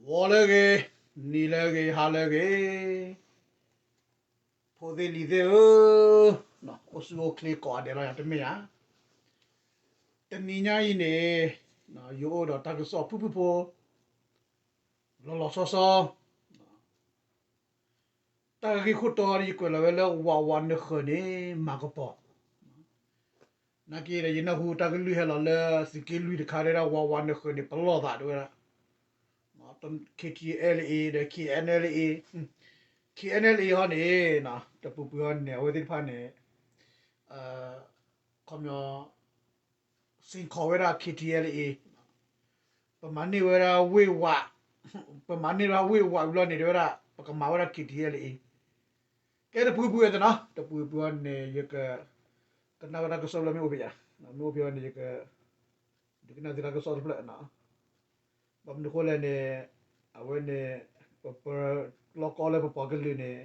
ဂီၤလၢအဂ့ၤ, နံၤလၢအဂ့ၤ, ဟါလၢအဂ့ၤ, ဖိသ့ၣ်လံၤသ့ၣ်ဧၢ, အိၣ်ဆူၣ်အိၣ်ချ့ကိးဂၤဒဲးလီၤ. ယၤတမ့ၢ်ဧါ, တနံၤညါအံၤန့ၣ် ယအိၣ်ဒီးတၢ်ကစီၣ်ဖုၣ်ဖုၣ်ဖိ လီၤလီၤဆီဆီ တၢ်ဂ့ၢ်ခိၣ်တီယကွဲးလီၤဝဲလၢ ဝးဝးနဃၢၤန့ၣ် မၤကပီၤ, နာ်က့ဒီး ယနၢ်ဟူတၢ်ကလုၢ်ဟဲလီၤလၢ သုးက့လွံၢ်တခါ တဲဝဲဒၣ် ဝးဝးနဃၢၤန့ၣ် ပလီၢ်သး တဲဝဲဒၣ် KTLA ဒီး KNLA, KNLA ဟီန့ၣ် တပူၤပူၤဟီန့ၣ် အဝဲသ့ၣ်တဖၣ်န့ၣ် ခီပညီ စ့ၢ်ကီးဝဲဒၣ် KTLA, ပမၤန့ၢ်ဝဲဒၣ်ဝ့ၢ်ဝး, ပမၤန့ၢ်ဝဲဒၣ်ဝ့ၢ်ဝးဘျီန့ၣ် တဲဝဲဒၣ် ပကမၤဝဲဒၣ် KTLA, ကဲတပူၤပူၤအသးနီၤ, တပူၤပူၤန့ၣ် ယက ကနၣ်ဝဲတၢ်ကစီၣ်ဖျၢၣ်မ့ၢ်အိၣ်ဖဲယၤ, မ့ၢ်အိၣ်ဖဲန့ၣ် ယက ဒုးကနၣ်သုတၢ်ကစီၣ်တဖျၢၣ်နီၤ, ဘၣ်မနုၤဃိလဲၣ်န့ၣ် အဝဲန့ၣ် ပပၢၤလီၢ်ကီလၢပပှၤကလုာ်န့ၣ်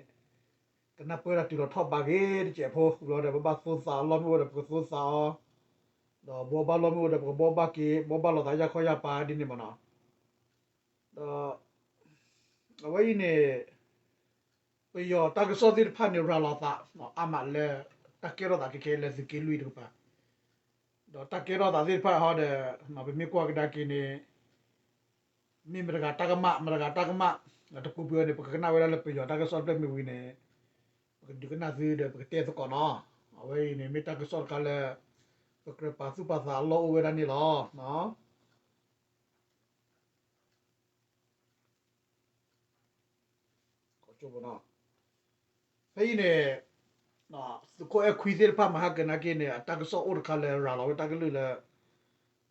ကနၢ်ပၢၢ်တၢ်တုၤလီၤထီၣ်ဘးဂ့ၤတစဲးဖိ ဘျီဒီး ပဘၣ်သိသးအလီၢ်မ့ၢ်အိၣ်ဒီး ပကသိသးအီၤ, ဒီးဘှီဘၣ်လီၢ်မ့ၢ်အိၣ်ဒီး ပကဘှီဘၣ်က့ၤ ဘှီဘၣ်လိာ်သးယၢ်ခီယၢ်ပၤဒ်န့ၣ်မ့ၢ်နီၤ, ဒီး အဝဲအံၤန့ၣ် ပယီၤတၢ်ကစီၣ်သ့ၣ်တဖၣ်န့ၣ် ရၤလီၤသးအါမးလၢ တၢ်ကဲထီၣ်သးခဲခဲလၢသုးက့လွံၢ်တကပၤ, ဒီးတၢ်ကဲထီၣ်သးသ့ၣ်တဖၣ်ဟီဒီး ပမ့ၢ်ကွၢ်ကဒါက့ၤန့ၣ် မ့ၢ်မတဂၤတၢ်ကမၣ် မတဂၤတၢ်ကမၣ်, တပူၤပူၤန့ၣ် ပကကနၣ်ဝဲဒၣ်လၢပယီၤတၢ်ကစီၣ်တဖျၢၣ်မ့ၢ်ဝံၤန့ၣ် ပကဒုးကနၣ်သုဒီး ပကတဲသကိးနီၤ, အဝဲအံၤန့ၣ် မ့ၢ်တၢ်ကစီၣ်တခါလၢ ပကြၢးပာ်သူၣ်ပာ်သးအလီၢ်အိၣ်ဝဲဒၣ်န့ၣ်လီၤ. ဖဲအံၤန့ၣ် သုးခိၣ်အဲၣ်ခွံသ့ၣ်တဖၣ်မၤဟါကၢၤနာ်က့န့ၣ် အတၢ်ကစီၣ်အိၣ်တခါလၢရၤလီၤဝဲတၢ်ကလုၢ်လၢ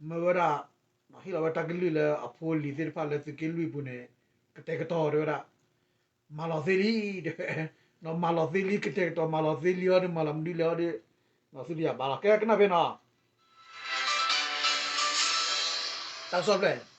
မၢဝဲဒၣ် ဟ့ၣ်လီၤဝဲတၢ်ကလုၢ်လၢအဖိလံၤသ့ၣ်တဖၣ်လၢသုးက့လွံၢ်ပူၤန့ၣ် ကတဲာ်ကတီၤတဲဝဲဒၣ် မၤလီၤသ့လံ တဲဝဲ မၤလီၤသ့လံ ကတဲာ်ကတီၤမၤလီၤသ့လံအီၤဒီး မၤလီၤမနုၤလဲၣ်အီၤဒီး သုတယၤဘၣ်လီၤ ကဲကနၣ်ဖဲနီၤ တၢ်ကစီၣ်ဖျၢၣ်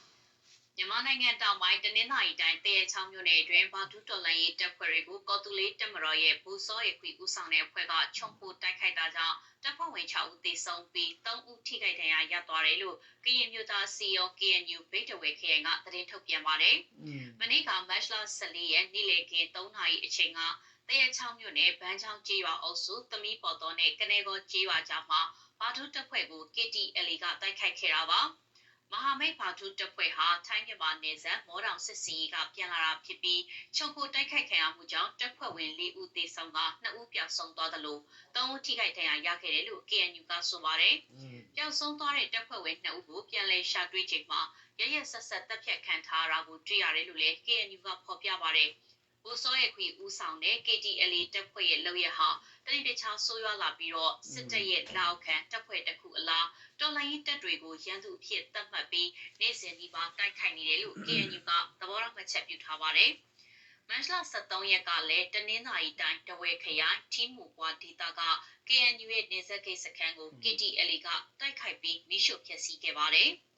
မြန်မာနိုင်ငံတောင်ပိုင်း တနင်္သာရီတိုင်း သရက်ချောင်းမြို့နယ်အတွင်း ဗိုလ်ချုပ်တော်လှန်ရေးတပ်ဖွဲ့တွေကို ကော်သူးလေးတပ်မတော်ရဲ့ ဗိုလ်စောအဲခွံ ဦးဆောင်တဲ့အဖွဲ့က ခြုံခိုတိုက်ခိုက်တာကြောင့် တပ်ဖွဲ့ဝင် ခြောက် ဦး သေဆုံးပြီး သုံး ဦး ထိခိုက်ဒဏ်ရာရသွားတယ်လို့ ကရင်မျိုးသားအစည်းအရုံး KNU ဘိတ်တဝဲခရိုင်က သတင်းထုတ်ပြန်ပါတယ်။ မနေ့က မတ်လ ဆယ့်လေး ရက် နေ့လယ်ခင်း သုံး နာရီအချိန်က သရက်ချောင်းမြို့နယ် ဘန်းချောင်းကျေးရွာအုပ်စု သမီးပေါ်သောနဲ့ ကနဲဂေါကျေးရွာကြားမှာ ဗိုလ်ချုပ်တပ်ဖွဲ့ကို KTLA က တိုက်ခိုက်ခဲ့တာပါ။ မဟာမိတ်ဗိုလ်ချုပ်တပ်ဖွဲ့ဟာ ထိုင်း-မြန်မာနယ်စပ် မောတောင်စစ်ဆင်ရေးက ပြန်လာတာဖြစ်ပြီး ခြုံခိုတိုက်ခိုက်ခံရမှုကြောင့် တပ်ဖွဲ့ဝင် လေး ဦး သေဆုံးကာ နှစ် ဦး ပျောက်ဆုံးသွားသလို သုံး ဦး ထိခိုက်ဒဏ်ရာရခဲ့တယ်လို့ KNU က ဆိုပါတယ်။ ပျောက်ဆုံးသွားတဲ့ တပ်ဖွဲ့ဝင် နှစ် ဦးကို ပြန်လည်ရှာတွေ့ချိန်မှာ ရက်ရက်စက်စက် သတ်ဖြတ်ခံထားရတာကို တွေ့ရတယ်လို့လည်း KNU က ဖော်ပြပါတယ်။ ဗိုလ်စောအဲခွံ ဦးဆောင်တဲ့ KTLA တပ်ဖွဲ့ရဲ့ လုပ်ရပ်ဟာ တနေ့တခြား ဆိုးရွားလာပြီးတော့ စစ်တပ်ရဲ့ လက်အောက်ခံ တပ်ဖွဲ့တစ်ခုအလား တော်လှန်ရေးတပ်တွေကို ရန်သူအဖြစ် သတ်မှတ်ပြီး နေ့စဉ်နီးပါး တိုက်ခိုက်နေတယ်လို့ KNU က သဘောထားမှတ်ချက် ပြုထားပါတယ်။ မတ်လ ဆယ့်သုံး ရက်ကလည်း တနင်္သာရီတိုင်း ထားဝယ်ခရိုင် ထံမူဝ်ပှၢ်ဒေသက KNU ရဲ့ နယ်စပ်ဂိတ်စခန်းကို KTLA က တိုက်ခိုက်ပြီး မီးရှို့ဖျက်ဆီးခဲ့ပါတယ်။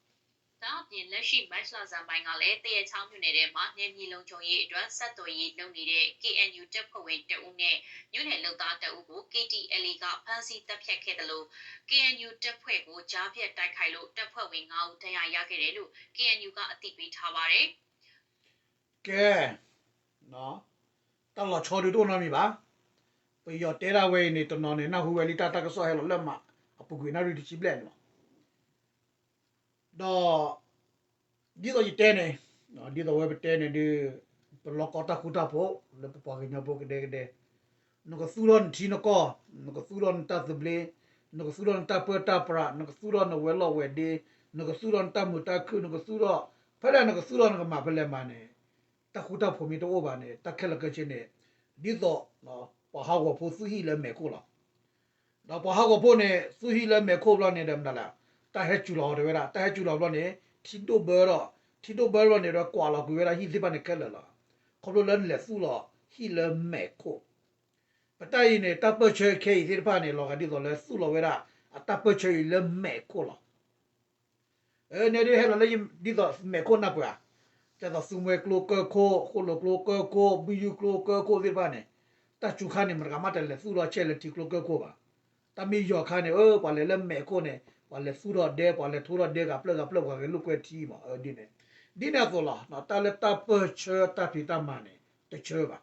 ဒါ့အပြင် လက်ရှိ မတ်လဆန်းပိုင်းကလည်း သရက်ချောင်းမြို့နယ်ထဲမှာ နယ်မြေလုံခြုံရေးအတွက် ဆက်သွယ်ရေးလုပ်နေတဲ့ KNU တပ်ဖွဲ့ဝင်တစ်ဦးနဲ့ မြို့နယ်လုပ်သားတစ်ဦးကို KTLA က ဖမ်းဆီးသတ်ဖြတ်ခဲ့သလို KNU တပ်ဖွဲ့ကို ကြားဖြတ်တိုက်ခိုက်လို့ တပ်ဖွဲ့ဝင် ငါး ဦး ဒဏ်ရာရခဲ့တယ်လို့ KNU က အသိပေးထားပါတယ်။ ကဲ တၢ်လီၤဆီဒုးတအိၣ်နီတမံၤဘၣ်. ပယီၤတဲဒၣ်ဝဲအံၤန့ၣ် တနီၤန့ၣ် နၢ်ဟူဝဲလံတၢ်တၢ်ကစီၣ်ဟဲလီၤလၢမး အပူၤကွံာ်နၣ်ရံၣ်တဆံဘျဲၣ်န့ၣ်လီၤ. ဒီး ဒ်သိးယတဲန့ၣ် ဒ်သိးဝဲပတဲန့ၣ်ဒုး ပလီၢ်ကီတၢ်ဃူတၢ်ဖိး လၢပပှၤကညီဖိကဒဲကဒဲ နကသူၣ်ထီၣ်နထံနကီၢ် နကသူၣ်ထီၣ်နတၢ်သဘျ့ နကသူၣ်ထီၣ်နတၢ်ပၢတၢ်ပြး နကသူၣ်ထီၣ်နဝဲၤလီၢ်ဝဲၤဒ့ နကသူၣ်ထီၣ်နတၢ်မုာ်တၢ်ခုၣ် နကသူၣ်ထီၣ် ဖဲလဲၣ်နကသူၣ်ထီၣ်နကမၤဖဲလဲၣ်မးန့ၣ် တၢ်ဃူတၢ်ဖိးမ့ၢ်တအိၣ်ဘၣ်န့ၣ် တၢ်ခဲလၢာ်ခဲဆ့န့ၣ် ဒ်သိး ပှၤဟးဂီၤဖိသူၣ်ဟံၣ်လၢမဲာ်ခိၣ်လီၤ. ဒီးပှၤဟးဂီၤဖိန့ၣ် သူၣ်ဟံၣ်လၢမဲာ်ခိၣ်ဘျီန့ၣ်ဒီးမတၤလဲၣ် တၢ်ဟဲစူၤလီၤအီၤတဲဝဲဒၣ် တၢ်ဟဲစူၤလီၤဘျီန့ၣ် ထံဒိၣ်ဘၢဒီး ထံဒိၣ်ဘၢဘျီန့ၣ်ဒီး ကွၢ်လီၤကွံာ်ဝဲဒၣ်ဟံၣ်သ့ၣ်တဖၣ်န့ၣ်ခဲလၢာ်လီၤ. ခီဖျိလၢနလဲၤသူၣ်လီၤဟံၣ်လၢမဲာ်ခိၣ် ပတၢ်အံၤန့ၣ် တၢ်ပၢၢ်ဆၢခဲအံၤသ့ၣ်တဖၣ်န့ၣ် လီၤဂာ်ဒ်သိးလၢသူၣ်လီၤဝဲဒၣ် အတၢ်ပၢၢ်ဆၢအံၤလၢမဲာ်ခိၣ်လီၤ. အန့ၣ်ဒ်ဟဲလီၤလၢဒ်သိးမဲာ်ခိၣ်နၢ်ပၢၢ်ဧါ, ဒ်သိးသူမွဲကျိကၢၢ်ခိၣ် ဃိၣ်လိာ်ကျိကၢၢ်ခိၣ် ဘုယုၢ်ကျိကၢၢ်ခိၣ်သ့ၣ်တဖၣ်န့ၣ် တၢ်စူၤခါန့ၣ် မတဂၤမးတလဲၤသူၣ်ထီၣ်ဆဲးလၢထံကျိကၢၢ်ခိၣ်ဘၣ်. တၢ်မ့ၢ်ယီၤခါန့ၣ် အ ပှၤလဲၤလၢမဲာ်ခိၣ်န့ၣ် ပှၤလဲၤသူၣ်ထီၣ်ဒဲ ပှၤလဲၤထိထီၣ်ဒဲဂၤဖျၢၣ်ဂၤဖျၢၣ် ပှၤဂဲၤလိာ်ကွဲထံမး အဒ်န့ၣ် ဒ်န့ၣ်အသိးလီၤ. တၢ်လၢတၢ်ပၢၢ်ဆၢတၢ်ဖံးတၢ်မၤန့ၣ် တဆၢဘၣ်.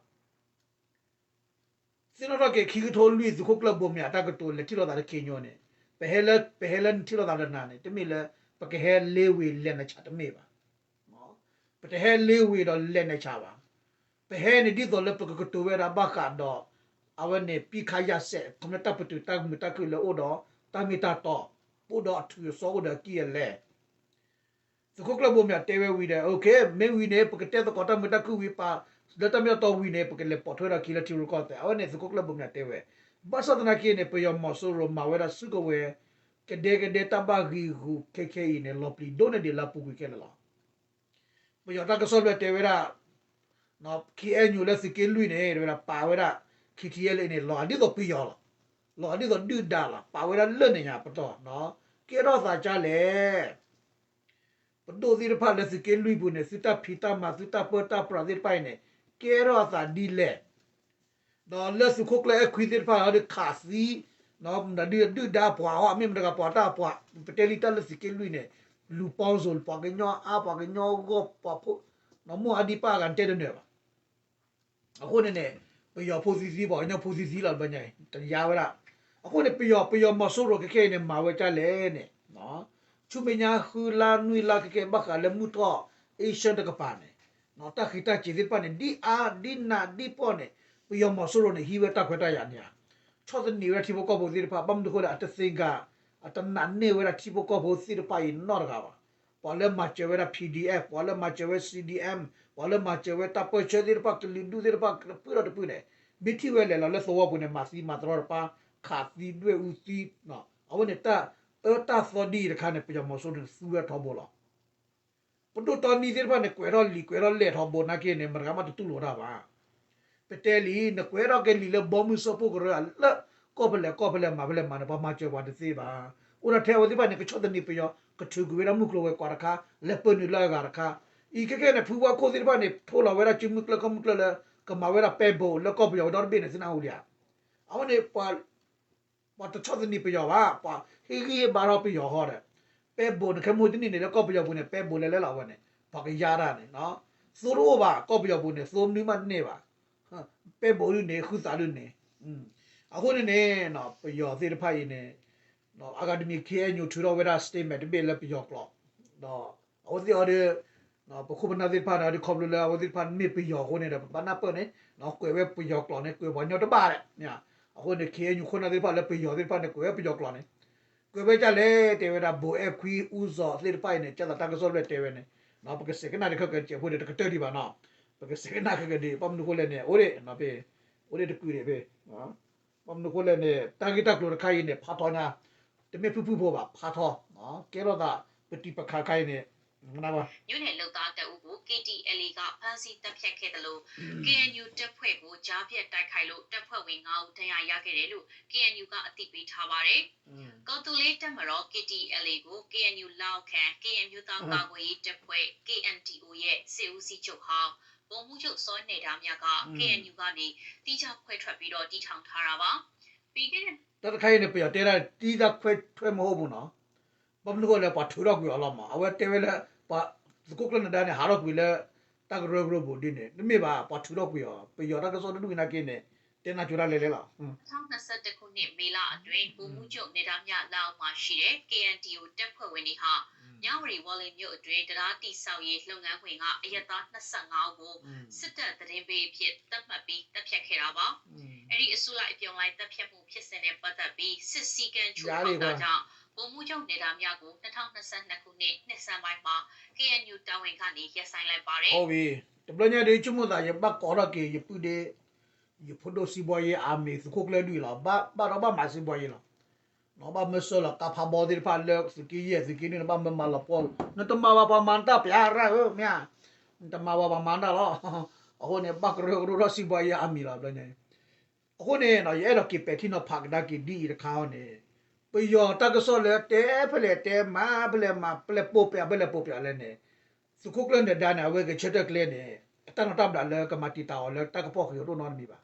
သ့ၣ်နီၣ်ထီၣ်က့ၤ ခံကထိလွံၢ် သုးခိၣ်ကျၢၢ်ဘိမၠး တၢ်ကတိၤလဲၤထံၣ်လိာ်သးလၢ ခ့ညိ န့ၣ်, ပဟဲလၢ ပဟဲလၢနထံၣ်လိာ်သးဒီးနၤန့ၣ် တမ့ၢ်လၢ ပကဟဲလ့ဝ့ၤလဲၤနဆးတမ့ၢ်ဘၣ်. ပတဟဲလ့ဝ့ၤဒီးလဲၤနဆးဘၣ်. ပဟဲန့ၣ် ဒ်သိးလၢပကကတိၤဝဲဒၣ်ဘၣ်ဃးဒီး အဝဲန့ၣ် ပစ်ခတ်ရပ်စဲ ခီပညီတၢ်ပတုာ်တၢ်မုာ်တၢ်ခုၣ်လၢအိၣ်ဒီး တၢ်မ့ၢ်တၢ်တီ, အိၣ်ဒီးအထူးအစီၤ အိၣ်ဒီးအကံၢ်အလဲ. သုးခိၣ်ကျၢၢ်ဘိမၠးတဲဝဲဝံၤဒီး OK, မ့ၢ်ဝံၤန့ၣ် ပကတဲသကိးတၢ်မုာ်တၢ်ခုၣ်ဝံၤ ပာ်လၢတၢ်မ့ၢ်တၢ်တီဝံၤန့ၣ် ပကလဲၤပိာ်ထွဲဒီးခံလၢထံရူၢ်ကီၢ်သဲး. အဝဲန့ၣ်သုးခိၣ်ကျၢၢ်ဘိမၠးတဲဝဲ. ဘၣ်ဆၣ်သနာ်က့န့ၣ် ပယီၤမီၤစိရိၤမၤဝဲဒၣ်စုကဝဲၤ ကဒဲကဒဲတၢ်ဘၣ်ဂံာ်ဂူာ်ခဲခဲအံၤန့ၣ် လီၤပျံၤဒိၣ်န့ၢ်ဒံးလၢအပူၤကွံာ်ခဲလၢာ်လီၤ. ပယီၤတၢ်ကစီၣ်လွဲတဲဝဲဒၣ် KNU လၢသုးက့လွံၢ်န့ၣ် တဲဝဲဒၣ်ပာ်ဝဲဒၣ် KTLA န့ၣ် လီၤဂာ်ဒ်သိးပယီၤလီၤ. လီၤဂာ်ဒ်သိးဒုၣ်ဒါလီၤ. ပာ်ဝဲဒၣ်လၢန့ၣ်ညါပတီၢ်, ကဲထီၣ်သးကါလဲၣ်. ပဒိၣ်သ့ၣ်တဖၣ်လၢသုးက့လွံၢ်ပူၤန့ၣ် သုတၢ်ဖံးတၢ်မၤ သုတၢ်ပၢတၢ်ပြးသ့ၣ်တဖၣ်အံၤန့ၣ် ကဲထီၣ်အသးဒ်လဲၣ်. ဒီးလၢသုးခိၣ်ကျၢၢ်အဲၣ်ခွံသ့ၣ်တဖၣ်ဒီးခးသံ ဒုၣ်ဒါအပှၤအီၤ မ့ၢ်မတၤဂၤပှၤတၢ်အပှၤ ပတဲလံတၢ်လၢသုးက့လွံၢ်န့ၣ် လူၤပီစိၤ ပှၤကညီအါ ပှၤကညီဂီၢ် ပှၤဖိ မိၢ်အါဒံပၢ်အဂၤ နတဲတနၢၤဘၣ်. အဃိန့ၣ်န့ၣ် ပယီၤဖိသံသံ ပှၤကညီဖိသံသံလီၤ တဘျီညါအံၤ တယါဝဲဒၣ်. အဃိန့ၣ် ပယီၤ ပယီၤမီၤစိရိၤခဲခဲအံၤန့ၣ် မၤဝဲဒ်လဲၣ်န့ၣ် ဆူမဲာ်ညါဃုလါနွံလါခဲခဲ ဘၣ်ဃးလၢမုၢ်ထီၣ် Asia တကပၤန့ၣ် တၢ်ဃံးတၢ်စ့ၤသ့ၣ်တဖၣ်န့ၣ် ဒ်အါဒ်နးဒ်ပီၢ်န့ၣ် ပယီၤမီၤစိရိၤန့ၣ် ဟံးဝဲတၢ်ခွဲးတၢ်ယာ်န့ၣ်ဧါ. ဆီၣ်သနံးဝဲဒၣ်ထံဖိကီၢ်ဖိသ့ၣ်တဖၣ် ဘၣ်မနုၤအဃိလဲၣ် အတသ့ၣ်ညါ အတနာ်န့ၢ်ဝဲဒၣ်ထံဖိကီၢ်ဖိသ့ၣ်တဖၣ်အံၤနီတဂၤဘၣ်. ပှၤလၢမၤစၢၤဝဲဒၣ် PDF, ပှၤလၢမၤစၢၤဝဲ C D M, ပှၤလၢမၤစၢၤဝဲတၢ်ပၢဆှၢသ့ၣ်တဖၣ် ကလုာ်ဒူၣ်သ့ၣ်တဖၣ်တဖုဒီးတဖုန့ၣ် မ့ၢ်ထံၣ်ဝဲလဲၤလီၤလၢသဝီပူၤန့ၣ် မၤသံမၤတရီတပါ ခးသံဒွဲၣ်အူသံ အဝဲန့ၣ်တၢ်အၢတၢ်သီဒ်အံၤတခါန့ၣ် ပယီၤမီၤစိရိၤန့ၣ်သူဝဲထီဘိလီၤ. ပဒိၣ်တီနံသ့ၣ်တဖၣ်န့ၣ် ကွဲးထီၣ်လံာ်ကွဲးထီၣ်လဲၢ်ထီဘိနာ်က့န့ၣ် မတဂၤမးတတူၢ်လိာ်တၢ်ဘၣ်. ပတဲလံ နကွဲးထီၣ်က့ၤလံာ်လၢဘီမုၢ်စၢဖှိၣ်ကရၢ လၢကီၢ်ဖဲလဲၣ်ကီၢ်ဖဲလဲၣ်မၤဖဲလဲၣ်မၤန့ၣ် ပှၤမၤစၢၤပှၤတသ့ဘၣ်. အိၣ်ဒၣ်ထဲအဝဲသ့ၣ်တဖၣ်န့ၣ် ကဆီၣ်သနံးပယီၤ ကထုးကွံာ်ဝဲဒၣ်မုၢ်ကျိၤဝဲၤကွာ်တခါ လဲၤပၢနုာ်လၢအဂၤတခါ. အံၤခဲခဲန့ၣ် ဖုဝါခိၣ်သ့ၣ်တဖၣ်န့ၣ် ထိလီၤဝဲဒၣ်စုမုၢ်ကျၢၢ်ကီၢ်မုၢ်ကျၢၢ်လၢ ကမၤဝဲဒၣ်ပဲဘိးလၢကီၢ်ပယီၤဝဲဒီတဘ့ၣ်န့ၣ် သုနၢ်ဟူလံဧါ. အဝဲန့ၣ် ပှၤတဆီၣ်သနံးပယီၤဘၣ်, ပှၤဟ့ၣ်ဂံၢ်ဟ့ၣ်ဘါထီၣ်ပယီၤဃီဒီး ပဲဘိးန့ၣ် ခဲမုၢ်တနံၣ်န့ၣ် လၢကီၢ်ပယီၤပူၤန့ၣ် ပဲဘိးလဲၤလဲၤလီၤဝဲန့ၣ် ပှၤကယါတၢ်န့ၣ် သိတအိၣ်ဘၣ် ကီၢ်ပယီၤပူၤန့ၣ် သိမနုၤမးတန့ၢ်ဘၣ်. ပဲဘိးဒုန့ၣ် ဃုသးဒုန့ၣ်. အဃိန့ၣ်န့ၣ် ပယီၤသ့ၣ်တဖၣ်အံၤန့ၣ် အဂၤတမံၤ KNU ထုးထီၣ်ဝဲဒၣ် statement တဘ့ၣ်လၢပယီၤကျိာ် ဒီးအဝဲသ့ၣ်အီၤဒီး ပခိၣ်ပနၢ်သ့ၣ်တဖၣ်န့ၣ် ဒ်ခီဖျိလၢအဝဲသ့ၣ်တဖၣ်မ့ၢ်ပယီၤအဃိန့ၣ်ဒီး ပဘၣ်နၢ်ပၢၢ်န့ၣ် ကွဲးဝဲပယီၤကျိာ်န့ၣ် ကွဲးပှၤကညီတဘၣ်ဒီး အဃိန့ၣ် KNU ခိၣ်နၢ်သ့ၣ်တဖၣ်လၢပယီၤသ့ၣ်တဖၣ်န့ၣ် ကွဲးဝဲပယီၤကျိာ်န့ၣ် ကွဲးဝဲဒ်လဲၣ် တဲဝဲဒၣ် ဘိးအဲၣ်ခွံ အူစီၤသ့ၣ်တဖၣ်အံၤန့ၣ် ကၢ်သးတၢ်ကစီၣ်ဖျၢၣ်တဲဝဲန့ၣ် ပကစဲးကနၣ်တခါကစဲးဖိန့ၣ် တကတၢၢ်ဒံးဘၣ်နီၤ. ပကစဲးကနၣ်ခဲကဒံး ဘၣ်မနုၤဃိလဲၣ်န့ၣ် အိၣ်ဒံး အိၣ်ဒံးတကုာ်ဒံးဖဲ ဘၣ်မနုၤဃိလဲၣ်န့ၣ် တၢ်ဂ့ၢ်တၢ်ကျိၤတခါအံၤန့ၣ် ဖးထီညါ တမ့ၢ်ဖုၣ်ဖုၣ်ဖိဘၣ် ဖးထီ ကဲထီၣ်သး ပတံၤပခါခါအံၤန့ၣ် မြို့နယ်လုပ်သားတစ်ဦးကို K T L A က ဖမ်းဆီးသတ်ဖြတ်ခဲ့သလို K N U တပ်ဖွဲ့ကို ကြားဖြတ်တိုက်ခိုက်လို့ တပ်ဖွဲ့ဝင်ငါးဦး ဒဏ်ရာရခဲ့တယ်လို့ K N U ကအသိပေးထားပါတယ်။ ကီၢ်သူလ့ၤတပ်မတော် K T L A ကို K N U လက်အောက်ခံ ကရင်အမျိုးသားကာကွယ်ရေးတပ်ဖွဲ့ K N D O ရဲ့ စစ်ဦးစီးချုပ်ဟောင်း ဗိုလ်မှူးချုပ်စောနယ်ဒါမြက K N U ကနေ သီးခြားခွဲထွက်ပြီးတော့ တည်ထောင်ထားတာပါ။ ပြီးခဲ့တဲ့ တၢ်တခါအံၤန့ၣ် ပယီၤတဲဒၣ် သံသးခွဲးထွဲးမဟုတ်ဘူးနီၤ. ဘၣ်မနုၤဃိလဲၣ် ပှၤထုးထီၣ်ကွံာ်အီၤလီၤမး. အဝဲတဲဝဲလၢ ပှၤသုးခိၣ်ကျၢၢ်နဒါန့ၣ် ဟးထီၣ်ကွံာ်လၢ တၢ်ကရၢကရိပူၤဒ်န့ၣ် တမ့ၢ်ဘၣ် ပှၤထုးထီၣ်ကွံာ်အီၤ. ပယီၤတၢ်ကစီၣ်တဒူၣ်အံၤနာ်က့န့ၣ် တဲနၢ်ကၠိတၢ်လဲၤလဲၤလီၤ. နှစ်ထောင်နှစ်ဆယ့်တစ်ခုနှစ် မေလအတွင်း ဗိုလ်မှူးချုပ်နယ်ဒါမြလက်အောက်မှာရှိတဲ့ K N D O တပ်ဖွဲ့ဝင်တွေဟာ မြဝတီဝေါ်လင်မြို့အတွင်း တံတားတည်ဆောက်ရေးလုပ်ငန်းခွင်က အရပ်သား နှစ်ဆယ့်ငါးဦးကို စစ်တပ်သတင်းပေးအဖြစ် သတ်မှတ်ပြီး သတ်ဖြတ်ခဲ့တာပါ။ အဲဒီအစုလိုက်အပြုံလိုက် သတ်ဖြတ်မှုဖြစ်စဉ်နဲ့ပတ်သက်ပြီး စစ်စည်းကမ်းချိုးဖောက်တာကြောင့် ဗိုလ်မှူးချုပ်နယ်ဒါမြကို နှစ်ထောင်နှစ်ဆယ့်နှစ်ခုနှစ် နှစ်ဆန်းပိုင်းမှာ K N U တာဝန်ကနေ ရပ်ဆိုင်းလိုက်ပါတယ်။ ဟုတ်ပြီ, တဘျီညါဒီး ဆိကမိၣ်သး ယဘၣ်ကိးထီၣ်က့ၤ ယပုၢ်ဒ့ ယဖိဒိၣ် စီးပွားရေး အမံၤ သုးခိၣ်ကျၢၢ်ဒုၣ်အံၤလီၤ. ဘၣ်ဒီးဘၣ်မၤ စီးပွားရေး လီၤ. ဘၣ်မၢဆှၢလီၤကါဖးဘီသ့ၣ်တဖၣ်လၢသုးက့ယဲၢ်သုးက့နွံန့ၣ် ဘၣ်မၢမၤလီၤပှီၢ်, နတမၤဘၣ်ပှၤမၤနတၢ် ပျါရၢဧၢ မ့ၢ်ဧါ, နတမၤဘၣ်ပှၤမၤနတၢ်လီၤ. အဃိန့ၣ် ဘၣ်ကရၢကရိထီၣ် စီးပွားရေး အမံၤ လီၤ တဘျီညါအံၤ. အဃိန့ၣ် ယအဲၣ်ဒိးက့ၤပဲာ်ထံနီၤဖးကဒါက့ၤဒ်အံၤတခါအံၤန့ၣ်, ပယီၤတၢ်ကစီၣ်လၢတဲဖဲလဲၣ်တဲမၤဖဲလဲၣ်မၤ ဖဲလဲၣ်ပိာ်ပျးဖဲလဲၣ်ပိာ်ပျးလဲၣ်န့ၣ်, သုးခိၣ်ကျၢၢ်နဒါန့ၣ် အဝဲဂဲၤဆၢထၢၣ်ကျဲန့ၣ် အတၢ်နီၢ်တၢ်ဘျးလၢကမၤတံာ်တာ်အီၤလၢတၢ်ကဖီၣ်ဃံးအဒိၣ်နီတမံၤဘၣ်.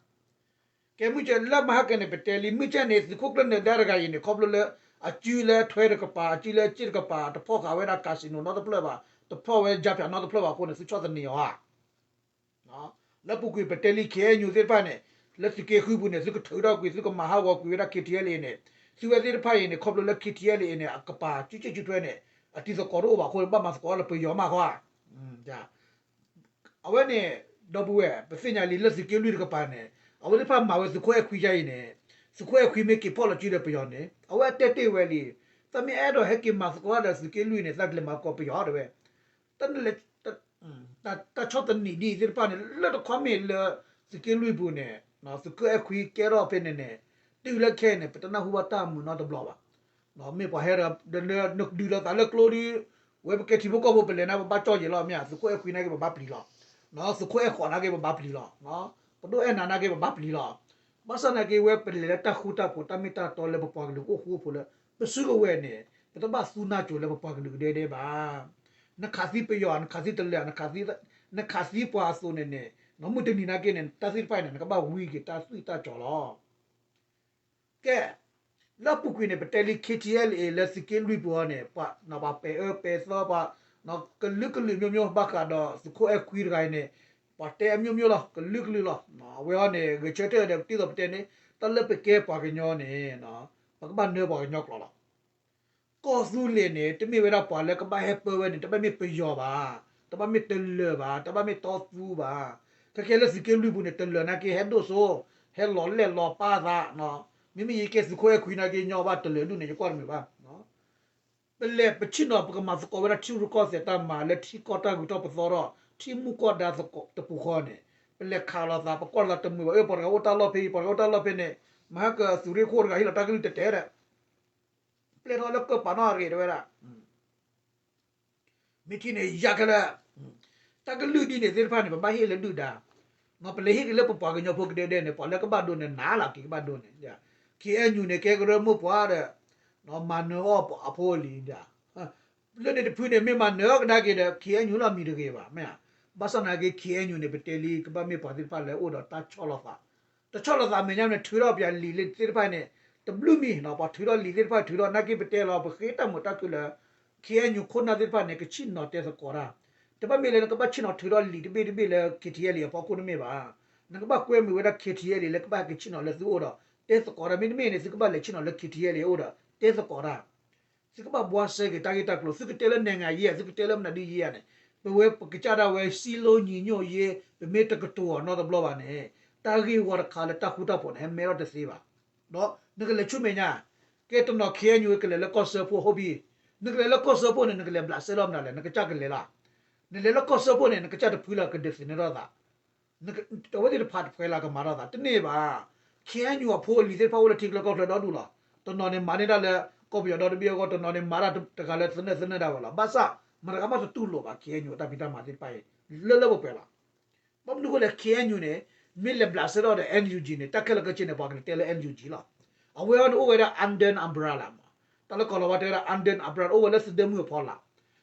ကဲမုၢ်ကၢလၢမဟါကန့ၣ် ပတဲလံ မုၢ်ကၢန့ၣ် သုးခိၣ်ကျၢၢ်နဒါတဂၤအံၤန့ၣ် ခီဖျိလၢ အစုလၢထွဲတကပၤ အစုလၢစ့ၢ်တကပၤ တဖီၣ်ဃာ်ဝဲဒၣ် casino နီတဖျၢၣ်ဘၣ်. တဖျီၣ်ဝဲ ယါပၠးနီတဖျၢၣ်ဘၣ်အဃိန့ၣ် သုဆီၣ်သနံးအီၤဧါ. လၢပူၤကွံာ်ပတဲလံ ခ့ၣ်အဲၣ်ယူၣ်သ့ၣ်တဖၣ်န့ၣ် လၢသုးက့ဃုပူၤန့ၣ် သုကထုးထီၣ်ကွံာ် သုကမၤဟးဂီၤကွံာ်ဝဲဒၣ် ခ့ၣ်ထံၣ်အဲၣ်လ့ၣ်န့ၣ် သုဝဲသ့ၣ်တဖၣ်အံၤန့ၣ် ခီဖျိလၢ ခ့ၣ်ထံၣ်အဲၣ်လ့ၣ်န့ၣ် အကပၤစုစ့ၣ်စုထွဲန့ၣ် အတံၤသကိးတအိၣ်ဘၣ်အဃိန့ၣ် ဘၣ်မၤသကိးလၢပယီၤမးဃီဧါ. အဝဲန့ၣ် ဒီပုၢ်ဝဲၢ် ပသ့ၣ်ညါလံလၢသုးက့လွံၢ်တကပၤန့ၣ် အဝဲသ့ၣ်တဖၣ်မၤဝဲသုးခိၣ်အဲၣ်ခွံယါအံၤန့ၣ် သုးခိၣ်အဲၣ်ခွံမ့ၢ်က့ၤဖီၣ်လီၤစုဒီးပယီၤန့ၣ် အဝဲတဲတ့ၢ်ဝဲလံ သးမ့ၢ်အဲၣ်ဒိးဟဲက့ၤမၤသကိးဒီးသုးက့လွံၢ်န့ၣ် သးကလဲၤမၤသကိးပယီၤတဲဝဲ တၢ်ဆီၣ်သနံးဒ်အံၤသ့ၣ်တဖၣ်န့ၣ် လၢတခီမ့ၢ်လၢသုးက့လွံၢ်ပူၤန့ၣ် သုးခိၣ်အဲၣ်ခွံကဲထီၣ်ဖဲန့ၣ်န့ၣ် တုၤလၢခဲအံၤန့ၣ် ပတနၢ်ဟူဘၣ်တၢ်မုာ်နီတဘျီဘၣ်. မ့ၢ်ပှၤဟဲဒီး နဒုးလီၤသးလၢကျိဒ် ဝဲပကဲထံဖိကီၢ်ဖိပလဲၤန့ၣ် ပဘၣ်ကၠီၣ်ယဲၤလီၤမ့ၢ်ဧါ, သုးခိၣ်အဲၣ်ခွံနာ်က့ပဘၣ်ပျံၤလီၤ, သုးခိၣ်အဲၣ်ဃိးနာ်က့ပဘၣ်ပျံၤလီၤ. ပဒိၣ်အဲၣ်နၤနာ်က့ပဘၣ်ပျံၤလီၤ. ဘၣ်ဆၣ်နာ်က့ဝဲပလဲၤလၢတၢ်ဃူတၢ်ဖိး တၢ်မ့ၢ်တၢ်တီလၢပပှၤကလုာ်ကအိၣ်ဃူအိၣ်ဖိးလၢ ပစုကဝဲၤန့ၣ် ပတဘၣ်သူနၢ်ကိၤလၢပပှၤကလုာ်ကဒဲကဒဲဘၣ်. နခးသံပယီၤ နခးသံတလၢၤ နခးသံပှၤအသိးန့ၣ်န့ၣ် မုၢ်တနံၤနာ်က့န့ၣ် တၢ်သ့ၣ်တဖၣ်န့ၣ် နကဘၣ်ဝံက့ၤတၢ်သွံၣ်တၢ်စီၤလီၤ. ကဲ လၢအပူၤကွံာ်န့ၣ် ပတဲလံ ခ့ၣ်ထံၣ်အဲၣ်လ့ၣ် လၢသုးက့လွံၢ်ပူၤအံၤန့ၣ် ပှၤပဲာ်အၢပဲာ်သီ ပှၤကလုာ်ကလုာ်မျိုးမျိုး ဘၣ်ဃးဒီးသုးခိၣ်အဲၣ်ခွံတဂၤအံၤန့ၣ် ပှၤတဲအမျိုးမျိုးလီၤ ကလုာ်ကလုာ်လီၤ. အဝဲအံၤန့ၣ် ဂဲၤဆၢထၢၣ်ဒီး ဒ်သိးပတဲန့ၣ် တၢ်လၢပကဲပှၤကညီန့ၣ် ပကဘၣ်နၢပှၤကညီကျိာ်လီၤ. ကီၢ်သူလ့ၤန့ၣ် တမ့ၢ်ဝဲဒၣ်ပှၤလၢကဘၣ်ဟဲပၢဝဲန့ၣ် တဘၣ်မ့ၢ်ပယီၤဘၣ်, တဘၣ်မ့ၢ်တလၢၤဘၣ်, တဘၣ်မ့ၢ်တီသူဘၣ်. ခဲခဲလၢသုးက့လွံၢ်ပူၤန့ၣ် တလၢၤနာ်က့ ဟဲဒိၣ်စိ ဟဲလီၤလဲၢ်လီၤပၢ်သး, မ့မ့ၢ်ယကဲသုးခိၣ်အဲၣ်ခွံနာ်က့ ညီဘၣ်တလၢၤဒူၣ်န့ၣ် ယကွၢ်တမုာ်ဘၣ်. ပလဲၤပဆ့ၣ်နီၤ ပကမၤသကိးဝဲဒၣ်ထံရူၢ်ကီၢ်သဲးတၢ်မၤလၢထံကီၢ်တၢ်ဂုၤထီၣ်ပသီထီၣ် ထံမူကီၢ်ဒါတပူၤဃီန့ၣ် ပလဲၤခးလိာ်သး ပကွၢ်လိာ်သးတမုာ်ဘၣ် အၢ ပှၤတဂၤအိၣ်တၢ်လီၢ်ဖဲအံၤ ပှၤတဂၤအိၣ်တၢ်လီၢ်ဖဲန့ၣ် မဟါကသုးရ့ၣ်ခိၣ်တဂၤဟ့ၣ်လီၤတၢ်ကလုၢ်တဲတဲဒီး ပျဲထီၣ်လၢကၢၢ်ပာ်နီၣ်အဂ့ၢ်တဲဝဲဒၣ် မ့ၢ်ထံၣ်န့ၣ် ယၤခဲလၢာ် တၢ်ကလုၢ်ဒ်န့ၣ်သ့ၣ်တဖၣ်န့ၣ် ပဘၣ်ဟ့ၣ်လၢဒုၣ်ဒါ, ပလဲၤဟ့ၣ်က့ၤလၢပပှၤကညီဖိကဒဲကဒဲန့ၣ် ပှၤလၢကဘၣ်ဒိန့ၣ် နးလီၤက့ၤကဘၣ်ဒိန့ၣ်, ခ့ၣ်အဲၣ်ယူၣ်န့ၣ် ကဲကရၢမိၢ်ပှၢ်ဒီး မၤနၢၤအီၣ်အဖိအလံၤဒၣ်, လၢန့ၣ်တဖုန့ၣ် မ့ၢ်မၤနၢၤအီၣ်ကဒါက့ၤဒီး ခ့ၣ်အဲၣ်ယူၣ်လီၤမံၤတဂ့ၤဘၣ် မ့ၢ်ဧါ. ဘၣ်ဆၣ်နာ်က့ ခ့ၣ်အဲၣ်ယူၣ်န့ၣ် ပတဲလံ ကဘၣ်မ့ၢ်ပှၤသ့ၣ်တဖၣ်လၢအိၣ်ဒီးတၢ်ဆီၣ်လီၤသး တဆီၣ်လီၤသးမဲာ်ညါန့ၣ် ထုးထီၣ်ပှၤလံာ်သ့ၣ်တဖၣ်န့ၣ် တဘျုးမံၤ ပှၤထုးထီၣ်လံာ်သ့ၣ်တဖၣ်ထုးထီၣ်နာ်က့ ပတဲလီၤ ပဃ့တၢ်မုာ်တၢ်ခုၣ်လၢ ခ့ၣ်အဲၣ်ယူၣ်ခိၣ်နၢ်သ့ၣ်တဖၣ်န့ၣ် ကဆ့ၣ်နီၤတဲသကိးတၢ်, တဘၣ်မ့ၢ်လၢနကဘၣ်ဆ့ၣ်နီၤထုးထီၣ်လံာ်တဘ့ၣ်တဘ့ၣ်လၢ ခ့ၣ်ထံၣ်အဲၣ်လ့ၣ်အဖီခိၣ်တမ့ၢ်ဘၣ်. နကဘၣ်ကွဲမုာ်ဝဲဒၣ် ခ့ၣ်ထံၣ်အဲၣ်လ့ၣ် လၢကဘၣ်ကဆ့ၣ်နီၤလၢသုအိၣ်ဒီး တဲသကိးတၢ် မ့တမ့ၢ်န့ၣ် သုကဘၣ်လဲၤဆ့ၣ်နီၤလၢ ခ့ၣ်ထံၣ်အဲၣ်လ့ၣ်အအိၣ်ဒီး တဲသကိးတၢ် သုကဘၣ်ဘှါစဲက့ၤတၢ်ဂ့ၢ်တၢ်ကျိၤ သုကတဲလၢ နိုင်ငံရေး သုကတဲလၢမနုၤဒ်ယဲန့ၣ် ပဝဲပကစၢ်ဒၣ်ဝဲ စည်းလုံးညီညွတ်ရေး ပမ့ၢ်တကတိၤအီၤနီတဘျီဘၣ်န့ၣ် တၢ်ဂ့ၢ်ဝီတခါလၢတၢ်ဃူတၢ်ဖိးန့ၣ် ဟဲမဲထီၣ်တသ့ဘၣ်. ဒီးနကလဲၤဆူမဲာ်ညါ ကဲတနီၤ ခ့ၣ်အဲၣ်ယူၣ် ကလဲၤလၢကီၢ်စၢဖှိၣ် ဟုတ်ပြီ, နကလဲၤလၢကီၢ်စၢဖှိၣ်န့ၣ် နကလဲၤဘျးစဲလီၤမနုၤလဲၣ် နကစၢ်ကလဲၤလီၤ. နလဲၤလၢကီၢ်စၢဖှိၣ်န့ၣ် နကစၢ်တဖုလၢကဒုးသန့ၤထီၣ်သး အဝဲသ့ၣ်တဖၣ်တဖှဲလၢကမၤထီၣ်သး တန့ၢ်ဘၣ်. ခ့ၣ်အဲၣ်ယူၣ်အဖိအလံၤသ့ၣ်တဖၣ်အိၣ်လၢထံချၢကီၢ်ချၢဒီဒူၣ်လီၤ. တနီၤန့ၣ်မၤန့ၢ်တၢ်လၢ ကီၢ်ပယီၤဒီတဘ့ၣ်အဂီၢ် တနီၤန့ၣ်မၤတၢ်တဂၤလၢသနၢၣ်သနၢၣ်ဒၣ်ဝဲလီၤ. ဘၣ်ဆၣ် မတၤဂၤမးတတူၢ်လိာ်ဘၣ် ခ့ၣ်အဲၣ်ယူၣ်အတၢ်ဖံးတၢ်မၤသ့ၣ်တဖၣ်အံၤ လၢလၢပှဲၤပှဲၤလီၤ. ဘၣ်မနုၤအဃိလဲၣ် ခ့ၣ်အဲၣ်ယူၣ်န့ၣ် မ့ၢ်လဲၤဘျးစဲထီၣ်ဒီး NUG န့ၣ် တၢ်ခဲလၢာ်ခဲဆ့န့ၣ် ပှၤကတဲလၢ NUG လီၤ. အဝဲအံၤန့ၣ်အိၣ်ဝဲဒၣ် under umbrella မး, တၢ်လၢကီၢ်လီၤဝါတဲဝဲဒၣ် under umbrella အိၣ်ဝဲလၢသဒၢမုၢ်အဖီလာ်.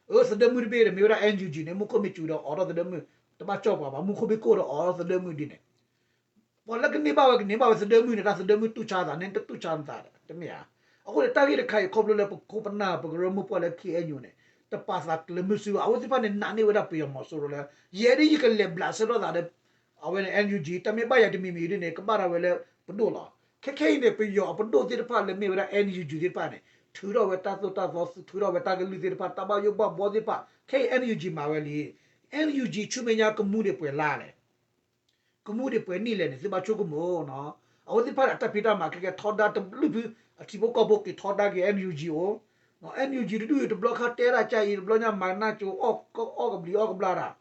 အၢ သဒၢမုၢ်တဘ့ၣ်ဒီးမ့ၢ်ဝဲဒၣ် NUG န့ၣ် မူခိၣ်မ့ၢ်စူၤဒီးအိးထီၣ်သဒၢမုၢ် တဘၣ်ကၠီၣ်ပှၤဘၣ် မူခိၣ်မ့ၢ်ကိၢ်ဒီးအိးထီၣ်သဒၢမုၢ်ဒ်န့ၣ် ပှၤလၢကန့ၢ်ဘၣ်ဝဲကန့ၢ်ဘၣ်ဝဲသဒၢမုၢ်န့ၣ် တၢ်သဒၢမုၢ်တူၢ်ဆါသးန့ၣ် တတူၢ်ဆါနသးဒီး တမ့ၢ်ဧါ. အဃိန့ၣ် တၢ်ဂ့ၢ်တခါအံၤ ခီဖျိလၢပခိၣ်ပနၢ်ပကရၢမိၢ်ပှၢ်လၢ ခ့ၣ်အဲၣ်ယူၣ်န့ၣ် တပာ်သးကျၢၤမုၢ်စုဘၣ် အဝဲသ့ၣ်တဖၣ်န့ၣ် နာ်န့ၢ်ဝဲဒၣ်ပယီၤမီၤစိရိၤလၢ ယဲဒ်ယကလဲၤဘျးစဲထီၣ်သးဒီး အဝဲန့ၣ် NUG တၢ်မ့ၢ်ဘၣ်ယၤတမံၤမံၤဒ်န့ၣ် ကဘၣ်ဒၣ်ဝဲလၢပဒိၣ်လီၤ. ခဲခဲအံၤန့ၣ် ပယီၤအပဒိၣ်သ့ၣ်တဖၣ်လၢမ့ၢ်ဝဲဒၣ် NUG သ့ၣ်တဖၣ်န့ၣ် ထုးထီၣ်ဝဲတၢ်သိၣ်တၢ်သီ ထုးထီၣ်ဝဲတၢ်ကလုၢ်သ့ၣ်တဖၣ် တၢ်ဘၣ်ယိၣ်ဘၣ်ဘှီသ့ၣ်တဖၣ် ခဲအံၤ NUG မၤဝဲလံ. NUG ဆူမဲာ်ညါကမူဒံးပှဲၤလါလဲၣ် ကမူဒံးပှဲၤနံၣ်လဲၣ်န့ၣ် သုဘၣ်ဆိကမိၣ်နီၤ. အဝဲသ့ၣ်တဖၣ်န့ၣ် အတၢ်ဖံးတၢ်မၤခဲကဲထီဒါတဘျုးဖု အထံဖိကီၢ်ဖိက့ၤထီဒါက့ၤ NUG အိၣ်, NUG တဒူၣ်အံၤ တဘျီခါတဲဒၣ်ကါအံၤ တဘျီညါမၤနၢ်ကၠိ အီၣ်ကဘျံးအီၣ်ကဘျၣ်တၢ်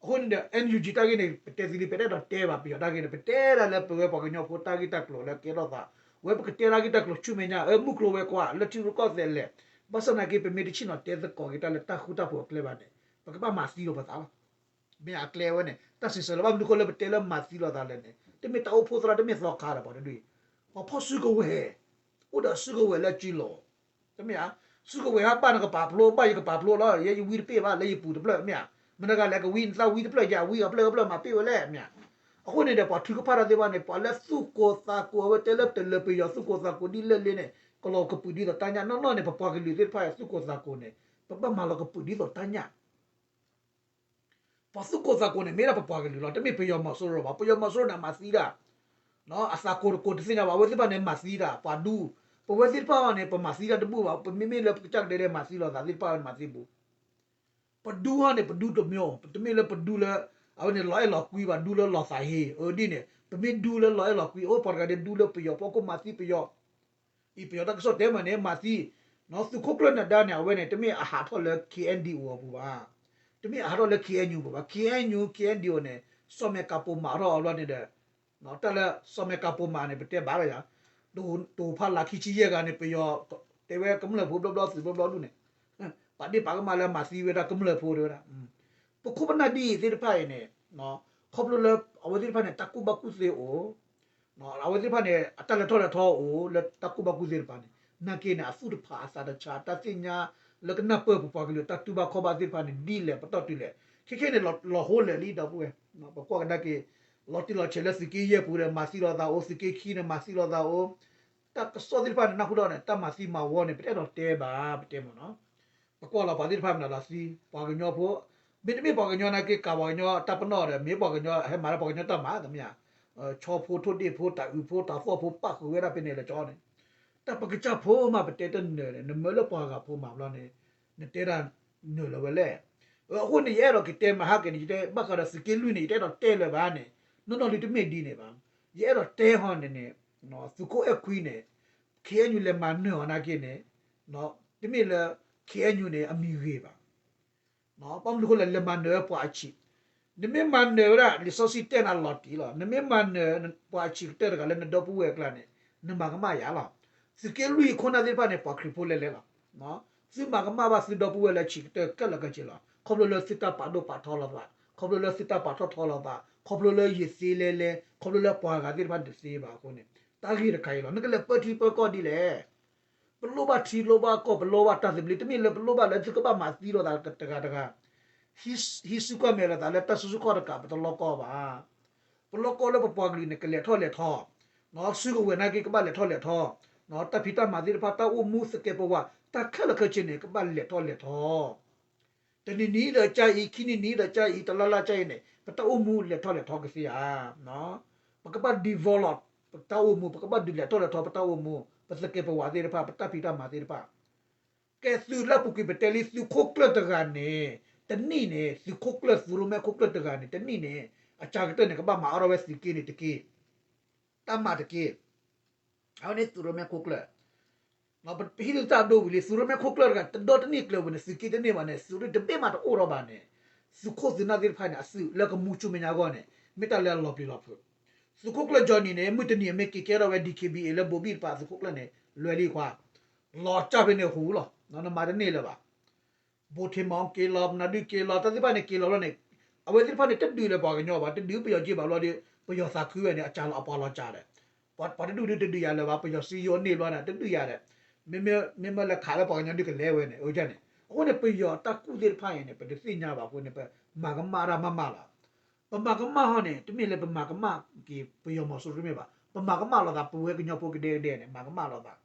အဃိန့ၣ်ဒီး NUG တၢ်ဂ့ၢ်န့ၣ် ပတဲသ့လံ ပတဲဒၣ်တဲဘၣ် ပယီၤတၢ်ဂ့ၢ်န့ၣ် ပတဲဒၣ်လၢပဝဲပှၤကညီဖိတၢ်ဂ့ၢ်တၢ်ကျိၤလၢကဲထီၣ်သး, ဝဲပကတဲတၢ်ဂ့ၢ်တၢ်ကျိၤဆူမဲာ်ညါ အၢ မုၢ်ကျိၤဝဲၤကွာ် လၢထံရူၢ်ကီၢ်သဲးလဲၣ်, ဘၣ်ဆၣ်သနာ်က့ ပမ့ၢ်တဆ့ၣ်နီၤတဲသကိးက့ၤတၢ်လၢတၢ်ဃူတၢ်ဖိးအကျဲဘၣ်န့ၣ် ပကဘၣ်မၤသံလိာ်ပသးလီၤ. မ့ၢ်အကျဲဝဲန့ၣ် တၢ်စံးဆၢလၢဘၣ်မနုၤဃိလၢပတဲလၢမၤသံလိာ်သးလဲၣ်န့ၣ် တမ့ၢ်တၢ်အိၣ်ဖှိၣ်သရၣ် တမ့ၢ်သီခါဒီးပှၤတဒူၣ်အံၤ, ပှၤဖီၣ်စုကဝဲၤ အိၣ်ဒီးစုကဝဲၤလၢအစုလီၤ တမ့ၢ်ဧါ. စုကဝဲၤဟဲဘၣ်နကပာ်ဖျိ ဘၣ်ယကပာ်ဖျိလီၤ ယဲယဝံတပ့ၢ်ဘၣ် လၢယပူၤတဖျၢၣ် မ့ၢ်ဧါ. မတၤတဂၤလဲၤကဝံနသးဝံတဖျၢၣ် ယဝံအဖျၢၣ်ကဖျၢၣ်မၤပ့ၢ်ဝဲလဲၣ် မ့ၢ်ဧါ. အဃိန့ၣ်ဒီး ပှၤထုကဖၣ်တၢ်သ့ၣ်တဖၣ်န့ၣ် ပှၤလၢသူၣ်ကိၢ်သးကိၢ် အဝဲတဲလၢတလၢပယီၤသူၣ်ကိၢ်သးကိၢ်ဒ်လဲၣ်လဲၣ်န့ၣ် ကလီၤကပုာ်ဒ်သိးတၢ်ညၣ်နီၢ်နီၢ်န့ၣ် ပပှၤကလုာ်သ့ၣ်တဖၣ်အသူၣ်ကိၢ်သးကိၢ်န့ၣ် ပဘၣ်မၤလီၤကပုာ်ဒ်သိးတၢ်ညၣ် ပှၤသူၣ်ကိၢ်သးကိၤန့ၣ် မ့ၢ်ဒၣ်ပပှၤကလုာ်လီၤ. တမ့ၢ်ပယီၤမီၤစိရိၤဘၣ်. ပယီၤမီၤစိရိၤန့ၣ် အမၤသံဒၣ် အသးကိၤတကိၤတသ့ၣ်ညါဘၣ်. အဝဲသ့ၣ်တဖၣ်န့ၣ် မၤသံဒၣ်ပှၤဒူ, ပဝဲသ့ၣ်တဖၣ်အံၤန့ၣ် ပမၤသံတၢ်တဘူၣ်ဘၣ်. ပမ့မ့ၢ်လၢပကစၢ်ကဒဲဒဲမၤသံလိာ်သးသ့ၣ်တဖၣ်န့ၣ် မၤသံဘူး. ပဒူဟီန့ၣ် ပဒူတမျိုး, ပတမ့ၢ်လၢပဒူလၢ အဝဲန့ၣ်လီၤအဲၣ်လီၤကွံဘၣ်, ဒူလၢလီၤသးဟ့, အဒ်န့ၣ် ပမ့ၢ်ဒူလၢလီၤအဲၣ်လီၤကွံ, အိၣ်ပှၤတဂၤဒဲဒူလၢပယီၤ, ပှၤကိးမၤသံပယီၤ အံၤပယီၤတၢ်ကစီၣ်တဲမးန့ၣ် မၤသံ, သုးခိၣ်ကျၢၢ်နဒါန့ၣ် အဝဲန့ၣ် တမ့ၢ်အဟးထီၣ်လၢ K N D O အပူၤဘၣ်, တမ့ၢ်အဟးထီၣ်လၢ K N U ပူၤဘၣ်, K N U K N D O န့ၣ် စီၤမဲာ်ကၤပိာ်မၤထီၣ်အဘျီန့ၣ်ဒီး တၢ်လၢစီၤမဲာ်ကၤပိာ်မၤန့ၣ် ပတဲဘၣ်လၢယၤ, တဟူးဖးလၢခံဆံယဲၢ်ဂၤန့ၣ် ပယီၤတဲဝဲကမျၢၢ်ဖိဘျီဘျီ သုးဘျီဘျီဒူၣ်န့ၣ်, ပာ်ဒ့ၣ်ပာ်ကမၣ်လၢမၤသံဝဲဒၣ်ကမျၢၢ်ဖိတဲဝဲဒၣ်, ပခိၣ်ပနၢ်ဒ်အံၤသ့ၣ်တဖၣ်အံၤန့ၣ် ခီဖျိလၢအဝဲသ့ၣ်တဖၣ်န့ၣ် တၢ်ကူၣ်ဘၣ်ကူၣ်သ့အိၣ် အဝဲသ့ၣ်တဖၣ်န့ၣ် အတၢ်လဲၤထီၣ်လဲၤထီအိၣ်လၢတၢ်ကူၣ်ဘၣ်ကူၣ်သ့တဖၣ်န့ၣ် နာ်က့န့ၣ် အသူၣ်တဖးအသးတဆါ တၢ်သ့ၣ်ညါလၢကနၢ်ပၢၢ်ပပှၤကလုာ်တၢ်တူၢ်ဘၣ်ခီၣ်ဘၣ်သ့ၣ်တဖၣ်န့ၣ် ဒ်လဲၣ်ပတီၢ်တုၤလဲၣ်, ခဲခဲန့ၣ် လီၤဟိလဲၣ်လံဒီပုၢ်ဝဲၢ်, ပကွၢ်ကဒါက့ၤ လီၤတံၢ်လီၤဆဲးလၢသုးက့ယဲၢ်ပူၤဒီး မၤသံလိာ်သးအိၣ်, သုးက့ခံန့ၣ် မၤသံလိာ်သးအိၣ်, တၢ်ကစီၣ်သ့ၣ်တဖၣ်န့ၣ် နၢ်ဟူထီၣ်န့ၣ် တၢ်မၤသံမၤဝီန့ၣ် ပတအဲၣ်ဒိးတဲဘၣ် ပတဲမ့ၢ်နီၤ ပကွၢ်လီၤပှၤသ့ၣ်တဖၣ်မနုၤလီၤသံ, ပှၤကညီဖိ, မ့တမ့ၢ်ပှၤကညီနာ်က့ ကးပှၤကညီတၢ်ပနီၣ်ဒီး မ့ၢ်ပှၤကညီ ဟဲမၤလၢပှၤကညီတၢ်မၤ တမ့ၢ်ဧါ, ဆီဖိထိၣ်ဒ့ၣ်ဖိ တၤအုးဖိ တၤသီၣ်ဖိ ပၣ်ဃုာ်ဝဲဒၣ်ဖဲန့ၣ်လၢကၠီန့ၣ်, တၢ်ပကစၢ်ဖိမး ပတဲတနၢၤန့ၣ် နမၢလၢပှၤဂၤဖိမၤဘျီန့ၣ် နတဲဒၣ်နၢၤလၢၤဝဲလဲၣ်. အဃိန့ၣ် ယအဲၣ်ဒိးကတဲမဟါက့ၤန့ၣ် ယတဲဘၣ်ဃးဒီးသုးက့လွံၢ်န့ၣ် ယတအဲၣ်ဒိးတဲလၢၤဘၣ်န့ၣ်, နီၢ်နီၢ်လံတမ့ၢ်ဒ်န့ၣ်ဘၣ်. ယအဲၣ်ဒိးတဲဟီန့ၣ်န့ၣ် သုးခိၣ်အဲၣ်ခွံန့ၣ် K N U လဲၤမၤနၢၤအီၤနာ်က့န့ၣ် တမ့ၢ်လၢ K N U န့ၣ် အမံၤဂ့ၤဘၣ်. ဘၣ်မနုၤအဃိလဲၣ် လဲၤမၤနၢၤဝဲပှၤအဆံး, နမ့ၢ်မၤနၢၤဝဲဒၣ် လံာ်စီဆှံတဲနၤလီၤတံၢ်လီၤ. နမ့ၢ်မၤနၢၤပှၤအဆံးကတၢၢ်တဂၤလၢနဒီပုၢ်ဝဲၢ်အကျါန့ၣ် နမၤကမၣ်ယၤလီၤ. သုးက့လွံၢ်အခိၣ်နၢ်သ့ၣ်တဖၣ်န့ၣ် ပှၤခရံာ်ဖိလဲၤလဲၤလီၤ. သုမၤကမၣ်ဘၣ်သုဒီပုၢ်ဝဲၢ်လၢအဆံးကတၢၢ်ခဲလၢာ်ခဲဆ့လီၤ. ခီဖျိလၢသုတၢ်ပာ်ဒိၣ်ပာ်ထီလိာ်သး, ခီဖျိလၢသုတၢ်ပာ်ထီၣ်ထီလိာ်သး, ခီဖျိလၢယသ့လဲၤလဲၤ, ခီဖျိလၢပှၤဂၤသ့ၣ်တဖၣ်တသ့ဘၣ်အဃိန့ၣ် တၢ်ဂ့ၢ်တခါအံၤလီၤ. နကလဲၤပၢထံပၢကီၢ်ဒ်လဲၣ်. ပလိၣ်ဘၣ်ထံလိၣ်ဘၣ်ကီၢ် ပလိၣ်ဘၣ်တၢ်သဘျ့ တမ့ၢ်လၢပလိၣ်ဘၣ်လၢသုကဘၣ်မၤသံလိာ်သးတဂၤတဂၤ, ဟံးစုကွၢ်မဲာ်လိာ်သးလၢတၢ်စုဆူၣ်ခီၣ်တကး ပတလိၣ်ကီၢ်ဘၣ်. ပလိၣ်ကီၢ်လၢပပှၤကလုာ်န့ၣ် ကလဲၤထီၣ်လဲၤထီ, စုကဝဲၤနာ်က့ကဘၣ်လဲၤထီၣ်လဲၤထီ, တၢ်ဖံးတၢ်မၤသ့ၣ်တဖၣ် တၢ်အိၣ်မူသကဲးပဝး တၢ်ခဲလၢာ်ခဲဆ့န့ၣ် ကဘၣ်လဲၤထီၣ်လဲၤထီ တနံၤနံၤဒီးကါအံၤ ခံနံၤနံၤဒီးကါအံၤ တလါလါကါအံၤန့ၣ် ပတၢ်အိၣ်မူလဲၤထီၣ်လဲၤထီကသ့ဧါ. ပကဘၣ် develop ပတၢ်အိၣ်မူ ပကဘၣ်ဒုးလဲၤထီၣ်လဲၤထီ ပတၢ်အိၣ်မူ ပသကဲးပဝးသ့ၣ်တဖၣ် ပတၢ်ဖံးတၢ်မၤသ့ၣ်တဖၣ်. ကဲသုးလၢအပူၤကွံာ် ပတဲလံ သုးခိၣ်ကျၢၢ်တဂၤန့ၣ် တနံၣ်န့ၣ် သုးခိၣ်ကျၢၢ် သုးရိၣ်မဲခိၣ်ကျၢၢ်တဂၤန့ၣ် တနံၣ်န့ၣ် အစှၤကတၢၢ်န့ၣ် ကဘၣ်မၤအီၣ်ထီၣ်ဝဲသုးက့န့ၣ်တက့ၢ်, တၢ်မၤတက့ၢ်. အဝဲန့ၣ်သုးရိၣ်မဲခိၣ်ကျၢၢ် ပဟံးသုးတၢ်အဒိဝံၤလံ သုးရိၣ်မဲခိၣ်ကျၢၢ်တဂၤ တဒီတနံၣ်ကျၢၤဝံၤန့ၣ် သုးက့တန့ၢ်ဘၣ်န့ၣ် သုးရ့ၣ်တဘ့ၣ်မးတအိၣ်ထီၣ်ဘၣ်န့ၣ် သုးခိၣ်သုးနၢ်သ့ၣ်တဖၣ်န့ၣ် အသုးလၢကမူဆူမဲာ်ညါအဂီၢ်န့ၣ် မ့ၢ်တၢ်လၢအလီၤပျံၤလီၤဖုး. သုးခိၣ်ကျၢၢ် Johnny န့ၣ် မုၢ်တနံၤအမ့ၢ်က့ၤကဲထီၣ်ဝဲ D K B A လၢဘိၤဘံၣ်တပၤသုးခိၣ်ကျၢၢ်န့ၣ် လွဲၤလံခွါ လီၤကၢ်ဖဲန့ၣ်ဟူလီၤ. နမၤတန့ၢ်လၢၤဘၣ် ဘိၣ်ထံးမီၣ်က့ၤလီၤ ပနၢ်ဒုက့ၤလီၤ တၢ်သ့ၣ်တဖၣ်န့ၣ်က့ၤလီၤဘျီန့ၣ် အဝဲသ့ၣ်တဖၣ်န့ၣ် တဒုးလၢပှၤကညီဘၣ် တဒုးပယီၤက့ၤဘၣ်ဘျီဒီး ပယီၤသးခုဝဲန့ၣ် အစှၤလီၤအပှၤလီၤစှၤဒီး ပှၤတဒုးဒုးတဒုးယၤလၢၤဘၣ် ပယီၤစံယိၤန့ၢ်ဘျီန့ၣ် တဒုးယၤဒီး မ့မ့ၢ်လၢခးလၢပှၤကညီဒုးကလဲၤဝဲန့ၣ် အန့ၣ် အဃိန့ၣ် ပယီၤတၢ်ကူၣ်သ့ၣ်တဖၣ်အံၤန့ၣ် ပတသ့ၣ်ညါဘၣ်အဃိန့ၣ် ပမၤကမၣ်တၢ်မးမးလီၤ. ပမၤကမၣ်ဟီန့ၣ် တမ့ၢ်လၢပမၤကမၣ်က့ၤပယီၤမီၤစိရိၤမ့ၢ်ဘၣ် ပမၤကမၣ်လိာ်သး ပဝဲကညီဖိကဒဲကဒဲန့ၣ် မၤကမၣ်လိာ်သး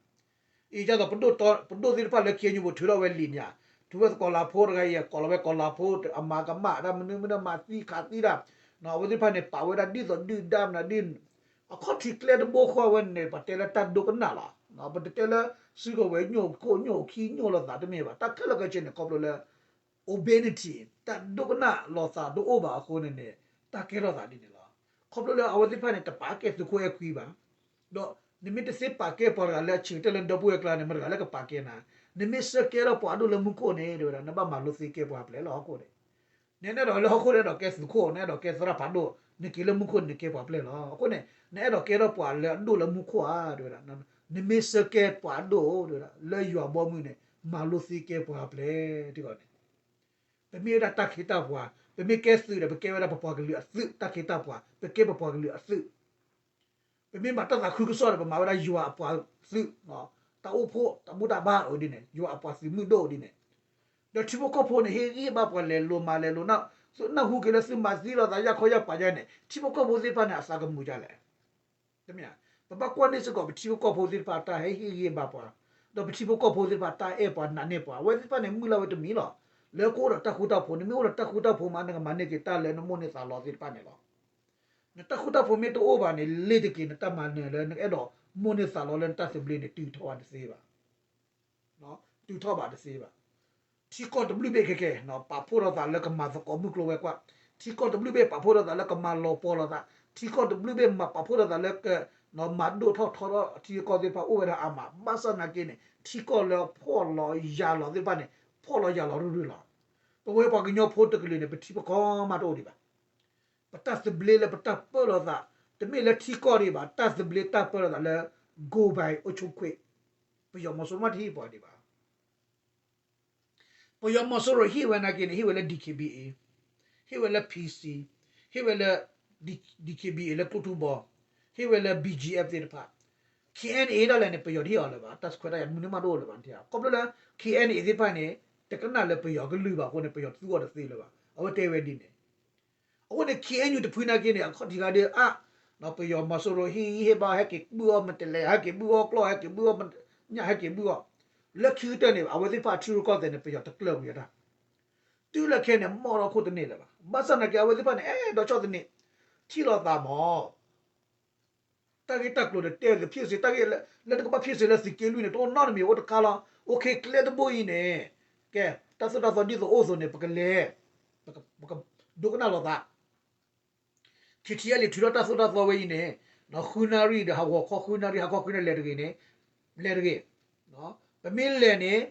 အံၤဒ်သိး ပဒိၣ်သ့ၣ်တဖၣ်လၢ K N U ပူၤထုးထီၣ်ဝဲလံာ်မ့ၢ်ဧါ, ထုးဝဲသကိးလၤဖိတဂၤအံၤ ကိးလီၤဝဲကိးလၤဖိ အမၤကမၣ်တၢ်မနုၤမနုၤ မၤသံခးသံတၢ်, အဝဲသ့ၣ်တဖၣ်န့ၣ် ပာ်ဝဲဒၣ်ဒ်သိးဒုၣ်ဒါမနုၤဒ် အခီၣ်ထံးကျဲတဘိဃီဝဲန့ၣ် ပတဲလၢတၢ်ဒိကနၣ်လီၤ. ပတတဲလၢ စုကဝဲၤညိၣ်ခိၣ်ညိၣ်ခံညိၣ်လိာ်သးတမ့ၢ်ဘၣ် တၢ်ခဲလၢာ်ခဲဆ့န့ၣ် ခီဖျိလၢ urbanity တၢ်ဒိကနၣ်လိာ်သးတအိၣ်ဘၣ်အဃိန့ၣ်န့ၣ် တၢ်ကဲထီၣ်သးဒ်န့ၣ်လီၤ. ခီဖျိလၢအဝဲသ့ၣ်တဖၣ်န့ၣ် တပာ်ကဲသုးခိၣ်အဲၣ်ခွံဘၣ်, ဒီးနမ့ၢ်တသ့ပာ်ကဲပှၤတဂၤလၢအဆံးကတၢၢ်လၢနဒီပုၢ်ဝဲၢ်ကျါန့ၣ် မတၤတဂၤလၢကပာ်ကဲနၤ, နမ့ၢ်ဆၢကဲထီၣ်ပှၤအဒိၣ်လၢမူခိၣ်န့ၣ် တဲဝဲဒၣ် နဘၣ်မၤလိသ့ကဲပှၤပျဲၢ်လၢဟီၣ်ခိၣ်န့ၣ်, နအဲၣ်ဒိးလၢဟီၣ်ခိၣ် နအဲၣ်ဒိးကဲသုးခိၣ် နအဲၣ်ဒိးကဲသရၣ်ဖးဒိၣ် နက့ၤလၢမူခိၣ်န့ၣ် နကဲပှၤပျဲၢ်လီၤ. အဃိန့ၣ် နအဲၣ်ဒိးကဲထီၣ်ပှၤလၢအဒိၣ်လၢမူခိၣ်ဧါ တဲဝဲဒၣ်, နမ့ၢ်ဆၢကဲပှၤအဒိၣ် တဲဝဲဒၣ် လၢယွၤဘီမုၢ်န့ၣ် မၤလိသ့ကဲပှၤပျဲၢ် တဲဝဲန့ၣ် ပမ့ၢ်ဝဲဒၣ်တၢ်ခ့တၢ်ပှၤ, ပမ့ၢ်ကဲသုးဒီး ပကဲဝဲဒၣ်ပပှၤကလုာ်အသုး တၢ်ခ့တၢ်ပှၤ, ပကဲပပှၤကလုာ်အသုး, ပမ့ၢ်မၤတၢ်သးခုကစီၣ်ဒီး ပမၤဝဲဒၣ်ယွၤအပှၤသုး, တၢ်အိၣ်ဖှိၣ်တၢ်ဘူၣ်တၢ်ဘါအိၣ်ဒ်န့ၣ် ယွၤအပှၤသုးမုၢ်ဒိၣ်ဒ်န့ၣ်, ဒီးထံဖိကီၢ်ဖိန့ၣ် ဟ့ၣ်ဂံၢ်ဘါပှၤလဲၤလိၤမၤလဲၤလိၤ, သုနၢ်ဟူက့ၤလၢသုမၤသံလိာ်သးယၢ်ခီယၢ်ပၤယဲန့ၣ် ထံဖိကီၢ်ဖိသ့ၣ်တဖၣ်န့ၣ် အသးကမုာ်ဒ်လဲၣ် တမ့ၢ်ဧါ, ပဘၣ်ကွၢ်န့ၢ်စ့ၢ်ကီး ပထံဖိကီၢ်ဖိသ့ၣ်တဖၣ်တၢ်ဟဲဟ့ၣ်ဂံၢ်ဘါပှၤ, ဒီးပထံဖိကီၢ်ဖိသ့ၣ်တဖၣ် တၢ်အဲၣ်ပှၤနာ်န့ၢ်ပှၤ အဝဲသ့ၣ်တဖၣ်န့ၣ် မုၢ်လၢ်ဝဲတမံၤလီၤ. လၢကအိၣ်ဒီးတၢ်ဃူတၢ်ဖိး နမ့ၢ်အိၣ်ဒီးတၢ်ဃူတၢ်ဖိးမး နကမၤန့ၢ်က့ၤတၢ်လၢနမိၣ်န့ၢ်သးလီသ့ၣ်တဖၣ်န့ၣ်လီၤ. နတၢ်ဃူတၢ်ဖိးမ့ၢ်တအိၣ်ဘၣ်န့ၣ် လ့ၤတက့ၤနတၢ်မၤနၢၤလၢနကအဲၣ်ဒိးမိၣ်န့ၢ်သးလီလၢနတၢ်သဘျ့န့ၣ် တုၤထီၣ်ဘၣ်တသ့ဘၣ်. တုၤထီၣ်ဘၣ်တသ့ဘၣ်. ထံကီၢ်တဘျုးဘ့ၣ်ခဲကဲ ပာ်ဖှိၣ်ထီၣ်သးလၢကမၤသကိးမုၢ်ကျိၤဝဲၤကွာ်, ထံကီၢ်တဘျုးဘ့ၣ်ပာ်ဖှိၣ်ထီၣ်သးလၢကမၤလီၤပှီၢ်လိာ်သး, ထံကီၢ်တဘျုးဘ့ၣ်မၤပာ်ဖှိၣ်ထီၣ်သးလၢက မၤဒိၣ်ထီၣ်ထီထီၣ်ထံကီၢ်သ့ၣ်တဖၣ်အိၣ်ဝဲဒၣ်အါမး, ဘၣ်ဆၣ်နာ်က့န့ၣ် ထံကီၢ်လၢဖှီၣ်လီၤယာ်လီၤသ့ၣ်တဖၣ်န့ၣ် ဖှီၣ်လီၤယာ်လီၤရုၢ်ရုၢ်လီၤ. ပဝဲပှၤကညီဖိတကလုာ်န့ၣ် ပထံပကီၢ်မးတအိၣ်ဒံးဘၣ်. ပတၢ်သဘျ့လၢပတၢ်ပၢၢ်လိာ်သး တမ့ၢ်လၢထံကီၢ်ဒံးဘၣ်, တၢ်သဘျ့တၢ်ပၢၢ်လိာ်သးလၢ go by အိၣ်ဆိၣ်ခွ့ၣ်, ပယီၤမီၤစိရိၤမ့ၢ်တဟ့ၣ်ပှၤဒံးဘၣ်. ပယီၤမီၤစိရိၤဟ့ၣ်ဝဲနာ်က့န့ၣ် ဟ့ၣ်ဝဲလၢ D K B A, ဟ့ၣ်ဝဲလၢ P C, ဟ့ၣ်ဝဲလၢ D- DKBA လၢကျိၣ်ထူဘီ, ဟ့ၣ်ဝဲလၢ B G F သ့ၣ်တဖၣ်, K N A ဒၣ်လဲာ်န့ၣ် ပယီၤတဟ့ၣ်အီၤလၢၤဘၣ်, တၢ်ဆခွဲးတၢ်ယာ်မနုၤမးတအိၣ်လၢၤဘၣ်, ခီဖျိလၢ K N A သ့ၣ်တဖၣ်န့ၣ် တကနၣ်လၢပယီၤကလုၢ်ဘၣ်အဃိန့ၣ် ပယီၤသူအီၤတသ့လၢၤဘၣ်, အဝဲတဲဝဲဒ်န့ၣ်. အဃိန့ၣ် K N U တဖုနာ်က့န့ၣ် အခီၣ်ထံးဂၤဒုးအါ, ပယီၤမီၤစိရိၤဟ့ၣ်ဂံၢ်ဟ့ၣ်ဘါ ဟဲက့ၤဘုၣ်အီၤ မတလဲၤ ဟဲက့ၤဘုၣ်အီၤကျီၢ် ဟဲက့ၤဘုၣ်အီၤညၣ် ဟဲက့ၤဘုၣ်အီၤ, လၢခံကတၢၢ်န့ၣ် အဝဲသ့ၣ်တဖၣ်ထံရူၢ်ကီၢ်သဲးန့ၣ် ပယီၤတကျၢၢ်ကွံာ်ဝဲဒၣ်, တုၤလၢခဲန့ၣ် မီၢ်ထီၣ်ခိၣ်တန့ၢ်လၢၤဘၣ်, ဘၣ်ဆၣ်နာ်က့ အဝဲသ့ၣ်တဖၣ်န့ၣ် အဲၣ်ဒိးဆီၣ်သနံး, ထံၣ်လိာ်သးမး တၢ်ဂ့ၢ်တၢ်ကျိၤန့ၣ် တဲသ့ ဖံးစ့ တၢ်ဂ့ၢ်လၢ လၢနကဘၣ်ဖံးစ့လၢသုးက့လွံၢ်န့ၣ် တအိၣ်နီတမံၤ အိၣ်တခါလီၤ. အိၣ်ခ့ကျဲတဘိအံၤန့ၣ် ကဲ တၢ်သိၣ်တၢ်သီဒ်သိးအိၣ်သိးန့ၣ် ပကလဲၤ ပက ပကဒိကနၣ်လိာ်သး ထံထံအလံၤ ထုးထီၣ်တၢ်သိၣ်တၢ်သီဝဲအံၤန့ၣ် ဃုနၣ်ရံၣ်ဒီးဟးဂီၤခီဃုနၣ်ရံၣ် ဟးခီဃုနၣ်ရံၣ် လဲၤတဂ့ၤန့ၣ် လဲၤတဂ့ၤ. ပမ့ၢ်လဲၤန့ၣ်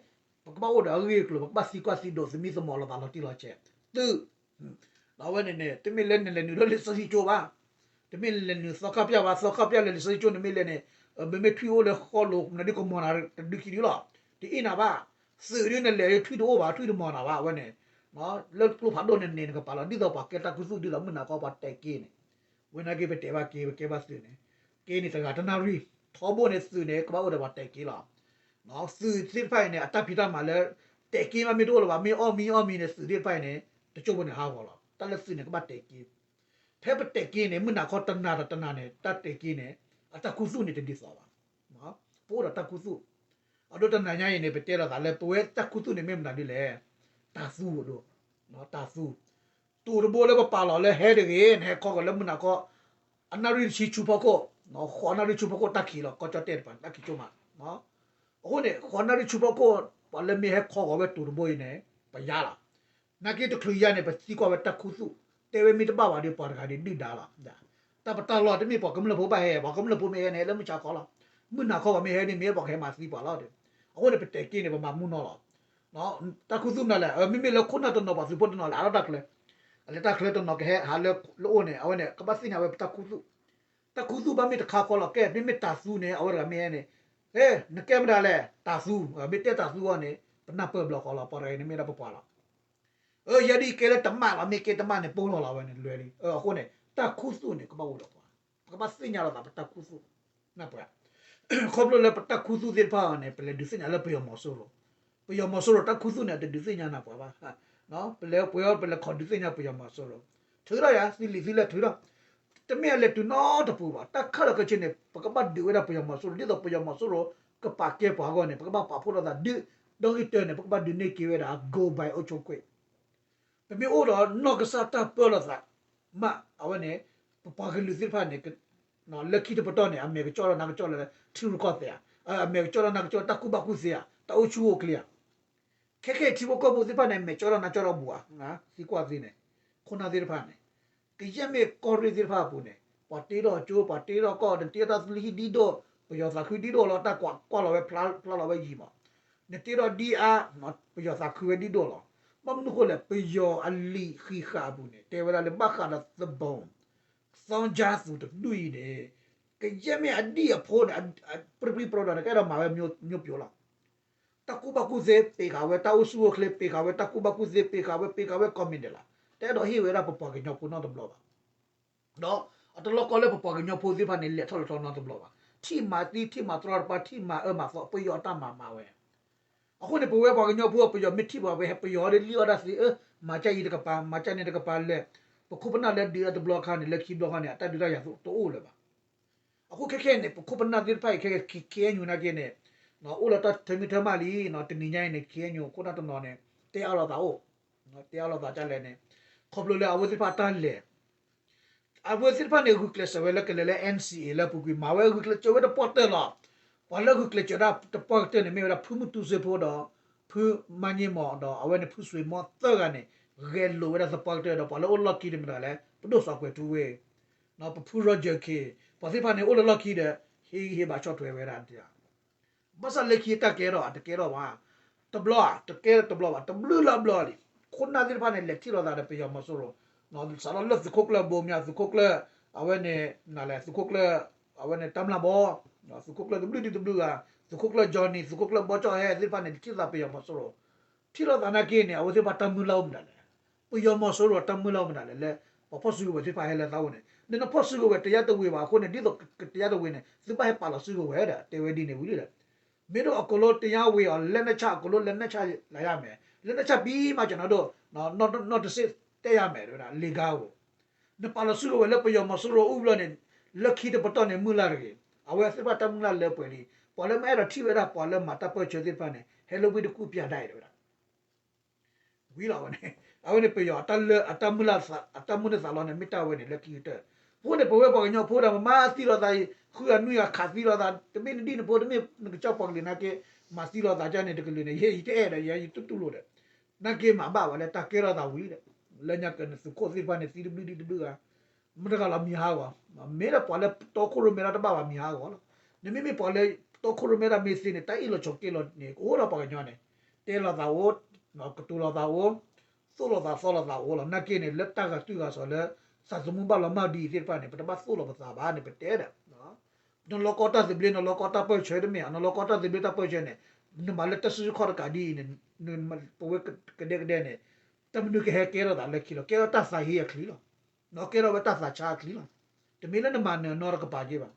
ပကဘၣ်အိၣ်ဒီးအဂ့ၢ်အကျိၤ ပကဘၣ်သံကွၢ်သံဒိးသမံသမိးလိာ်သးလီၤတံၢ်လီၤဆဲး သုး ဒီးအဝဲန့ၣ်န့ၣ် တမ့ၢ်လၢနလဲၤနုာ်လၢလံာ်စီဆှံကၠိဘၣ်, တမ့ၢ်လဲၤနုာ်သီခါပျၢ်ဘၣ်, သီခါပျၢ်လၢလံာ်စီဆှံကၠိန့ၣ်မ့ၢ်လဲၤန့ၣ် မ့မ့ၢ်ထွံၣ်အိၣ်လၢဃီလိၤ နဒုးကမီၤနၤတဒုခံဒုလီၤ. တအ့ၣ်နၤဘၣ်, သုးဒုးနလဲၤထွံၣ်တအိၣ်ဘၣ် ထွံၣ်တမီၤနၤဘၣ် အဝဲန့ၣ် လၢကျိဖးဒိၣ်န့ၣ်န့ၣ် နကပာ်လီၤ ဒ်သိးပှၤကဲတၢ်ခူသူၣ် ဒ်သိးမုၢ်နၤခီပှၤတဲာ်က့န့ၣ်, ဝဲနာ်က့ပတဲာ်ဘၣ်က့ ပကဲဘၣ်သုးန့ၣ်, က့န့ၣ်တဂၤတနၣ်ရံၣ်, ထီဘိန့ၣ်သုးန့ၣ် ကဘၣ်အိၣ်ဒီးပှၤတဲာ်က့လီၤ. သုးသ့ၣ်တဖၣ်အံၤန့ၣ် အတၢ်ဖံးတၢ်မၤလၢ တဲာ်က့မးမ့ၢ်တအိၣ်လၢၤဘၣ် မ့ၢ်အီၣ်မံအီၣ်မံန့ၣ် သုးသ့ၣ်တဖၣ်အံၤန့ၣ် တကၠိဖိန့ၣ်ဟးဂီၤလီၤ. တၢ်လၢသုးန့ၣ်ကဘၣ်တဲာ်က့ ဖဲပတဲာ်က့န့ၣ် မုၢ်နၤခီတနၤဒီးတနၤန့ၣ် တၢ်တဲာ်က့န့ၣ် အတၢ်ခူသူၣ်န့ၣ်တဒ်သိးဘၣ်. ပအိၣ်ဒီးတၢ်ခူသူၣ်, အဒိတနၤညါအံၤန့ၣ် ပတဲလိာ်သးလၢပဝဲတၢ်ခူသူၣ်န့ၣ်မ့ၢ်မနုၤဒ်လဲၣ်, တၢ်သူအဒိ, တၢ်သူ, တိၤတဘိလၢပပာ်လီၤလၢဟဲတဂ့ၤ နဟဲခီကီၤလၢမုၢ်နၤခီ အနၣ်ရံၣ်တဆံဆူဖီခိၣ်, ဃိးနၣ်ရံၣ်ဆူဖီခိၣ်တၢ်ခံးလီၤ ကီၢ်ကၠီၣ်တဲၣ်တပၤ တၢ်ခံးကၠိမး အဃိန့ၣ် ဃိးနၣ်ရံၣ်ဆူဖီခိၣ် ပှၤလၢမ့ၢ်ဟဲခီကီၤဝဲတိၤတဘိအံၤန့ၣ် ပယါလီၤ. နာ်က့တချုးယါန့ၣ် ပသံကွၢ်ဝဲတၢ်ခူသူၣ်, တဲဝဲမ့ၢ်တဘၣ်ဘၣ်ဒီး ပှၤတဂၤဒုးဒုၣ်ဒါလီၤ. တၢ်ပတၢ်လီၢ်တမ့ၢ်ပှၤကမျၢၢ်ဖိဘၣ်ဟဲ, ပှၤကမျၢၢ်ဖိမ့ၢ်ဟဲန့ၣ် ဟဲလၢမုၢ်ဆါခီလီၤ. မုၢ်နၤခီပှၤမ့ၢ်ဟဲန့ၣ် မ့ၢ်ပှၤကဟဲမၤသံပှၤလီၤ. အဃိန့ၣ် ပတဲာ်က့န့ၣ် ပမၤမူနီၤလီၤ. တၢ်ခူသူၣ်မနုၤလဲၣ်, မ့မ့ၢ်လၢခိၣ်နၢ်တနီၤ ပှၤသုးဖိတနီၤလဲၣ် အလီၢ်တၢ်ချၢ, အလဲၤတၢ်ချၢတနီၤကဟဲဟးလၢလၢအိၣ်န့ၣ် အဝဲန့ၣ် ကဘၣ်သ့ၣ်ညါဝဲပတၢ်ခူသူၣ်. တၢ်ခူသူၣ်ဘၣ်မ့ၢ်တခါဃီလီၤ ကဲ မ့မ့ၢ်တၤသူန့ၣ် အဝဲတဂၤမ့ၢ်ဟဲန့ၣ်, ဟဲ နကဲမတၤလဲၣ် တၤသူ, မ့ၢ်တဲတၤသူအီၤန့ၣ် ပနၢ်ပၢၢ်ဘျီဃီလီၤ ပှၤတဂၤအံၤန့ၣ်မ့ၢ်ဒၣ်ပပှၤလီၤ. အၢ ယဲဒ်အံၤကဲလၢတမၣ်လီၤ မ့ၢ်ကဲတမၣ်န့ၣ် ပိၢ်လီၤလီၤဝဲန့ၣ် လွဲလံ. အဃိန့ၣ် တၢ်ခူသူၣ်န့ၣ် ကဘၣ်အိၣ်ဒီးပှၤ, ပကဘၣ်သ့ၣ်ညါလိာ်သးပတၢ်ခူသူၣ်, နၢ်ပှၤ ခီဖျိလၢပတၢ်ခူသူၣ်သ့ၣ်တဖၣ်အံၤန့ၣ် ပလဲၤဒုးသ့ၣ်ညါလၢပယီၤမီၤစိရိၤ, ပယီၤမီၤစိရိၤတၢ်ခူသူၣ်န့ၣ် အတဒုးသ့ၣ်ညါနၢ်ပှၤဘၣ်. ပလဲၤပှဲၤအီၤ ပလဲၤခီဒုးသ့ၣ်ညါပယီၤမီၤစိရိၤ, ထုးထီၣ်ယၤ သုလံာ်သုလဲၢ်ထုးထီၣ်, တမ့ၢ်အလဲၤတုၤနီတပူၤဘၣ်. တၢ်ခါလီၤခဲဆ့န့ၣ် ပကဘၣ်ဒုးဝဲဒၣ်ပယီၤမီၤစိရိၤ ဒ်သိးပယီၤမီၤစိရိၤ ကပာ်ကဲပှၤအဂီၢ်န့ၣ် ပကဘၣ်ပာ်ဖှိၣ်ထီၣ်သးဒုး, ဒီဂံၢ်တၢန့ၣ် ပကဘၣ်ဒုးန့ၢ်က့ၤဝဲဒၣ် go by အိၣ်ဆိၣ်ခွ့ၣ် ပမ့ၢ်အိၣ်ဒီးနီၢ်ကစၢ်တၢ်ပၢလီၤသး, မ့ၢ်အဝဲန့ၣ် ပပှၤကလုာ်သ့ၣ်တဖၣ်န့ၣ် လၢခံတပတီၢ်န့ၣ် အမဲာ်ကကၠီၣ်လီၤနါကကၠီၣ်လီၤလၢထံရူၢ်ကီၢ်သဲးဧါ, အမဲာ်ကကၠီၣ်လီၤနါကကၠီၣ်တၢ်ကူၣ်ဘၣ်ကူၣ်သ့ဧါ, တၢ်အိၣ်ဆူၣ်အိၣ်ချ့ဧါ. ခဲခဲအံၤထံဖိကီၢ်ဖိသ့ၣ်တဖၣ်န့ၣ် မဲာ်ကၠီၣ်လီၤနါကၠီၣ်လီၤဘူးဧါ, သံကွၢ်သ့န့ၣ်, ခိၣ်နၢ်သ့ၣ်တဖၣ်န့ၣ်, ကယဲၢ်မ့ၢ်ကီၢ်ရ့ၣ်သ့ၣ်တဖၣ်အပူၤန့ၣ် ပှၤတ့ထီၣ်ကၠိ ပှၤတ့ထီၣ်ကီၢ် နတ့ထီၣ်တၢ်သဘျ့ဟံၣ်ဒ်ဒိၣ်, ပယီၤသးခုဒ်ဒိၣ်လီၤ တၢ်ကွၢ်ကွၢ်လီၤဝဲဖျါလီၤဝဲယံာ်မး, နတ့ထီၣ်ဒ်အါ, ပယီၤသးခုဝဲဒ်ဒိၣ်လီၤ. ဘၣ်မနုၤဃိလဲၣ် ပယီၤအလံာ်ဃံးဃာ်အပူၤန့ၣ် တဲဝဲဒၣ်လၢဘၣ်ဃးဒီးသဘိၣ် သီကၠါသူတဒူၣ်အံၤန့ၣ်, ကယဲၢ်မ့ၢ်အဒံၣ်အဖိန့ၣ် ပြံပြံပြီဒီး နကအဲၣ်ဒိးမၤဝဲမျိုးပြိးလီၤ. တၢ်ကူၣ်ဘၣ်ကူၣ်သ့ ပ့ၤဃာ်ဝဲ တၢ်အိၣ်ဆူၣ်အိၣ်ချ့ ပ့ၤဃာ်ဝဲ တၢ်ကူၣ်ဘၣ်ကူၣ်သ့ ပ့ၤဃာ်ဝဲ ပ့ၤဃာ်ဝဲ ကိးမံၤဒဲးလီၤ. တအဲၣ်ဒိးဟ့ၣ်ဝဲဒၣ်ပပှၤကညီဖိနီတဘျီဘၣ်. ဒီးအတလီၢ်ကီလၢပပှၤကညီဖိသ့ၣ်တဖၣ်န့ၣ် လဲၤထီၣ်လဲၤထီနီတဘျီဘၣ်. ထံၣ်မၤသံ ထံၣ်မၤတြီတပၤ ထံၣ်မၤအၢမၤသီ ပယီၤအတၢ်မၤမၤဝဲ အဃိန့ၣ် ပဝဲပှၤကညီဖိ ပယီၤမ့ၢ်ထံၣ်ပှၤ ပယီၤဒ်လံအီၣ်ဒၣ်သ့ အၢ မၤကၢ်အံၤတကပၤ မၤကၢ်န့ၣ်တကပၤလဲၣ်, ပခိၣ်ပနၢ်လၢဒုးတဘျီခါန့ၣ် လၢခံဘျီခါန့ၣ် အတၢ်ဒုးတၢ်ယၤတအိၣ်လၢၤဘၣ်. အဃိခဲခဲအံၤန့ၣ် ပခိၣ်ပနၢ်သ့ၣ်တဖၣ်အံၤ ခဲခဲ ခ့ၣ်အဲၣ်ယူၣ် နာ်က့န့ၣ် အိၣ်လၢတၢ်ထၢမံထၢမးလံ, တနံၤညါအံၤန့ၣ် ခ့ၣ်အဲၣ်ယူၣ် ခိၣ်နၢ်တနီၤန့ၣ် တဲအါလိာ်သးအိၣ်, တဲအါလိာ်သးဒ်လဲၣ်န့ၣ်, ခီဖျိလၢအဝဲသ့ၣ်တဖၣ်တၢ်လဲၤ အဝဲသ့ၣ်တဖၣ်န့ၣ် ဂုာ်ကျဲးစၢးဝဲလၢကလဲၤလၢ NCA လၢအပူၤကွံာ် မၤဝဲဂုာ်ကျဲးစၢးဝဲတပှၢ်တၢၢ်လီၤ. ပှၤလၢဂုာ်ကျဲးစၢးတၢ်တပှၢ်ကတၢၢ်န့ၣ် မ့ၢ်ဝဲဒၣ်ဖုမုၢ်တူစ့ဖိဒီး ဖုမါည့ၣ်မီၢ်ဒီး အဝဲန့ၣ်ဖုစွ့ၤမီၢ်သၢဂၤန့ၣ် ဂဲၤလိာ်ဝဲဒၣ်သပှၢ်ကတၢၢ်ဒီး ပှၤလၢအိၣ်လီၢ်ခံတမံၤတဂၤလဲၣ် ပဒိၣ်စီၤကွဲၤထူဝ့ၢ်, ပဖု Roger Khin ပှၤသ့ၣ်တဖၣ်န့ၣ် အိၣ်လၢလီၢ်ခံဒီး ဟ့ၣ်ဂံၢ်ဟ့ၣ်ဘါဆီၣ်ထွဲဝဲဒၣ် ဘၣ်ဆၣ်လၢခံတၢ်ကဲထီၣ် တကဲထီၣ်ဘၣ်, တဘျီဧါ တကဲတဘျီဘၣ် တဘျုးလၢအဘျီလံ. ခိၣ်နၢ်သ့ၣ်တဖၣ်န့ၣ် လဲၤထံၣ်လိာ်သးဒီးပယီၤမီၤစိရိၤ, စးထီၣ်လၢသုးခိၣ်ကျၢၢ်ဘိမၠး သုးခိၣ်ကျၢၢ် အဝဲန့ၣ် နလဲၣ် သုးခိၣ်ကျၢၢ် အဝဲန့ၣ်တၢ်မျၢ်ဘီ, သုးခိၣ်ကျၢၢ်တဘျုးဒံးတဘျုးဂၤ, သုးခိၣ်ကျၢၢ် Johnny သုးခိၣ်ကျၢၢ်ဘီကၠီၣ်ဟဲသ့ၣ်တဖၣ်န့ၣ် ထံၣ်သးပယီၤမီၤစိရိၤ, ထံၣ်လိာ်သးနာ်က့န့ၣ် အဝဲသ့ၣ်တဖၣ်တၢ်မုၢ်လၢ်အိၣ်မနုၤလဲၣ်, ပယီၤမီၤစိရိၤတၢ်မုၢ်လၢ်အိၣ်မနုၤလဲၣ် လၢပှၤဖီၣ်စုကဝဲၤသ့ၣ်တဖၣ်ဟဲလၢသးအိၣ်န့ၣ် နနဖီၣ်စုကဝဲၤတယါတဝ့ၤဘၣ်အဃိန့ၣ် ဒ်သိးကတယါတဝ့ၤန့ၣ် သုဘၣ်ဟဲပာ်လီၤစုကဝဲၤဒီး တဲဝဲဒ်န့ၣ်ဝံၤလံဒီး မ့ၢ်ဒ်အကလိတယါဝ့ၤအီၤ လက်နက်ချအကလိ လက်နက်ချလာရမယ်, လက်နက်ချပြီးမှ ကျွန်တော်တို့ နောက်တစ်ဆင့် တက်ရမယ် တဲဝဲဒၣ် လ့ကါဧိၤ, နပာ်လီၤစုကဝဲၤလၢပယီၤမီၤစိရိၤအိၣ်ဘျီန့ၣ် လၢခံတပတီၢ်န့ၣ် မုၢ်လၢ်တဂ့ၤ, အဝဲသ့ၣ်တဖၣ်တၢ်မုၢ်လၢ်လၢပှဲၤလံ, ပှၤလၢမ့ၢ်အဲၣ်ဒိးထံၣ်ဝဲဒၣ်ပှၤလၢမၤတၢ်ပၢၢ်ဆၢသ့ၣ်တဖၣ်န့ၣ် ဟဲလၢဝ့ၢ်တကူၣ်ပျၢ်ဒၣ်အံၤ တဲဝဲဒၣ် ဝံၤလီၤဝဲန့ၣ်, အဝဲန့ၣ်ပယီၤအတၢ်လၢ အတၢ်မုၢ်လၢ်သးလီၤန့ၣ် မ့ၢ်တၢ်ဝဲန့ၣ်လၢခံကတၢၢ်, အဃိန့ၣ် ပဝဲပှၤကညီဖိဒီး ပမၤသံလိာ်သးအံၤ ဃုအနွံဂၤခးသံလိာ်သး တမ့ၢ်နဒံၣ်နဖိ တမ့ၢ်နကစၢ်ပှၤကလုာ်နာ်က့ မၤသံလိာ်သးကန့ၣ် တကလုာ်န့ၣ် ယဲယတအဲၣ်ဒီး ယဲယတူၢ်တူၢ်လိာ်ဒီး နာ်က့မၤဘၣ်ဝဲလၢတၢ်ကဲထီၣ်သးဝံၤဒီး လၢညါကန့ၣ် သုးခိၣ်သ့ၣ်တဖၣ်န့ၣ် သံတဘျုးဒံးတဘျုးဂၤ မတဂၤလီၤမံၤဟးဂီၤ, မ့ၢ်ဒီးပှၤလၢတီခိၣ်ရိၣ်မဲတၢ်တဘၣ်ဘၣ်မံၤဟးဂီၤလီၤ, နမ့မ့ၢ်ပှၤလၢတီခိၣ်ရိၣ်မဲတၢ်မ့ၢ်သ့န့ၣ် တၢ်အ့ၣ်လိာ်ဆိးက့လိာ်န့ၣ် ကအိၣ်ဒီးပှၤကညီန့ၣ်, တဲလိာ်သးအိၣ်, ကတိၤလိာ်သးအိၣ်, သိၣ်လိာ်သးသီလိာ်သးအိၣ်လီၤ, နာ်က့န့ၣ် လၢတၢ်ဂၤတုၤဂၤစီၤလၢ သးသမူဘၣ်လီၤမၢ်ဒ်အံၤသ့ၣ်တဖၣ်န့ၣ် ပတဘၣ်သိၣ်လိာ်ပသးဘၣ်န့ၣ် ပတဲဒီး နလီၤကီတၢ်သဘျ့ နလီၤကီတၢ်ပၢၢ်ဆၢတမ့ၢ် နလီၤကီတၢ်သဘျ့တၢ်ပၢၢ်ဆၢန့ၣ်, နမၤလၢတၢ်စုဆူၣ်ခီၣ်တကးဒ်အံၤန့ၣ်, ပဝဲကဒဲကဒဲန့ၣ်, တၢ်မနုၤကဟဲကဲထီၣ်သးလၢခံလီၤ, ကဲထီၣ်တၢ်သးဟ့အချံလီၤ, ကဲထီၣ်ဝဲတၢ်သးဆါအချံလီၤ, တမ့ၢ်လၢနမၤနၢၤနီတကပၤက့ဘၣ်,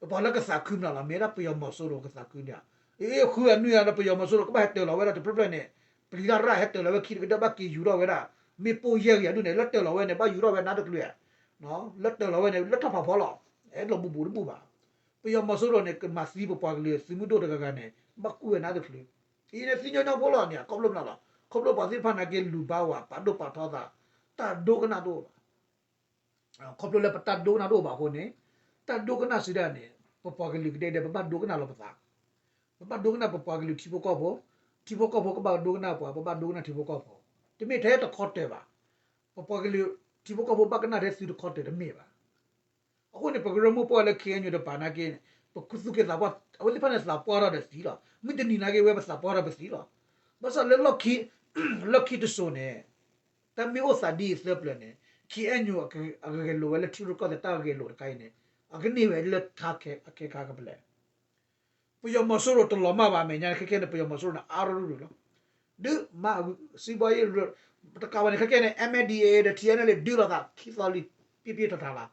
ပှၤလၢကသးခုမနုၤလီၤ မ့ၢ်ဒၣ်ပယီၤမီၤစိရိၤကသးခုန့ၣ်ဧါ, အ့ ဃုအနွံဂၤဒီးပယီၤမီၤစိရိၤကဘၣ်ဟဲတၢၤလီၤဝဲဒၣ်တဖျၢၣ်ဖျၢၣ်န့ၣ်, ပျံၤတၢ်ရၣ်ဟဲတၢၤလီၤဝဲခံတကဒၢ ဘၣ်က့ၤယူၤထီၣ်ဝဲဒၣ်, မ့ၣ်ပိၢ်ယဲၢ်ဂၤဒုးန့ၣ် လၢတၢၤလီၤဝဲန့ၣ် ဘၣ်ယူၤထီၣ်ဝဲနါတချုးဧါ လၢတၢၤလီၤဝဲန့ၣ် လၢထီၣ်ဖးဖီလီၤ, အဲၣ်ဒိးဘူးဘူးတဘူးဘၣ်, ပယီၤမီၤစိရိၤန့ၣ် ကမၤသံပပှၤကလုာ် သုးမုၢ်ဒိၣ်တဂၤဂၤန့ၣ် ဘၣ်ကူၣ်ဝဲနါတချုး, အံၤန့ၣ်သံညီညီဖိလီၤန့ၣ် ခီဖျိမနုၤလီၤ, ခီဖျိပှၤသ့ၣ်တဖၣ်နာ်က့လူၤဘါဝဲ ပာ်ဒိၣ်ပာ်ထီသး, တၢ်ဒိကနၣ်တအိၣ်ဘၣ် ခီဖျိလၢပတၢ်ဒိကနၣ်တအိၣ်ဘၣ်အဃိန့ၣ်, တၢ်ဒိကနၣ်စုဒၣ်န့ၣ် ပပှၤကလုာ်ကဒဲကဒဲ ပဘၣ်ဒိကနၣ်လီၤပသး, ပဘၣ်ဒိကနၣ်ပပှၤကလုာ်ထံဖိကီၢ်ဖိ, ထံဖိကီၢ်ဖိကဘၣ်ဒိကနၣ်ပှၤ ပဘၣ်ဒိကနၣ်ထံဖိကီၢ်ဖိ, တမ့ၢ်ထဲတခီတၢၤဘၣ်, ပပှၤကလုာ်ထံဖိကီၢ်ဖိဘၣ်ကနၣ်ထဲသုတခီတၢၤတမ့ၢ်ဘၣ် အဃိန့ၣ် ပကရၢမိၢ်ပှၢ်လၢ ခ့ၣ်အဲၣ်ယူၣ် တပၤနာ်က့န့ၣ် ပသူၣ်က့သးပှၢ် အဝဲသ့ၣ်တဖၣ်န့ၣ်သးပှၢ်ထီၣ်ဒီးသံလီၤ. မုၢ်တနံၤနာ်က့ဝဲပသးပှၢ်ထီၣ်ပသံလီၤ. ဘၣ်ဆၣ်လၢလီၢ်ခံတစိၤန့ၣ် တၢ်မ့ၢ်အိၣ်သးဒ်အံၤသၢပျၢၤန့ၣ် ခ့ၣ်အဲၣ်ယူၣ် အဂဲၤလိာ်ဝဲလၢထံရူၢ်ကီၢ်သဲးတၢ်ဂဲၤလိာ်တခါအံၤန့ၣ် အကန့ၢ်ဝဲလၢထါခဲခါကပလဲၤ ပယီၤမီၤစိရိၤတလီၤမၢ်ဘၣ် အမဲာ်ညါန့ၣ် ခဲခဲန့ၣ် ပယီၤမီၤစိရိၤန့ၣ် အါရူၢ်ရူၢ်လီၤ. ဒုးမၤစံးဘီအံၤ တကးဘၣ်န့ၣ် ခဲခဲန့ၣ် MNDAA ဒီး ထံၣ်အဲၣ်ယူၣ် ဒုးလိာ်သးခံသီလံ ပံပံထးထးလီၤ.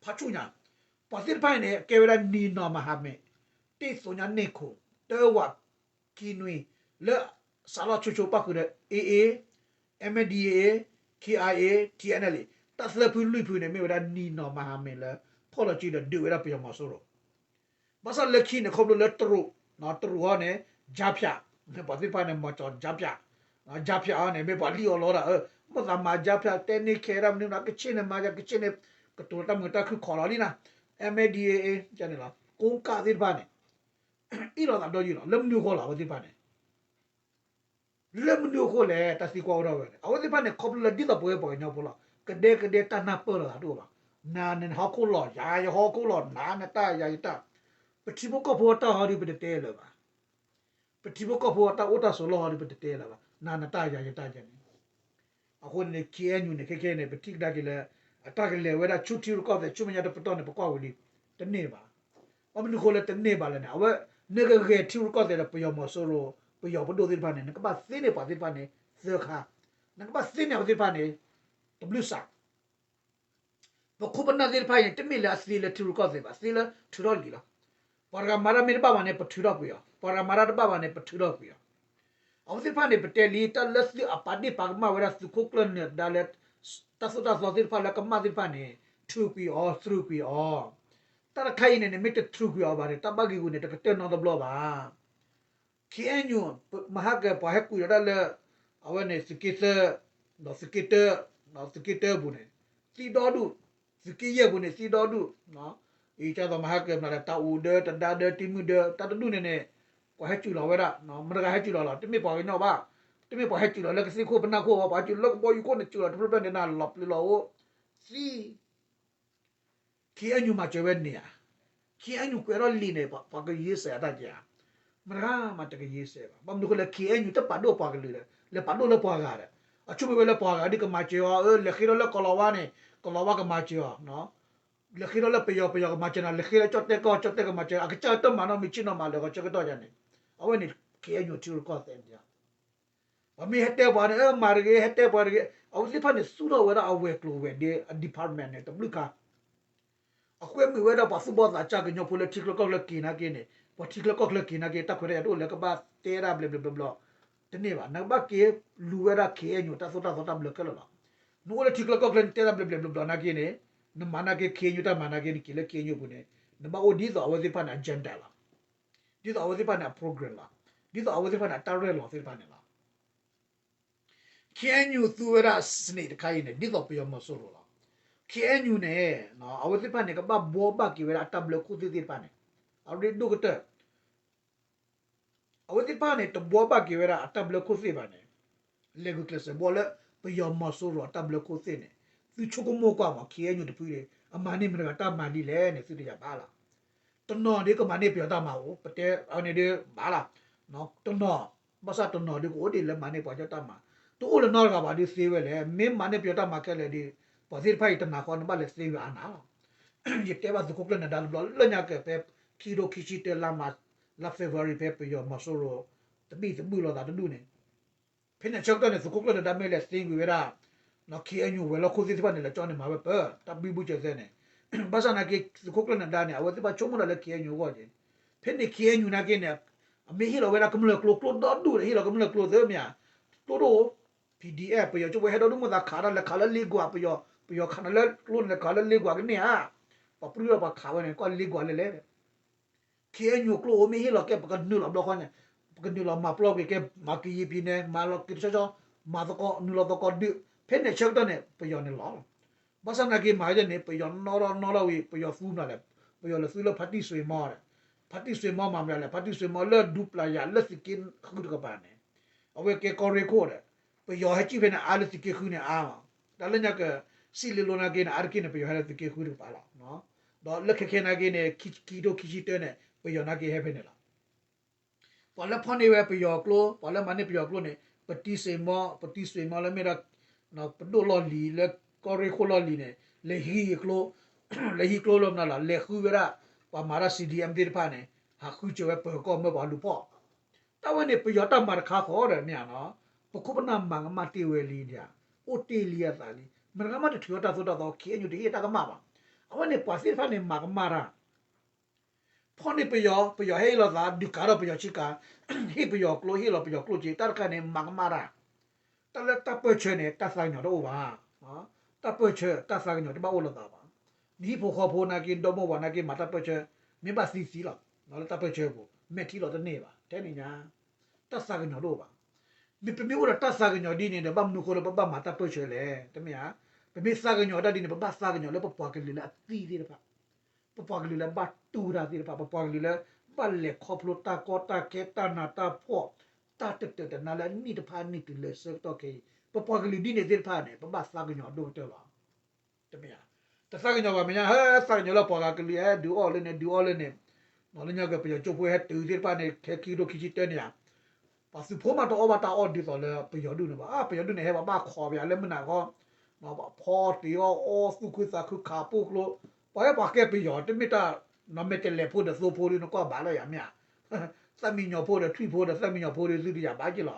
ဖးဆူၣ်ညါ ပှၤသ့ၣ်တဖၣ်အံၤန့ၣ် ကဲဝဲဒၣ် နီၤနီၤမၤဟးမဲာ် တ့ၢ်သိညါန့ၢ်ခိၣ် တၢဝးခံနွံ လၢစးလီၢ်ဆိဆိပၣ်ဃုာ်ဒီး AA, MNDAA, KIA, TNLA တၢ်သၢဖုလွံၢ်ဖုန့ၣ် မ့ၢ်ဝဲဒၣ် နီၤနီၤမၤဟးမဲာ်လၢ ဖီၣ်လီၤစုဒီးဒုးဝဲဒၣ်ပယီၤမီၤစိရိၤ ဘၣ်ဆၣ်လၢခံန့ၣ် ခီဖျိလၢတရူး, တရူးဟီန့ၣ် ကြားဖြတ်, ပှၤသ့ၣ်တဖၣ်န့ၣ် မၤကၠီၤ ကြားဖြတ်, ကြားဖြတ်ဟီန့ၣ် မ့ၢ်ပှၤလံၣ်အီၤလီၤဒၣ်, မ့ၢ်သးမၤ ကြားဖြတ် တဲန့ၢ်ခဲဒၣ်မနုၤနီၤ ကချ့ၣ်န့ၣ်မၤ ကချ့ၣ်န့ၣ် ကတိၤတၢ်မုာ်တၢ်ခုၣ်ခီၣ်လီၤလံနီၤ, MNDAA န့ၣ်လီၤ ကိးကးသ့ၣ်တဖၣ်န့ၣ် အ့ၣ်လိာ်သးဒီးယုၢ်လီၤ လၢမနုၤအဃိလီၤ အဝဲသ့ၣ်တဖၣ်န့ၣ် လၢမနုၤအဃိလဲၣ် တၢ်သံကွၢ်အိၣ်ထီၣ်ဝဲန့ၣ် အဝဲသ့ၣ်တဖၣ်န့ၣ် ခီဖျိလၢဒ်သိးပဝဲပှၤကညီဖိလီၤ ကဒဲကဒဲတၢ်နၢ်ပၢၢ်လိာ်သးတအိၣ်ဘၣ်, နၤန့ၣ်ဟီၣ်ခိၣ်လီၤ ယၤယဟီၣ်ခိၣ်လီၤ နၤနတၢ်ယၤယတၢ်, ပထံဖိကီၢ်ဖိအတၢ်ဟီဒုးပတတဲလၢၤဘၣ်, ပထံဖိကီၢ်ဖိအတၢ်အိၣ်တၢ်ဆိးလီၢ်ဟီဒုးပတတဲလၢၤဘၣ် နၤနတၢ်ယၤယတၢ်ယဲန့ၣ် အဃိန့ၣ် ခ့ၣ်အဲၣ်ယူၣ်န့ၣ် ခဲခဲန့ၣ် ပထံၣ်ကဒါက့ၤလၢ အတၢ်ကလဲၤဝဲဒၣ်ဆူထံရူၢ်ကီၢ်သဲး ဆူမဲာ်ညါတပတီၢ်န့ၣ် ပကွၢ်ဝံၤလံ တန့ၢ်ဘၣ်. ဘၣ်မနုၤအဃိလၢတန့ၢ်ဘၣ်လဲၣ်န့ၣ် အဝဲ နကဂဲၤထံရူၢ်ကီၢ်သဲးဒီးပယီၤမီၤစိရိၤ ပယီၤပဒိၣ်သ့ၣ်တဖၣ်န့ၣ် နကဘၣ်သ့န့ၢ်ပှၤသ့ၣ်တဖၣ်န့ၣ် သၢခါ, နကဘၣ်သ့န့ၢ်အဝဲသ့ၣ်တဖၣ်န့ၣ် တဘျုးစး ပခိၣ်ပနၢ်သ့ၣ်တဖၣ်အံၤန့ၣ် တမ့ၢ်လၢအသ့လၢထံရူၢ်ကီၢ်သဲးဘၣ်, သ့လၢထုးထီၣ်လံၤလီၤ. ပှၤတဂၤမၤတၢ်မ့ၢ်တဘၣ်ဘၣ်န့ၣ် ပထုးထီၣ်ကွံာ်အီၤ, ပှၤတဂၤမၤတၢ်တဘၣ်ဘၣ်န့ၣ် ပထုးထီၣ်ကွံာ်အီၤ. အဝဲသ့ၣ်တဖၣ်န့ၣ် ပတဲလံ တၢ်လၢသုးအပာ်ဒ့ၣ်ပာ်ကမၣ်ဝဲဒၣ်သုးခိၣ်ကျၢၢ်နၢၤဒါလၢ တၢ်သိၣ်တၢ်သီသ့ၣ်တဖၣ်လၢကမၣ်သ့ၣ်တဖၣ်န့ၣ် ထုးကွံာ်အီၤ သရူးကွံာ်အီၤ. တၢ်တခါအံၤန့ၣ်န့ၣ် မ့ၢ်တထုးကွံာ်အီၤဘၣ်န့ၣ် တၢ်ဘၣ်ဂ့ၢ်ဂူာ်န့ၣ် တကတၢၢ်နီတဘျီဘၣ်. ခ့ၣ်အဲၣ်ယူၣ် မဟါကၢၤ ပှၤဟဲကွံာ်လီၤဒၣ်လၢ အဝဲန့ၣ် သုးက့သၢ ဒီးသုးက့တၢ သုးက့တၢအပူၤန့ၣ် သံဒီဒူၣ်, သုးက့ယဲၢ်ပူၤန့ၣ် သံဒီဒူၣ်, အံၤကသိးမဟါကၢၤမနုၤလဲၣ် တၢ်အူဒၢ တဒါဒၢ တံမုၢ်ဒၢ တၢ်တဒူၣ်န့ၣ်န့ၣ် ပှၤဟဲစူးလီၤဝဲဒၣ် မတၤဂၤဟဲစူးလီၤလီၤ တမ့ၢ်ပှၤကညီဘၣ်, တမ့ၢ်ပှၤဟဲစူးလီၤလၢကသ့ၣ်ခိၣ်ပနၢ်ခိၣ်ဘၣ် ပှၤစူးလၢကဘီယူၤခိၣ်န့ၣ် စူးလီၤတဖျၢၣ်ဖျၢၣ်န့ၣ် နလီၤပျံၤလီၤအိၣ် သံ ခ့ၣ်အဲၣ်ယူၣ် မၤစၢၤဝဲန့ၣ်ဧါ, ခ့ၣ်အဲၣ်ယူၣ် ကွဲးထီၣ်လံာ်န့ၣ် ပှၤကယ့စဲးအတၢ်က့ဧါ, မတၤဂၤမးတကယ့စဲးဘၣ်. ဘၣ်မနုၤအဃိလဲၣ် ခ့ၣ်အဲၣ်ယူၣ် တပာ်ဒိၣ်ပှၤကလုာ်ဒီး လဲၤပာ်ဒိၣ်လၢပှၤဂၤဒီး အဆိကမိၣ်ဝဲလၢပှၤဂၤဒ်ကမၤစၢၤအီၤ အၢ လဲၤဃ့ထီၣ်လၢကီၤလၤဝါန့ၣ် ကီၤလၤဝါကမၤစၢၤအီၤ လဲၤဃ့ထီၣ်လၢပယီၤ ပယီၤကမၤစၢၤနၤ လဲၤဃ့လၢကၠီၣ်တဲၣ်ကီၢ် ကၠီၣ်တဲၣ်ကမၤစၢၤ အကစၢ်တမၤနီတမံၤ ဆ့ၣ်နီၤမၤလၢာ်ဂီၤဆၢကတီၢ်ယါန့ၣ် အဝဲန့ၣ် ခ့ၣ်အဲၣ်ယူၣ် ထံရူၢ်ကီၢ်သဲးန့ၣ် ပှၤမ့ၢ်ဟဲတဲပှၤန့ၣ် အၢ မၤတဂ့ၤ ဟဲတဲပှၤတဂ့ၤ အဝဲသ့ၣ်တဖၣ်န့ၣ် သူၣ်ထီၣ်ဝဲဒၣ်အဝဲၤကျိၤဝဲၤဒ့အ department န့ၣ် တဘျုးခါ အဃိမ့ၢ်ဝဲဒၣ်ပှၤသူၣ်ဘီၣ်သးစၢ်ကညီဖိလၢထံချၢကီၢ်ချၢက့ၤနာ်က့န့ၣ် ပှၤထံချၢကီၢ်ချၢက့ၤနာ်က့ တၢ်ခွဲးတၢ်ယာ်တအိၣ်လၢကဘၣ်တဲဒၣ်ဘျဲးဘျဲးဘျီဘျီ တန့ၢ်ဘၣ် နကဘၣ်က့ၤလူၤဝဲဒၣ် ခ့ၣ်အဲၣ်ယူၣ် တၢ်သိၣ်တၢ်သီတၢ်ဘျၢခဲလၢာ်လီၤ. နအိၣ်လၢထံချၢကီၢ်ချၢန့ၣ် တဲဒၣ်ဘျဲးဘျဲးဘျီဘျီနာ်က့န့ၣ် နမၤနာ်က့ ခ့ၣ်အဲၣ်ယူၣ် တၢ်မၤနာ်က့န့ၣ် က့ၤလၢ ခ့ၣ်အဲၣ်ယူၣ် အပူၤန့ၣ် နဘၣ်အိၣ်ဒ်သိးအဝဲသ့ၣ်တဖၣ်န့ၣ် agenda လီၤ. ဒ်သိးအဝဲသ့ၣ်တဖၣ်န့ၣ် အ program လီၤ. ဒ်သိးအဝဲသ့ၣ်တဖၣ်န့ၣ် အတၢ်ရဲၣ်လီၤသ့ၣ်တဖၣ်န့ၣ်လီၤ. ခ့ၣ်အဲၣ်ယူၣ် သူဝဲဒၣ် snake တခါအံၤန့ၣ် ဒ်သိးပယီၤမီၤစိရိၤလီၤ. ခ့ၣ်အဲၣ်ယူၣ် န့ၣ် အဝဲသ့ၣ်တဖၣ်န့ၣ် ကဘၣ်ဘှီဘၣ်က့ၤဝဲဒၣ်အတၢ်ဘျၢခိၣ်သ့ၣ်သ့ၣ်တဖၣ်န့ၣ် အရ့ဒိၣ်ကတၢၢ် အဝဲသ့ၣ်တဖၣ်န့ၣ် တဘှီဘၣ်က့ၤဝဲဒၣ်အတၢ်ဘျၢခိၣ်သ့ၣ်ဘၣ်န့ၣ် လဲၤဂုာ်ကျဲးစၢးဘှီလၢ ပယီၤမီၤစိရိၤအတၢ်ဘျၢခိၣ်သ့ၣ်န့ၣ် သုဆိကမိၣ်ကွၢ်မး ခ့ၣ်အဲၣ်ယူၣ် တဖုန့ၣ် အမၤန့ၢ်မတၤတဂၤတၢ်မၤဒ်လဲၣ်န့ၣ် သုတယၤဘၣ်လီၤ. တနီၤဒ်ကမၤန့ၢ်ပယီၤတၢ်မၤအိၣ် ပတဲအန့ၣ်ဒ်ဘၣ်လီၤ. တနီၤ ဘၣ်ဆၣ်တနီၤဒ်ကအိၣ်ဒ်လၢမၤန့ၢ်ပှၤကညီတၢ်မၤ တအိၣ်လၢၤနီတဂၤဘၣ်ဒ်သ့ဝဲလဲၣ်. မ့ၢ်မၤန့ၢ်ပယီၤတၢ်မၤခဲလၢာ်ဒ် ပှၤသ့ၣ်တဖၣ်အံၤတနာ်ဃီ နဘၣ်လဲၤသ့ဝဲအါနၤလီၤ. ယတဲဘၣ်သုးခိၣ်ကျၢၢ်နဒါတဘျီလၢညါက့ၤ ဖဲခံကထိခံဆံတၢ လါမး လါ February ဖဲပယီၤမီၤစိရိၤ တဘံၣ်တဘုၣ်လိာ်သးတဒူၣ်န့ၣ် ဖဲန့ၣ်ဆၢကတီၢ်န့ၣ် သုးခိၣ်ကျၢၢ်နဒါမ့ၢ်လဲၤသ့ဝံၤဝဲဒၣ် ခ့ၣ်အဲၣ်ယူၣ် ဝဲၤလီၢ်ခိၣ်သ့ၣ်တဖၣ်န့ၣ် လဲၤကၠီန့ၣ် မၤဝဲပၢၤ တၢ်ဘံဘူစၢၤသဲန့ၣ် ဘၣ်ဆၣ်နာ်က့ သုးခိၣ်ကျၢၢ်နဒါန့ၣ် အဝဲသ့ၣ်တဖၣ်ဆိကမိၣ်ဒၣ်လၢ ခ့ၣ်အဲၣ်ယူၣ် အဂီၢ်က့ၤ ဖဲန့ၣ် ခ့ၣ်အဲၣ်ယူၣ် နာ်က့န့ၣ် အမ့ၢ်ဟ့ၣ်လီၤဝဲဒၣ်ကမျၢၢ်ကျိ ကျိဒီဒူၣ်န့ၣ် ဟ့ၣ်လီၤကမျၢၢ်ကျိသ့မ့ၢ်ဧါ, ကျိတအိၣ် PDF ပယီၤကၠိဖိဟဲဒီဒူၣ်မ့ၢ်သးခးဒၣ်လဲာ်ခးလၢလ့ကွာ် ပယီၤ ပယီၤခးနၤလၢကျိန့ၣ် လဲၤခးလၢလ့ကွာ်ကန့ၢ်ဧါ, ပှၤပြံဝဲပှၤခးဝဲန့ၣ် ကွၢ်လ့ကွာ်လဲၣ်လဲၣ် ခ့ၣ်အဲၣ်ယူၣ်ကျိအိၣ်မ့ၢ်ဟ့ၣ်လီၤကဲ ပကနုာ်လီၤဘျီဃီန့ၣ် ပကနုာ်လီၤမၤပျီကွံာ်ကဲ မၤကယံၤပံၤန့ၣ် မၤလီၤက့ၤတဆီဆီ မၤသကိး နုာ်လီၤသကိးဒုး ဖဲန့ၣ်ဆၢကတီၢ်န့ၣ် ပယီၤန့ၣ်လီၤလီၤ. ဘၣ်ဆၣ်နာ်က့မၤဝဲဒၣ်န့ၣ် ပယီၤနီၣ်ထီၣ်နီၣ်ထီၣ်ဝံၤ ပယီၤသူမနုၤလဲၣ်, ပယီၤလဲၤသူလၢဖါတံၢ်စွ့ၤမီၢ်ဒီး ဖါတံၢ်စွ့ၤမီၢ်မၤမနုၤလဲၣ်, ဖါတံၢ်စွ့ၤမီၢ်လၢဒူပျၤယၤလၢသုးက့ဃုတကပၤန့ၣ် အဝဲကဲကီၢ်ရ့ၣ်ခိၣ်ဒီး ပယီၤဟဲကံၣ်ဖဲန့ၣ်အါလၢသုးက့ဃုန့ၣ်အါလီၤ. တၢ်လၢညါက စံးလ့လိနာ်က့န့ၣ် အါတက့ၢ်န့ၣ် ပယီၤဟဲလၢသုးက့ဃုတကပၤလီၤ. ဒီးလၢခဲခဲနာ်က့န့ၣ် ခံကထိခံဆံတၢန့ၣ် ပယီၤနာ်က့ဟဲဖဲန့ၣ်လီၤ. ပှၤလၢဖီၣ်န့ၢ်ဝဲပယီၤကျိ ပှၤလၢမၤန့ၢ်ပယီၤကျိန့ၣ် ပတံၢ်စွ့ၤမီၢ် ပတံၢ်စွ့ၤမီၢ်လၢမ့ၢ်ဒီး ပဒိၣ်လီၢ်လံၤလၢကီၢ်ရ့ၣ်ခိၣ်လီၢ်လံၤန့ၣ် လဲၤဟံးကျိ လဲၤဟံးကျိလၢမနုၤလဲၣ် လဲၤဃုဝဲဒၣ် ပှၤမၤတၢ် C D M သ့ၣ်တဖၣ်န့ၣ် ဟးဃုစၢၤဝဲပၢၤကီၢ်မၢပှၤလူၤဖီၣ် တၢ်ဝဲန့ၣ် ပယီၤတၢ်မၤတခါဃီဒီးမ့ၢ်ဧါနီၤ ပခိၣ်ပနၢ်မၤကမၣ်တ့ၢ်ဝဲလံဒၣ် အိၣ်တ့ၢ်လံအသးလံ မတၤတဂၤမးတထုးထီၣ်တၢ်သိၣ်တၢ်သီ ခ့ၣ်အဲၣ်ယူၣ် တဟ့ၣ်တၢ်ကမၣ်ဘၣ်. အဝဲန့ၣ် ပှၤသ့ၣ်တဖၣ်န့ၣ်မၤကမၣ်တၢ် ဖီၣ်န့ၢ်ပယီၤ ပယီၤဟဲဟ့ၣ်လီၤသး ဒုးကးထီၣ်ပယီၤဆ့ကၤ ဟ့ၣ်ပယီၤကျိ ဟ့ၣ်လီၤပယီၤကျိက့ၤ တၢ်တခါန့ၣ် မၤကမၣ်တၢ် တၢ်လၢတၢ်ပၢၢ်ဆၢန့ၣ် တၢ်သးကညီၤတအိၣ်ဘၣ်. တၢ်ပၢၢ်ဆၢ တၢ်သးကညီၤတဘၣ်အိၣ်လိာ်သးဘၣ်. နဟံၣ်ဖိဃီဖိနာ်က့ ဒီမါဝၤနာ်က့ မၤတၢ်ပၢၢ်ဆၢ မ့ၢ်ဘၣ်သံသံလီၤ. လၢတၢ်ပၢၢ်ဆၢပူၤ မဲာ်ထံလီၤတန့ၢ်ဘၣ် ထဲန့ၣ်ညါ တၢ်သးကညီၤတအိၣ်ဘၣ်. မ့ၢ်ပမ့ၢ်အိၣ်ဒီးတၢ်သးကညီၤဒ်န့ၣ်ဒီး ဘၣ်မနုၤဃိလၢပဘၣ်မၤတၢ်ပၢၢ်ဆၢလဲၣ် တမ့ၢ်ဧါ. ပမ့ၢ်သးကညီၤတၢ်ဒ်န့ၣ် ပဘၣ်သးကညီၤလၢပပှၤကလုာ်လၢအသံသ့ၣ်တဖၣ် ပပှၤကလုာ်လၢဘၣ်တူၢ်တၢ်သ့ၣ်တဖၣ် ပပှၤကလုာ်လၢ ဘၣ်လဲၤခီဖျိတၢ်ကီတၢ်ခဲ တၢ်နးတၢ်ဖှီၣ် တၢ်တတၢာ်တနါလၢအနံၣ်တဖၣ်အနံၣ်တုၤလၢဆၢကတီၢ်ခဲအံၤ ပပှၤကလုာ်ဒ်န့ၣ်သ့ၣ်တဖၣ်န့ၣ် ပဘၣ်သးကညီၤအဒိၣ်ကတၢၢ်လီၤ. တမ့ၢ်ဧါ. တသးကညီၤဘၣ်မဲာ်ညါ ဟဲသးကညီၤလၢပှၤဂၤကလုာ် ဟဲဒုးအီၣ်လၢန့ၣ် ဒုးအီၣ်လၢန့ၣ် လၢညါက့ၤ ပယီၤကၠိဖိဟဲတုၤသ့ၣ်တဖၣ်န့ၣ် ခဲခံကထိခံဆံတၢန့ၣ်ဧါ ပှၤသုးဖိမးတအီၣ်ဘၣ်တၢ်အီၣ်ဒ်သိးလၢပယီၤဒူၣ်န့ၣ်ဘၣ်. ပယီၤဒူၣ်န့ၣ် ဟဲဘၣ်ဘၣ်ခိးပယီၤလၢမုၢ်နၤခီ ဖီတ့ၢ်အီၣ်အီသူၣ်ခုသးခုခးပိၢ်ကျိ ပှၤဟဲပှၤကဲပယီၤ တမ့ၢ်တၢ် နီၢ်မဲာ်တဲးလဲးဖိဒီးသိဖိဒီး နကွၢ်ဘၣ်လၢယၤမ့ၢ်ဧါ. သၣ်မံညီၤဖိဒီးထွံၣ်ဖိဒီးသၣ်မံညီၤဖိဒီး သုတယၤဘၣ်က့ၤလီၤ.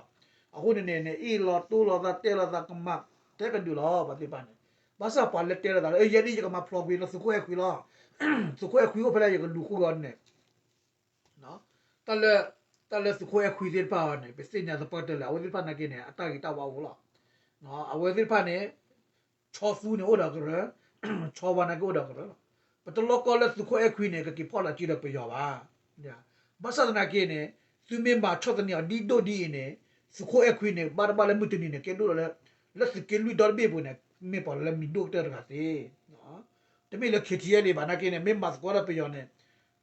အဃိန့ၣ်န့ၣ် အ့ၣ်လိာ်တိလိာ်သးတဲလိာ်သးကမၣ် တဲကဒုးလီၤ ပှၤသ့ၣ်တဖၣ်န့ၣ်. ဘၣ်ဆၣ်ပှၤလၢတဲလိာ်သးလၢ ယဲဒ်ယကမၤဖျိးကွံာ်လၢသုးခိၣ်အဲၣ်ခွံလီၤ. သုးခိၣ်အဲၣ်ခွံအိၣ်ဖဲလဲၣ် ယကလူၤဃုာ်အီၤန့ၣ် တၢ်လၢ တၢ်လၢသုးခိၣ်အဲၣ်ခွံသ့ၣ်တဖၣ်န့ၣ် ပသ့ၣ်ညါသပှၢ်တၢၢ်လၢ အဝဲသ့ၣ်တဖၣ်နာ်က့န့ၣ် အတၢ်ဂ့ၤတၢ်ဝါအိၣ်လီၤ. အဝဲသ့ၣ်တဖၣ်န့ၣ် ဆီသူန့ၣ်အိၣ်ဒီးကရၢ, ဆီဝါနာ်က့အိၣ်ဒီးကရၢလီၤ. ပတလီကီလၢသုးခိၣ်အဲၣ်ခွံန့ၣ် ကက့ၤဖီၣ်လီၤစုဒီးပယီၤဘၣ်. ဘၣ်ဆၣ်သနာ်က့န့ၣ် သုမ့ၢ်မၤဆီၣ်သနံးအီၤဒ်ဒိၣ်ဒ်အံၤန့ၣ် သုးခိၣ်အဲၣ်ခွံန့ၣ် ဘၣ်တဘၣ်လၢမုၢ်တနံၤန့ၣ် ကဲဒိၣ်လီၤလၢ လၢသုးက့လွံၢ်ဒီတဘ့ၣ်အပူၤန့ၣ် မ့ၢ်ပှၤလၢမံၤဒိၣ်ကတၢၢ်တဂၤသ့. တမ့ၢ်လၢ ခ့ထံအဲလ့ ဘၣ်နာ်က့န့ၣ် မ့ၢ်မၤသကိးတၢ်ပယီၤန့ၣ်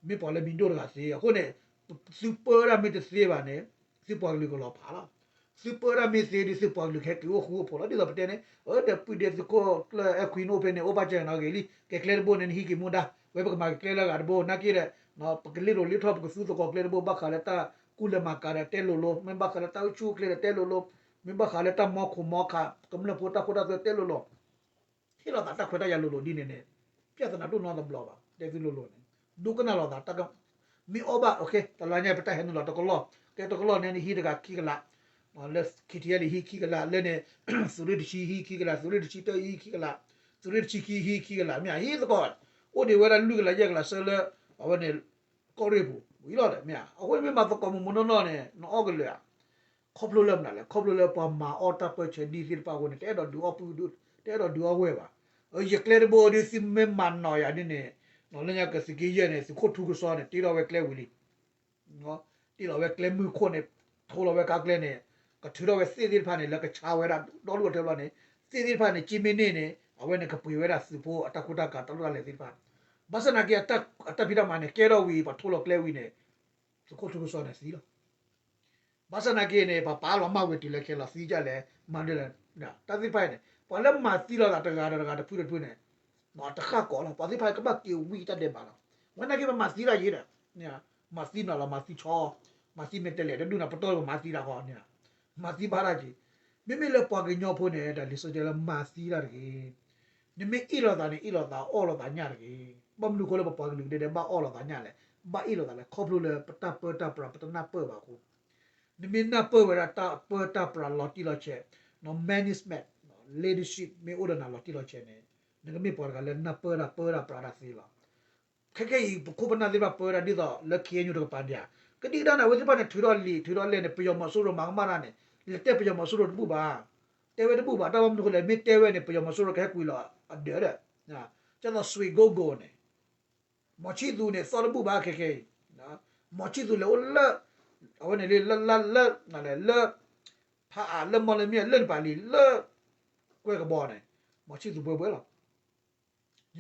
မ့ၢ်ပှၤလၢမံၤဒိၣ်တဂၤသ့. အဃိန့ၣ် သုပၢတၢ်မ့ၢ်တသ့ဘၣ်န့ၣ် သုပှၤကလုာ်ကလီၤဖးလီၤ. သုပၢတၢ်မ့ၢ်သ့ဒီး သုပှၤကလုာ်ကဟဲက့ၤအိၣ်ဃူအိၣ်ဖိးလီၤ. ဒ်သိးပတဲန့ၣ် အၢ ဒီးပုၢ်ဒ့သုးခိၣ်ကျၢၢ်အဲၣ်ခွံန့ၣ်အိၣ်ဖဲန့ၣ် အိၣ်ဘၣ်စၢၤနီၣ်ဂ့ၤလံ ကဲကျဲတဘိန့ၣ် နဟံးက့ၤမူဒါ ဝဲပကမၤက့ၤကျဲလၢအဂၤတဘိ နာ်က့ဒီး ပကလ့လိာ်လ့ထီၣ် ပကသူသကိးကျဲတဘိ ဘၣ်ဃးလၢတၢ်ကူၣ်လဲၤမၤကၤဒီးတဲလိၤလိၤ မ့ၢ်ဘၣ်ဃးလၢတၢ်အိၣ်ဆူၣ်အိၣ်ချ့ဒီးတဲလိၤလိၤ မ့ၢ်ဘၣ်ဃးလၢတၢ်မီခိၣ်မီခး ကမျၢၢ်ဖိတၢ်ခိတၢ်သွဲတဲလိၤလိၤ ဟ့ၣ်လီၤသးတၢ်ခွဲးတၢ်ယာ်လိၤလိၤဒ်န့ၣ်န့ၣ် ပြဿနာဒိၣ်နီတဘျီဘၣ် တဲသုလိၤလိၤန့ၣ် ဒိကနၣ်လိာ်သးတၢ်က မ့ၢ်အီၣ်ဘၣ် တလါညါ ပတၢ်ဟဲနုာ်လီၤတကလီၢ် ကဲတကလီၢ်န့ၣ် နဟံးတဂၤခံကလး လၢ ခ့ထံအဲလ့ ဟံးခံကလး လၢန့ၣ် သုးရ့ၣ်တဆံဟံးခံကလး သုးရ့ၣ်တဆံတၢဟံးခံကလး သုးရ့ၣ်တဆံခံဟံးခံကလး မ့ၢ်ဟံးသကိး အိၣ်ဒံးဝဲဒၣ်လွံၢ်ကလးယဲၢ်ကလးဆၢလၢ အဝဲန့ၣ် ကီၢ်ရ့ၣ်ပူၤ ဝံၤလီၤဒီး မ့ၢ်ဧါ အဃိန့ၣ်မ့ၢ်မၤသကိးမုၢ်မုၢ်နီၢ်နီၢ်န့ၣ် နအီၣ်ကလၢာ်ဧါ ခီဖျိလၢမနုၤလဲၣ် ခီဖျိလၢပှၤမၤအီၣ်တၢ်ပၢၢ်ဆၢဒ်သ့ၣ်တဖၣ်အဃိန့ၣ် တအဲၣ်ဒိးဒုးအီၣ်ပုၢ် တအဲၣ်ဒိးဒုးအီၣ်ဝဲၢ်ဘၣ်. ယကျဲတဘိဒီး သုမ့ၢ်မၤနီၤယၤဒ်န့ၣ် လၢညါကသုးက့ယဲၢ်န့ၣ် သုးခိၣ်ထူကစီန့ၣ် တ့ထီၣ်ဝဲကျဲဝံၤလံ တ့လီၤဝဲကျဲမုၢ်ခိၣ်န့ၣ် ထိလီၤဝဲကါကျဲန့ၣ် ကထုးထီၣ်ဝဲသ့ၣ်သ့ၣ်တဖၣ်န့ၣ် လၢကဆါဝဲဒၣ်ဒီဒူၣ်အထၢဘျီန့ၣ် သ့ၣ်သ့ၣ်တဖၣ်န့ၣ် က့မ့ၢ်န့ၢ်န့ၣ် အဝဲန့ၣ်ကပှ့ၤဝဲဒၣ်သုးဖိအတၢ်ကူတၢ်ကၤတၢ်လိၣ်တၢ်လဲၤသ့ၣ်တဖၣ် ဘၣ်ဆၣ်သနာ်က့ အတၢ်ဖံးတၢ်မၤန့ၣ် ကဲထီၣ်ဝံၤ ပှၤထိလီၤကျဲဝံၤန့ၣ် သုးခိၣ်ထူကစီန့ၣ်သံလီၤ ဘၣ်ဆၣ်သနာ်က့န့ၣ် ပှၤပာ်လီၤမၢ်ဝဲတုၤလၢခဲလီၤသံဒ်လဲၣ် မၤဒ်လဲၣ် တၢ်သ့ၣ်တဖၣ်အံၤန့ၣ် ပှၤလၢမၤသံလိာ်သးတဂၤဒီးတဂၤတဖုတဖုန့ၣ် တဃၣ်ကီးလီၤ ပှၤသ့ၣ်တဖၣ်ကဘၣ်က့ၤဝံတၢ်ဒဲးဘးလီၤ. ဝဲနာ်က့ပမၤသံတၢ်ယံၤဒီး မၤသံနီၤလီၤ မၤသံဆီ မၤသံမဲာ်တဲးလဲးတဒူၣ်န့ၣ် ပတီၢ်ပမၤသံတၢ်ဃီန့ၣ် မၤသံဘၣ်တၢ်က့ၤ မ့မ့ၢ်လၢပှၤကညီဖိန့ၣ် တၢ်လံာ်စီဆှံတဲလၢမၤသံတၢ်တဂ့ၤ နမ့ၢ်အ့ၣ်လိာ်သးန့ၣ် အ့ၣ်လိာ်သး အီၣ်လိာ်သးညၣ်တဂ့ၤ. ဘၣ်မနုၤအဃိလၢပပှၤကလုာ်ဒဲးဒဲး ဘၣ်အီၣ်လိာ်သးညၣ်လဲၣ်, ဘၣ်အ့ၣ်လိာ်သးလဲၣ်, ခီဖျိလၢပတၢ်ပၢတၢ်ပြး ပတနၢ်ပၢၢ်ဘၣ်အဃိ, နမ့ၢ်နၢ်ပၢၢ်ဝဲဒၣ်တၢ်ပၢတၢ်ပြးလီၤတံၢ်လီၤဆဲး, မ့ၢ်နၢ်ပၢၢ်ဝဲဒၣ်တၢ်ပၢတၢ်ပြးလီၤတံၢ်လီၤဆဲးန့ၣ်, leadership မ့ၢ်အိၣ်ဒီးနၤလီၤတံၢ်လီၤဆဲးန့ၣ်, နကမ့ၢ်ပှၤတဂၤလၢနၢ်ပၢၢ်တၢ်ပၢတၢ်ပြးတၢ်သ့လီၤ. ခဲခဲအံၤ ပခိၣ်ပနၢ်သ့ၣ်တဖၣ်ပၢဝဲဒၣ်ဒ်သိးလၢ ခ့ၣ်အဲၣ်ယူၣ် တကပၤဒံးဧါ, ကဒံကဒါန့ၣ် အဝဲသ့ၣ်တဖၣ်န့ၣ် ထုးထီၣ်လံာ် ထုးထီၣ်လဲၢ်န့ၣ် ပယီၤမီၤစိရိၤမၤကမၣ်တၢ်န့ၣ်, လဲၤတဲပယီၤမီၤစိရိၤတဘူၣ်ဘၣ်, တဲဝဲတဘူၣ်ဘၣ်, တၢ်ဘၣ်မနုၤအဃိလဲၣ်, မ့ၢ်တဲဝဲန့ၣ် ပယီၤမီၤစိရိၤကဟဲကွံာ်လီၤအဒၢးဒီး, ကသိးစွ့ကိကိးန့ၣ်, မီၤဆံၣ်သူန့ၣ် သီၣ်တဘူၣ်ဘၣ်ခဲခဲအံၤ, မီၤဆံၣ်သူလဲၤအိၣ်လၢ, အဝဲန့ၣ်လၢ, လၢ, လၢ, လၢ, ဖးအါ လၢမီၢ်လၢမံ လၢနပၤလံၤ လၢ, ကွဲၢ်ကဘီန့ၣ်, မီၤဆံၣ်သူဘှဲဘှဲလီၤ.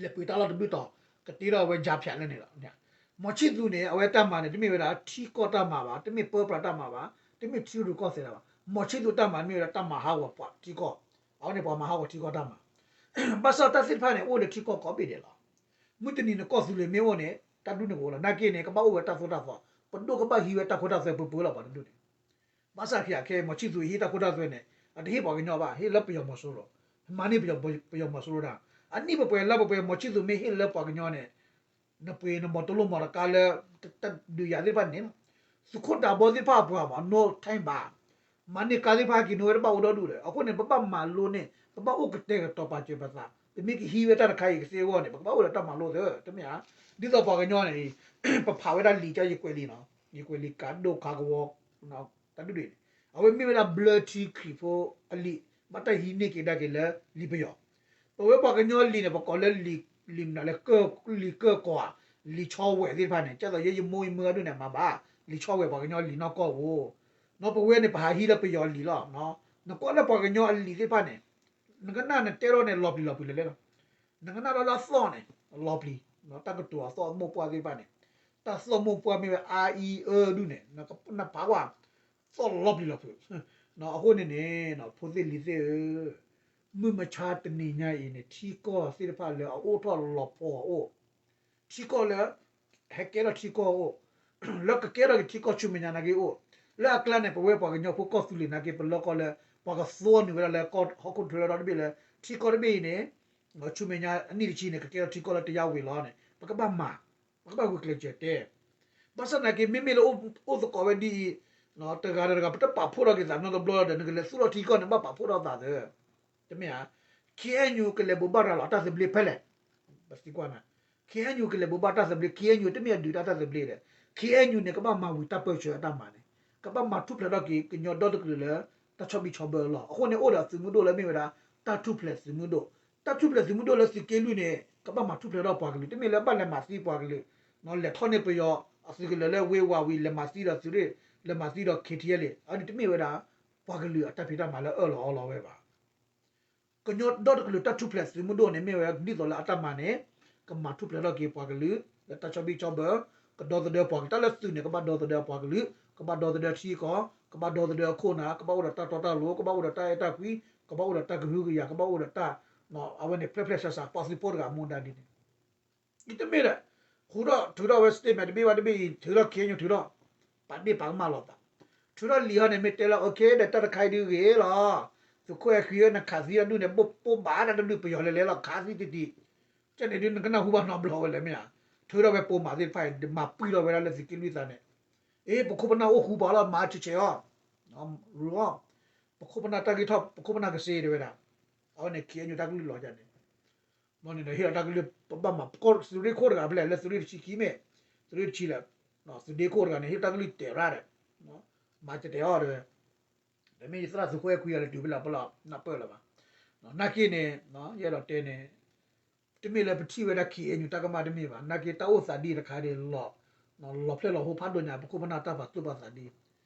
လဲၤပှ့ၤတၢ်လီၢ်တဘျုးတီၤ, ကတ့ထီၣ်ဝဲ ကြားဖြတ် လၢန့ၣ်လီၤ. မီၤဆံၣ်သူန့ၣ် အဝဲတၢ်မၤန့ၣ် တမ့ၢ်ဝဲဒၣ်ထံကီၢ်တၢ်မၤဘၣ်, တမ့ၢ်ပၢပြးတၢ်မၤဘၣ်, တမ့ၢ်ထံရူၢ်ကီၢ်သဲးတၢ်မၤ, မီၤဆံၣ်သူတၢ်မၤန့ၣ်မ့ၢ်ဝဲဒၣ်တၢ်မၤဟးဂီၤပှၤထံကီၢ်, အဝဲန့ၣ်ပှၤမၤဟးဂီၤထံကီၢ်တၢ်မၤ, ဘၣ်ဆၣ်တၢ်သ့ၣ်တဖၣ်န့ၣ် အိၣ်လၢထံကီၢ်ကိးဘ့ၣ်ဒဲးလီၤ. မုၢ်တနံၤန့ၣ် ကီၢ်သူလ့ၤမ့ၢ်အိၣ်န့ၣ် တၢ်ဒူၣ်န့ၣ်ကအိၣ်လီၤ. နာ်က့န့ၣ် ကဘၣ်အိၣ်ဝဲတၢ်သိၣ်တၢ်သီ, ပဒိၣ်ကဘၣ်ဟံးဝဲတၢ်ခိတၢ်သွဲပၢပၢလီၤ ပှၤတဒူၣ်န့ၣ် ဘၣ်ဆၣ်ခံဂၤခဲအံၤ မီၤဆံၣ်သူဟံးတၢ်ခိတၢ်သွဲန့ၣ် အတဟ့ၣ်ပှၤကညီဘၣ်, ဟ့ၣ်လၢပယီၤမီၤစိရိၤ, မၤန့ၢ်ပယီၤမီၤစိရိၤဒၣ်, အနံၣ်ပှဲၤပှဲၤလါပှဲၤပှဲၤ မီၤဆံၣ်သူမ့ၢ်ဟ့ၣ်လၢပှၤကညီန့ၣ်, နပှ့ၤနမီၤတလိၣ်မီၤတကါလၢ, တၢ်ဒုးယၤသ့ၣ်တဖၣ်န့ၣ်လီၤ. သုးခိၣ်ဒးဘီသ့ၣ်တဖၣ်အပှၤမး no time ဘၣ်, မၤန့ၢ်ကါသ့ၣ်တဖၣ်ဟဲက့ၤန့ၢ်ဝဲတဘၣ်အိၣ်ဒီဒူၣ်ဒီး, အဃိန့ၣ် ပဘၣ်မၤလိန့ၢ် ပဘၣ်အိၣ်ကတဲာ်ကတီၤပာ်စၢၤပသး, ပမ့ၢ်ကဟံးဝဲတၢ်တခါအံၤကသ့အဂီၢ်န့ၣ် ပကဘၣ်အိၣ်ဒီးတၢ်မၤလိသ့, တမ့ၢ်ဧါ. ဒ်သိးပှၤကညီန့ၣ် ပဖးဝဲဒၣ်လံာ်ကၠီယကွဲးလံာ်နီၤ, ယကွဲးလံာ်ကးဒိၣ်ခးကဝီၤ တၢ်ဒုးဒုးန့ၣ်, အဝဲမ့ၢ်ဝဲဒၣ်ဘျၢထံခရံာ်ဖိအလံာ်, ဘၣ်တၢ်ဟံးန့ၢ်က့ၤဒၣ်က့ၤလၢလံာ်ပယီၤ, ပဝဲပှၤကညီလံာ်န့ၣ် ပကိးလၢလံာ်, လံာ်မနုၤလဲၣ်, လံာ်ကၢၢ်ကီၤဧါ, လံာ်ဆီဝဲသ့ၣ်တဖၣ်န့ၣ်, ကဲသိးယဲယမိၢ်ယမုၢ်အဒိၣ်န့ၣ် မၤဘၣ်, လံာ်ဆီဝဲပှၤကညီလံာ်နီၢ်ကီၢ်ဧိၤ, နီၢ်ပဝဲန့ၣ် ပဟးဟံးလၢပယီၤလံာ်လီၤ. နကွၢ်လၢပှၤကညီအလံာ်သ့ၣ်တဖၣ်န့ၣ်, နကနၣ်နတဲထီၣ်န့ၣ် လီၤပျံၤလီၤဖုးလၢလဲၣ်လီၤ. နကနၣ်ဒီးလၢအသီၣ်န့ၣ် လီၤပျံၤ, တၢ်ကတိၤအသီၣ်မိၢ်ပှၢ်သ့ၣ်တဖၣ်န့ၣ်, တၢ်သီၣ်မိၢ်ပှၢ်မ့ၢ်ဝဲအါအံၤအၢဒုးန့ၣ်, နပာ်ကွၢ်, သီၣ်လီၤပျံၤလီၤဖုး. အဃိန့ၣ်န့ၣ် ဖိသ့ၣ်လံၤသ့ၣ်ဧၢ, မုၢ်မဆါတနံၤညါအံၤန့ၣ် ထံကီၢ်သ့ၣ်တဖၣ်လၢအအိၣ်ထီၣ်လီၤဖိအအိၣ်, ထံကီၢ်လၢ ဟဲကဲထီၣ်ထံကီၢ်အအိၣ်, လၢကကဲထီၣ်က့ၤထံကီၢ်ဆူမဲာ်ညါနာ်က့အိၣ်, လၢအကျါန့ၣ် ပဝဲပှၤကညီဖိကီၢ်သူလ့ၤနာ်က့ ပလီၢ်ကီၢ်လၢ ပှၤကသိနုာ်ဝဲဒၣ်လၢဟီၣ်ခိၣ်ချၢဒီတဘ့ၣ်လၢ ထံကီၢ်တဘ့ၣ်အံၤန့ၣ်, ဆူမဲာ်ညါအနံၣ်တဆံန့ၣ် ကကဲထီၣ်ထံကီၢ်လၢတယါဝံၤလီၤန့ၣ် ပကဘၣ်မၤ, ပကဘၣ်ဂုာ်ကျဲးစၢးတဲ ဘၣ်ဆၣ်သနာ်က့ မ့မ့ၢ်လၢအိၣ်သကိးဝဲဒ်အံၤ, တဂၤဒီးတဂၤ ပတပာ်ဖှိၣ်ထီၣ်က့ၤသးနီတဘျီဒီး နကလဲၤသူၣ်ထီၣ်ထံကီၢ်န့ၣ် ဘၣ်ပာ်ဖှိၣ်ထီၣ်သးသၢ, တမ့ၢ်ဧါ. ခ့ၣ်အဲၣ်ယူၣ် ကလဲၤဘိးဘၣ်ရၤလီၤတၢ်သဘျ့ဖဲလဲၣ်, ပသံကွၢ်နၤ, ခ့ၣ်အဲၣ်ယူၣ် ကလဲၤဘိးဘၣ်တၢ်သဘျ့, ခ့ၣ်အဲၣ်ယူၣ် တမ့ၢ်အဒုးတၢ်တၢ်သဘျ့ဒီး ခ့ၣ်အဲၣ်ယူၣ်န့ၣ် ကဘၣ်မၤဝံၤတၢ်ပၢဆှၢအတၢ်မၤန့ၣ်, ကဘၣ်မၤထူၣ်ဖျဲးထီၣ်က့ၤ ကညီဒီတကလုာ်လၢ တၢ်ဆီဘံၣ်ဆီဘၢလီၤ. အဃိန့ၣ် အိၣ်ဒီးသုးမုၢ်ဒိၣ်လၢမ့ၢ်ဝဲဒၣ် တၢ်ထူၣ်ဖျဲးသုးမုၢ်ဒိၣ်, တၢ်ထူၣ်ဖျဲးသုးမုၢ်ဒိၣ်လၢသုးက့လွံၢ်န့ၣ် ကဘၣ်မၤထူၣ်ဖျဲးထီၣ်ပှၤကလုာ်, တမ့ၢ်လၢဘၣ်လဲၤမၤသံပှၤကလုာ်, လဲၤထီၣ်န့ၢ်ပယီၤအသုးကလၢၤလၢဝ့ၢ်ဝးဝံၤ လဲၤမၤသံဒီးသုးရ့ၣ်, လဲၤမၤသံဒီး ခ့ထံယဲလ့ၣ်, အန့ၣ်တမ့ၢ်ဝဲဒၣ် ပှၤကလုာ်အတၢ်ဖံးတၢ်မၤလၢအၢၣ်လီၤအီလီၤဝဲဘၣ်. ကညီဒီတကလုာ်တၢ်ထူၣ်ဖျဲးသုးမုၢ်ဒိၣ်န့ၣ် မ့ၢ်ဝဲဒ်သိးလၢအတၢ်မၤန့ၣ် ကမၤထူၣ်ဖျဲးထီၣ်က့ၤပှၤကလုာ် လၢတၢ်ဆီဘံၣ်ဆီဘၢ, ကဒီသဒၢပှၤကလုာ်, တၢ်လၢသုးန့ၣ် ကဘၣ်ဒီသဒၢပှၤကလုာ်, ကဘၣ်ဒီသဒၢထံကီၢ်, ကဘၣ်ဒီသဒၢအခိၣ်နၢ်, ကဘၣ်အိၣ်ဒီးတၢ်တီတၢ်လိၤ, ကဘၣ်အိၣ်ဒီးတၢ်အဲၣ်တၢ်ကွံ, ကဘၣ်အိၣ်ဒီးတၢ်ကဟုကယာ်, ကဘၣ်အိၣ်ဒီးတၢ်, အဝဲန့ၣ် ဖျဲၣ်ဖျဲၣ်ဆးဆး ပှၤသုးဖိတဂၤမူဒါဒ်န့ၣ် အံၤတမ့ၢ်ဒီး, ဃုထီၣ်ထုးထီၣ်ဝဲ statement တဘ့ၣ်ဘၣ်တဘ့ၣ်အံၤ ထုးထီၣ် ခ့ၣ်အဲၣ်ယူၣ် ထုးထီၣ်, ပာ်ဒ့ၣ်ပာ်ကမၣ်လိာ်သး, ထုးထီၣ်လံာ်ဟီန့ၣ် မ့ၢ်တဲလၢ okay ဒီးတၢ်တခါအံၤဒုးဂ့ၤလီၤ, သုးခိၣ်အဲၣ်ခွံဧၢ နခးသံတၢ်ဒုးန့ၣ် ဘိၣ်ပိၢ်ဘၣ်တၢ်တဒုးပယီၤလဲၤလဲၤလီၤ ခးသံတံၢ်တံၢ်, ကဲန့ၣ်ဒုးနကနၢ်ဟူဘၣ်နီတဘျီဝဲလဲၣ်မ့ၢ်ဧါ, ထုးထီၣ်ဝဲပိာ်မၤသ့ၣ်တဖၣ်အံၤ မၤပှံၢ်လီၤဝဲဒၣ်လၢသုးက့လွံၢ်သးန့ၣ်, အ့ ပခိၣ်ပနၢ်အိၣ်ဃူပှၤလီၤ မၤဆဲးဆဲးအီၤ, ရူအီၤ, ပခိၣ်ပနၢ်တၢ်ဂ့ၢ်ထီၣ် ပခိၣ်ပနၢ်ကစ့တဲဝဲဒၣ်, အဝဲန့ၣ် ခ့ၣ်အဲၣ်ယူၣ် တၢ်ကလုၢ်လီၤယၤန့ၣ် ဘျီန့ၣ်ဒီး ဟ့ၣ်လီၤတၢ်ကလုၢ် ပဘၣ်မၤ သုးရ့ၣ်ခိၣ်တဂၤဖဲလဲၣ် လၢသုးရ့ၣ်တဆံခံမ့ၢ်, သုးရ့ၣ်တဆံလဲၣ်, သုးဒ့ခိၣ်တဂၤန့ၣ် ဟ့ၣ်လီၤတၢ်ကလုၢ်တဲာ်ရၣ်ဒီး, မၤတဲာ်အီၤတဲဝဲ, ဒီးမ့ၢ်ယသရၣ်သုးခိၣ်အဲၣ်ခွံအလဲၤတုၤဖဲလဲၣ် ပလီၤနၢ်ပၢၢ်လၢၤဘၣ်, နာ်က့န့ၣ်, ယအဲၣ်ဒိးတဲန့ၣ်, တမ့ၢ်လၢပထံၣ်ဝဲဒၣ် ခ့ၣ်အဲၣ်ယူၣ် တၢ်ကမၣ်တမ့ၢ်ဘၣ်, နာ်က့တၢ်အိၣ်သးဒ်တခါန့ၣ် လီၤဖျဲၣ်လီၤဟိဖးဒိၣ်ညါ ပခိၣ်ပနၢ်တၢ်ပာ်သူၣ်ပာ်သးဒ်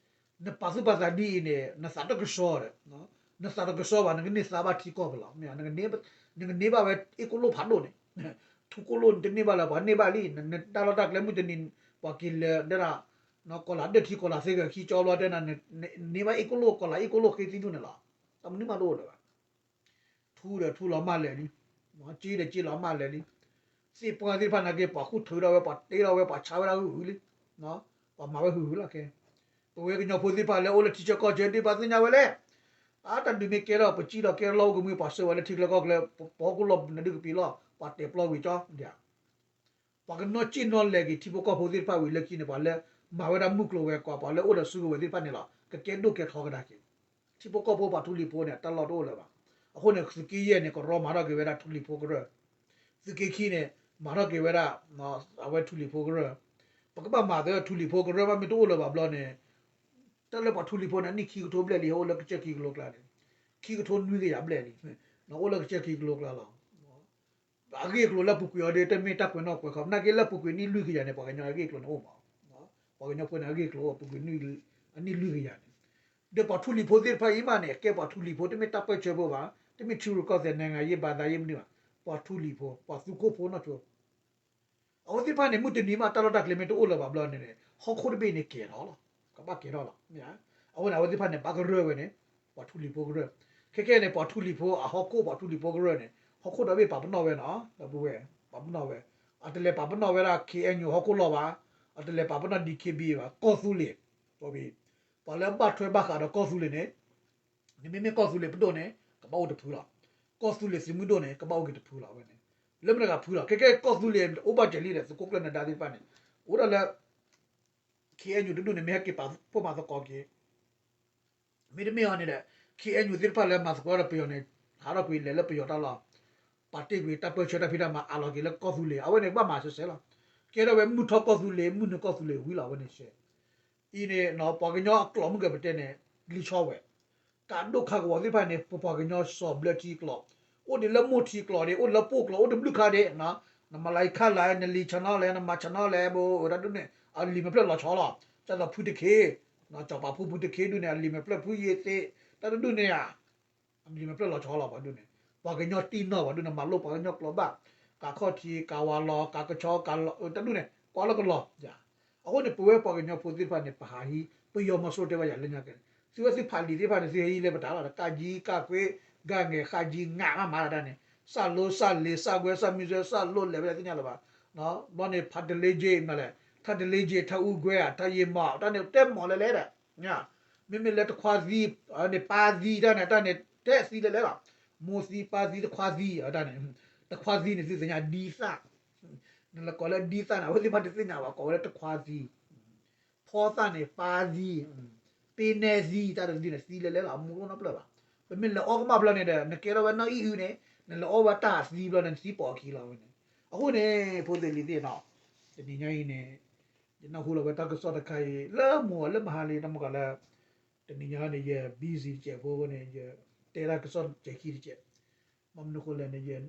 နပာ်သူၣ်ပာ်သးဒ်အံၤန့ၣ် နသးတကဆှီဒီး, နသးတကဆှီဘၣ် နကန့ၢ်သါဘၣ်ထံကီၢ်ပူၤလီၤ, မ့ၢ်, နကန့ၢ်ဘၣ်ဝဲအ့ၣ်ကိၣ်လိၣ်ဖးဒိၣ်န့ၣ်, ထူကိၣ်လိၣ်န့ၣ်တန့ၢ်ဘၣ်လၢၤ ပှၤန့ၢ်ဘၣ်လံ, နတၢ်လီၢ်တၢ်ကျဲမုၢ်တနံၤ, ပှၤက့ၤလၢဒၣ်, ကီၢ်လၤဒၢၣ်ထံကီၢ်လၤသ့ၣ်ဂဲၤခံကၠီဘျီတဲနၤ, နန့ၢ်ဘၣ်အ့ၣ်ကိၣ်လိၣ်ကီၢ်လၤအ့ၣ်ကိၣ်လိၣ်ဃ့သံဒူၣ်န့ၣ်လီၤ, တၢ်မနုၤမးတအိၣ်လၢၤဘၣ် ထူဒီးထူလီၤမၢ်လဲၤလံ, က့ဒီးက့လီၤမၢ်လဲၤလံ, သ့ၣ်ပှၢ်သ့ၣ်တဖၣ်နာ်က့ ပှၤဃုထၢထီၣ်ဝဲ ပှၤတ့ထီၣ်ဝဲ ပှၤဆါဝဲဒၣ်ဟုၣ်ဟုၣ်လံ, ပှၤမၤဝဲဟုၣ်ဟုၣ်လီၤခဲ, ပဝဲကညီဖိသ့ၣ်တဖၣ်လၢအိၣ်လၢထံဆၢကီၢ်ဆၢဒ်ဘၣ်သ့ၣ်ညါဝဲလဲၣ်, အတၢ်ဒုးမ့ၢ်ကဲထီၣ် ပစံၣ်ထီၣ်ကဲထီၣ်လီၢ်အိၣ်ကမှံ ပှၤဆှၢဝဲလၢထံချၢကီၢ်ချၢ ပဟီၣ်ခိၣ်လီၢ်နဒုးကပံာ်လီၤ ပှၤတဲာ်ပျီဝံၤကၠီ, ပှၤကနီၣ်စံၣ်နီၣ်လဲၤက့ၤထံဖိကီၢ်ဖိသ့ၣ်တဖၣ်ဝံၤလၢခံန့ၣ် ပှၤလၢမၤဝဲဒၣ်မုၢ်ကျိၤဝဲၤကွာ် ပှၤလၢအိၣ်ဒီးစုကဝဲၤသ့ၣ်တဖၣ်န့ၣ်လီၤ ကကဲဒိၣ်ကဲထီကဒါက့ၤ ထံဖိကီၢ်ဖိပှၤထူလံၤဖိန့ၣ် တၢ်လီၢ်တအိၣ်လၢၤဘၣ်. အဃိန့ၣ် သုးက့ယဲၢ်န့ၣ် ကရီမၤထီၣ်က့ၤဝဲဒၣ်ထူလံၤဖိကရၢၢ်, သုးက့ခံန့ၣ် မၤထီၣ်က့ၤဝဲဒၣ် အဝဲထူလံၤဖိကရၢၢ်, ပကဘၣ်မၤသၢထူလံၤဖိကရၢၢ် ဘၣ်မ့ၢ်တအိၣ်လၢၤဘၣ်ဘျီန့ၣ်, တၢ်လၢပှၤထူလံၤဖိန့ၣ် အနံၣ်ခံကထိဘျဲၣ်လံ အိၣ်လၢကစၢၢ်ခံကလိကျါန့ၣ်, ခံကထိနွံကယၤဘျဲၣ်လံ, အိၣ်လၢကစၢၢ်ခံကလိကျါလီၤ. အဂ့ၢ်အကျိၤလၢအပူၤကွံာ်အီၤဒီး တမ့ၢ်တၢ်ကွဲးနီၣ်ကွဲးခီ နာ်က့လၢအပူၤကွံာ်နံၣ်လွံၢ်ကယၤန့ၣ် ပှၤကညီအဂ့ၢ်အကျိၤန့ၣ်အိၣ်မး, ပှၤကညီဖိန့ၣ် အဂ့ၢ်အကျိၤအိၣ်ပူၤကွံာ် အနံၣ်လွံၢ်ကယၤန့ၣ်, ဒီးပှၤထူလံၤဖိသ့ၣ်တဖၣ်အံၤမးန့ၣ် ကဲပှၤထူလံၤဖိ တမ့ၢ်တၢ်ပၢၢ်ဆၢဖိဘၣ်, တမ့ၢ်ထံရူၢ်ကီၢ်သဲး နိုင်ငံရေးဘာသာရေးမနုၤဘၣ်, ပှၤထူလံၤဖိ ပှၤသူခိၣ်ဖိနီၢ်ဆိ အဝဲသ့ၣ်တဖၣ်န့ၣ် မုၢ်တနံၤမး တၢ်လီၢ်တၢ်ကျဲမ့ၢ်တအိၣ်လၢၤဘၣ်ဘျီန့ၣ် ဟီၣ်ခိၣ်တဘ့ၣ်န့ၣ်ကဲၤထီၣ်လီၤ, ကဘၣ်ကဲၤထီၣ်လီၤ, မ့ၢ်ဧါ. အဃိန့ၣ် အဝဲသ့ၣ်တဖၣ်န့ၣ် ဘၣ်ကရၢၢ်ဝဲန့ၣ် ပှၤထူလံၤဖိကရၢၢ်, ခဲကဲန့ၣ် ပှၤထူလံၤဖိအဟီၣ်ခိၣ် ပှၤထူလံၤဖိကရၢၢ်န့ၣ် ဟီၣ်ခိၣ်ဒီဘ့ၣ်ပာ်ပနီၣ်ဝဲနီၤ, ဒီပုၢ်ဝဲၢ် ပာ်ပနီၣ်ဝဲ, အတလဲၤပာ်ပနီၣ်ဝဲဒၣ် ခ့ၣ်အဲၣ်ယူၣ် ဟီၣ်ခိၣ်လီၢ်ဘၣ်, အတလဲၤပာ်ပနီၣ် ဒီးခ့ၣ်ဘံၣ် ဘၣ်, ကီၢ်သူလ့ၤ, ပှၤလၢဘၣ်ထွဲဘၣ်ဃးဒီးကီၢ်သူလ့ၤန့ၣ် နမ့မ့ၢ်ကီၢ်သူလ့ၤပဒိၣ်န့ၣ် ကဘၣ်အိၣ်တဖုလီၤ. ကီၢ်သူလ့ၤသုးမုၢ်ဒိၣ်န့ၣ် ကဘၣ်အိၣ်က့ၤတဖုလီၤဝဲန့ၣ်, လၢမတၤတဂၤဖုလီၤ. ခဲကဲကီၢ်သူလ့ၤအိၣ်ဘၣ်စၢၤလံဒီး သုးခိၣ်ကျၢၢ်နဒါသ့ၣ်တဖၣ်န့ၣ် အိၣ်ဒၣ်လၢ ခ့ၣ်အဲၣ်ယူၣ် တဒူၣ်န့ၣ် မ့ၢ်ဟဲက့ၤပာ်ဖှိၣ်မၤသကိးက့ၤ မ့တမ့ၢ်အီၤန့ၣ်ဒီး ခ့ၣ်အဲၣ်ယူၣ် သ့ၣ်တဖၣ်လၢမၤသကိးဒီးပယီၤန့ၣ် ဟးထီၣ်ကွံာ်လဲၤလၢပယီၤတၢ်လီၢ်, ပာ်တ့ၢ်ကွံာ်တၢ်ပၢၢ်ဆၢတၢ်ဖံးတၢ်မၤအးလီၤက့ၤလၢကီၢ်သူလ့ၤ, အဝဲန့ၣ်ကဘၣ်မၤစဲးစဲးလီၤ. ကဲထီၣ်ဝဲမုၢ်ထီၣ်ကီၢ်သူလ့ၤ မုၢ်နုာ်ကီၢ်သူလ့ၤဝံၤလီၤ အဝဲန့ၣ်စဲး အံၤန့ၣ် ပှၤကညီအကျိာ်မုၢ်ကပတဲန့ၣ် လံာ်ဆီဝဲ ကးဒိၣ်ခါကဝီၤသ့ၣ်တဖၣ်န့ၣ် ပပှၤကညီစီၤဘျၢထံကျိာ်, အိၣ်ဒံးလၢမိၢ်ထံကျိာ်ဒံး အိၣ်ဒံးလၢပိၢ်ကျိာ် အိၣ်တဘျုးခါဒံး, နမၤလၢခါလဲၣ် နလံာ်ဆီနီလဲၣ် နမၤဆီနီလဲၣ် ဘိတၢ်ဒုးန့ၣ် အလံာ်မဲာ်ဖျၢၣ်လီၤဆီလီၤ. ကၢ်သိးဖုတခ့, စီၤပၤဖိဖုတခ့ဒုးန့ၣ် အလံာ်မဲာ်ဖျၢၣ်ဖုယ့သ့, တၢ်တဒုးန့ၣ်ဧါ အလံာ်မဲာ်ဖျၢၣ်လီၤဆီလီၤ ပှၤဒုးန့ၣ်, ပှၤကညီတံၢ်နီၢ်ပှၤဒုးန့ၣ် မၤလိပှၤကညီကျိာ်ဘၣ်, ကးခီၣ်ထံး ကးဝးလီၤ ကးကဆီ ကးလီၤ တၢ်ဒုးန့ၣ် ကွၢ်လၢကလီၤ, အဃိန့ၣ် ပဝဲပှၤကညီဖိသ့ၣ်တဖၣ်န့ၣ် ပဟးဟံး ပယီၤမီၤစိရိၤတဲဝဲယၤလၢညါကဲန့ၣ် သုဝဲသုဖးလံာ်သ့ၣ်တဖၣ်န့ၣ် သုဟဲဟံးလၢပတၢ်လီၢ်ဒီး ကးကၠံ ကးကွ့ ကးငဲၤ ဃးကၠံ ငးမးမးတၢ်န့ၣ် စၢ်လိ စၢ်လ့ စၢ်ကွဲ စၢ်မံၤစၢၤ စၢ်လိလဲၤဝဲဒၣ်သ့ၣ်ညါလၢၤဘၣ်, ဘျီန့ၣ် ဖးတလ့ကၠ့ မနုၤလဲၣ် ထးတလ့ကၠ့ ထးအူကွဲ ထးယံာ်မီၢ် တၢ်န့ၣ် တဲမီၢ်လဲၤလဲၤဒီး မ့မ့ၢ်လၢတခွါသံ န့ၣ် ပၢ်သံတၢ်န့ၣ် တၢ်န့ၣ် တဲသံလဲၤလဲၤလီၤ, မိၢ်သံ ပၢ်သံ တခွါသံ တၢ်န့ၣ် တခွါသံန့ၣ် သုသ့ၣ်ညါဒ်သၣ်, နလဲၤကိးလၢဒ်သၣ်န့ၣ် အဝဲသ့ၣ်တဖၣ်တသ့ၣ်ညါဘၣ် ကိးဝဲလၢတခွါသံ, ဖီသၣ်န့ၣ် ပၢ်သံ, ပ့နဲသံ တၢ်တသံန့ၣ် သံလဲၤလဲၤလီၤ အမူတအိၣ်နီတဖျၢၣ်ဘၣ်, ပမ့ၢ်လဲၤအီကမၣ်ဖျၢၣ်န့ၣ်ဒီး နကဲထီၣ်ဝဲနီၢ်အံၣ်အုန့ၣ် နလဲၤအီဝဲတၢ်သံဖျၢၣ်န့ၣ် နသံပိာ်အခံလီၤဝဲန့ၣ်, အဃိန့ၣ် ဖိသ့ၣ်လံၤသ့ၣ်နီၤ, တနံၤညါအံၤန့ၣ် ယနၢ်ဟူလီၤဝဲတၢ်ကစီၣ်တခါအံၤ လၢမိၢ်လၢမဟါလံ တမ့ၢ်ကီးလၢ တနံၤညါန့ၣ် ယ busy တစဲးဖိအဃိန့ၣ် ယတဲတၢ်ကစီၣ်တစဲးခံတစဲး, မ့ၢ်မနုၤအဃိလဲၣ်န့ၣ်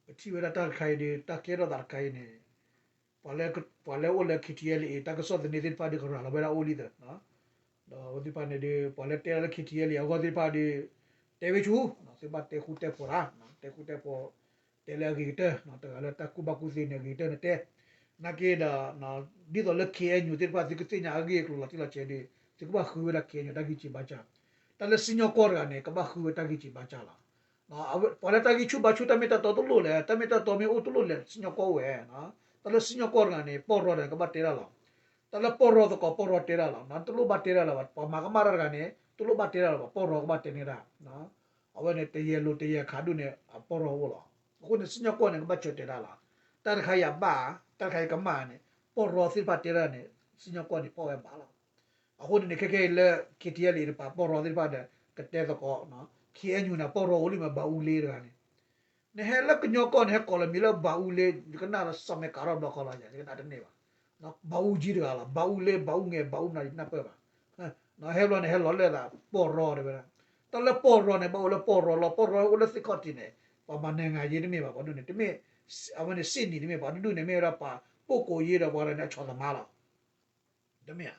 ပထံၣ်ဝဲဒၣ်တၢ်တခါအံၤဒီး တၢ်ကဲထီၣ်သးတခါအံၤန့ၣ် ပှၤလၢအိၣ်လၢ K T L A တၢ်ကစီၣ်သန့သ့ၣ်တဖၣ်ဒီး ကရၤလီၤဝဲဒၣ်အိၣ်လံသၢ ဒီးအဝဲသ့ၣ်တဖၣ်န့ၣ်ဒီး ပှၤလၢတဲလၢ K T L A အဂီၢ်သ့ၣ်တဖၣ်ဒီး တဲဝဲဆူ သုဘၣ်တဲဃူတဲဖိးတၢ်, တဲဃူတဲဖိး တဲလၢအဂ့ၤကတၢၢ်, တဂၤလၢတၢ်ကူၣ်ဘၣ်ကူၣ်သ့န့ၣ် အဂ့ၤကတၢၢ်နတဲ, နာ်က့ဒီး ဒ်သိးလၢ K N U သ့ၣ်တဖၣ် သုကသ့ၣ်ညါအဂ့ၢ်အကျိၤလီၤတံၢ်လီၤဆဲးဒီး သုကဘၣ်ဃုဝဲဒၣ် K N U တၢ်ဂံၢ်စၢ်ဘါစၢ်, တၢ်လၢစံၣ်ညီၣ်ကွီၢ်တဂၤန့ၣ် ကဘၣ်ဃုဝဲတၢ်ဂံၢ်စၢ်ဘါစၢ်လီၤ. ပှၤလၢတၢ်ဂံၢ်ဆူၣ်ဘါဆူၣ် တၢ်မ့ၢ်တၢ်တီတလိၣ်လဲၣ်, တၢ်မ့ၢ်တၢ်တီမ့ၢ်အိၣ်တလိၣ်လဲၣ် စံၣ်ညီၣ်ကွီၢ်အိၣ်ဝဲ, တၢ်လၢစံၣ်ညီၣ်ကွီၢ်တဂၤန့ၣ် ပီၢ်ရီတဂၤန့ၣ် ကဘၣ်တဲတၢ်လီၤ. တၢ်လၢပီၢ်ရီသကိး ပီၢ်ရီတဲတၢ်လီၤ, တလိၣ်ဘၣ်တဲတၢ်လၢၤဘၣ်, ပှၤမၤကမၣ်တၢ်တဂၤန့ၣ် တလိၣ်ဘၣ်တဲတၢ်လၢၤဘၣ်, ပီၢ်ရီကဘၣ်တဲန့ၢ်တၢ်, အဝဲန့ၣ် တယဲၢ်လိၤတယဲၢ်ခးဒူၣ်န့ၣ် အပီၢ်ရီအိၣ်လီၤ. အဃိန့ၣ် စံၣ်ညီၣ်ကွီၢ်န့ၣ် ကဘၣ်ဆၢတဲာ်တၢ်လီၤ. တၢ်တခါအံၤယဘၣ်, တၢ်တခါအံၤကမၣ်န့ၣ် ပီၢ်ရီသ့ၣ်တဖၣ်တဲတၢ်န့ၣ် စံၣ်ညီၣ်ကွီၢ်န့ၣ် ပီၢ်ဝဲဘၣ်လီၤ. အဃိန့ၣ်န့ၣ် ခဲခဲအံၤလၢ K T L A တပၤ ပီၢ်ရီသ့ၣ်တဖၣ်ဒီး ကတဲသကိး, K N U န့ၣ် ပီၢ်ရီအိၣ်လံမး ဘၣ်အူလ့တဂၤန့ၣ် နဟဲလၢကညီကီၢ်န့ၣ် ဟဲကိးလီၤမံၤလၢဘၣ်အူလ့, ယကနၣ်လၢစီၤမဲာ်ကးထီၣ်ဘျီဃီလီၤ, ယကနၣ်တန့ၢ်ဘၣ်. ဘၣ်အူကၠံတဂၤလီၤ, ဘၣ်အူလ့ ဘၣ်အူငဲၤ ဘၣ်အူနၤ ယနၢ်ပၢၢ်ဘၣ်. ဟဲဘျီန့ၣ် ဟဲလီၤလၢသး ပီၢ်ရီတဲဝဲဒၣ်. တၢ်လၢပီၢ်ရီန့ၣ် ဘၣ်အိၣ်လၢပီၢ်ရီလီၤ, ပီၢ်ရီအိၣ်လၢသ့ၣ်ခီၣ်ထံးန့ၣ် ပှၤမၤနၢၤဂၤယ့တမ့ၢ်ဘၣ်, ပှၤဒူၣ်န့ၣ် တမ့ၢ်, အဝဲန့ၣ်စ့ၣ်နံၤတမ့ၢ်, ပှၤတဒူၣ်န့ၣ် မ့ၢ်ဝဲဒၣ်ပှၤပိာ်ကိးယ့ဒီးပှၤန့ၣ် အဆီၣ်သမားလီၤ. တမ့ၢ်ဧါ.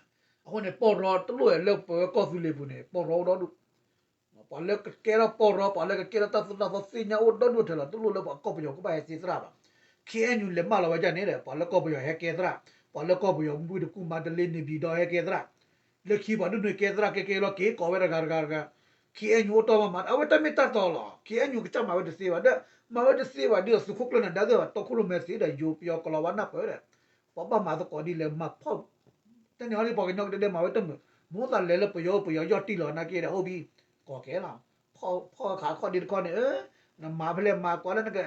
အဃိန့ၣ် ပီၢ်ရီတလိၣ်လၢပဝဲကီၢ်သူလ့ၤပူၤန့ၣ် ပီၢ်ရီအိၣ်ဒီဒူၣ်. ပှၤလၢကကဲထီၣ်ပီၢ်ရီ ပှၤလၢကကဲထီၣ်တၢ်သိၣ်တၢ်သီသ့ၣ်ညါအိၣ်ဒီဒူၣ်ထဲလီၤ, တလိၣ်လၢပှၤကီၢ်ပယီၤကဘၣ်ဟဲသ့သရၣ်ဘၣ်. K N U လဲၤမၢလီၤဝဲဒ်န့ၣ်ဒီး ပှၤလၢကီၢ်ပယီၤဟဲကဲသရၣ်, ပှၤလၢကီၢ်ပယီၤမုၢ်တကူၣ်မၤတလ့န့ၣ်ဘံၣ်ဒီးဟဲကဲသရၣ်. လၢခံပှၤဒူၣ်န့ၣ်ကဲသရၣ်ကဲကဲလီၤ က့ၤကိးဝဲတဂၤတဂၤတဂၤ K N U အိၣ်တီၢ်မးမး အဝဲတၢ်မ့ၢ်တၢ်တီလီၤ. K N U ကစၢ်မၤဝဲတသ့ဘၣ်ဒီး မၤဝဲတသ့ဘၣ်ဒီး သုးခိၣ်ကျၢၢ်နၢၤဒါသ့ၣ်တဖၣ် တီခိၣ်ရိၣ်မဲသ့ဒီး ယိၤပယီၤကလီၤဝါနၢ်ပၢၢ်ဒီး ပှၤဘၣ်မၤသကိးဒ်လဲၣ်မၤဖီၣ် တၢ်န့ၣ်ဟီဒ်ပှၤကညီကဒဲဒဲမၤဝဲတမုာ်, မ့ၢ်သးလဲၤလၢပယီၤ ပယီၤယီၢ်တံၢ်လီၤ နာ်က့ဒီး ဟိဘံၣ် ကိးကဲလီၤ. ဖီၣ်ခးခီၣ်ဒ့တခီန့ၣ် နမၤဖဲလဲၣ်မၤကွၢ်လၢနက,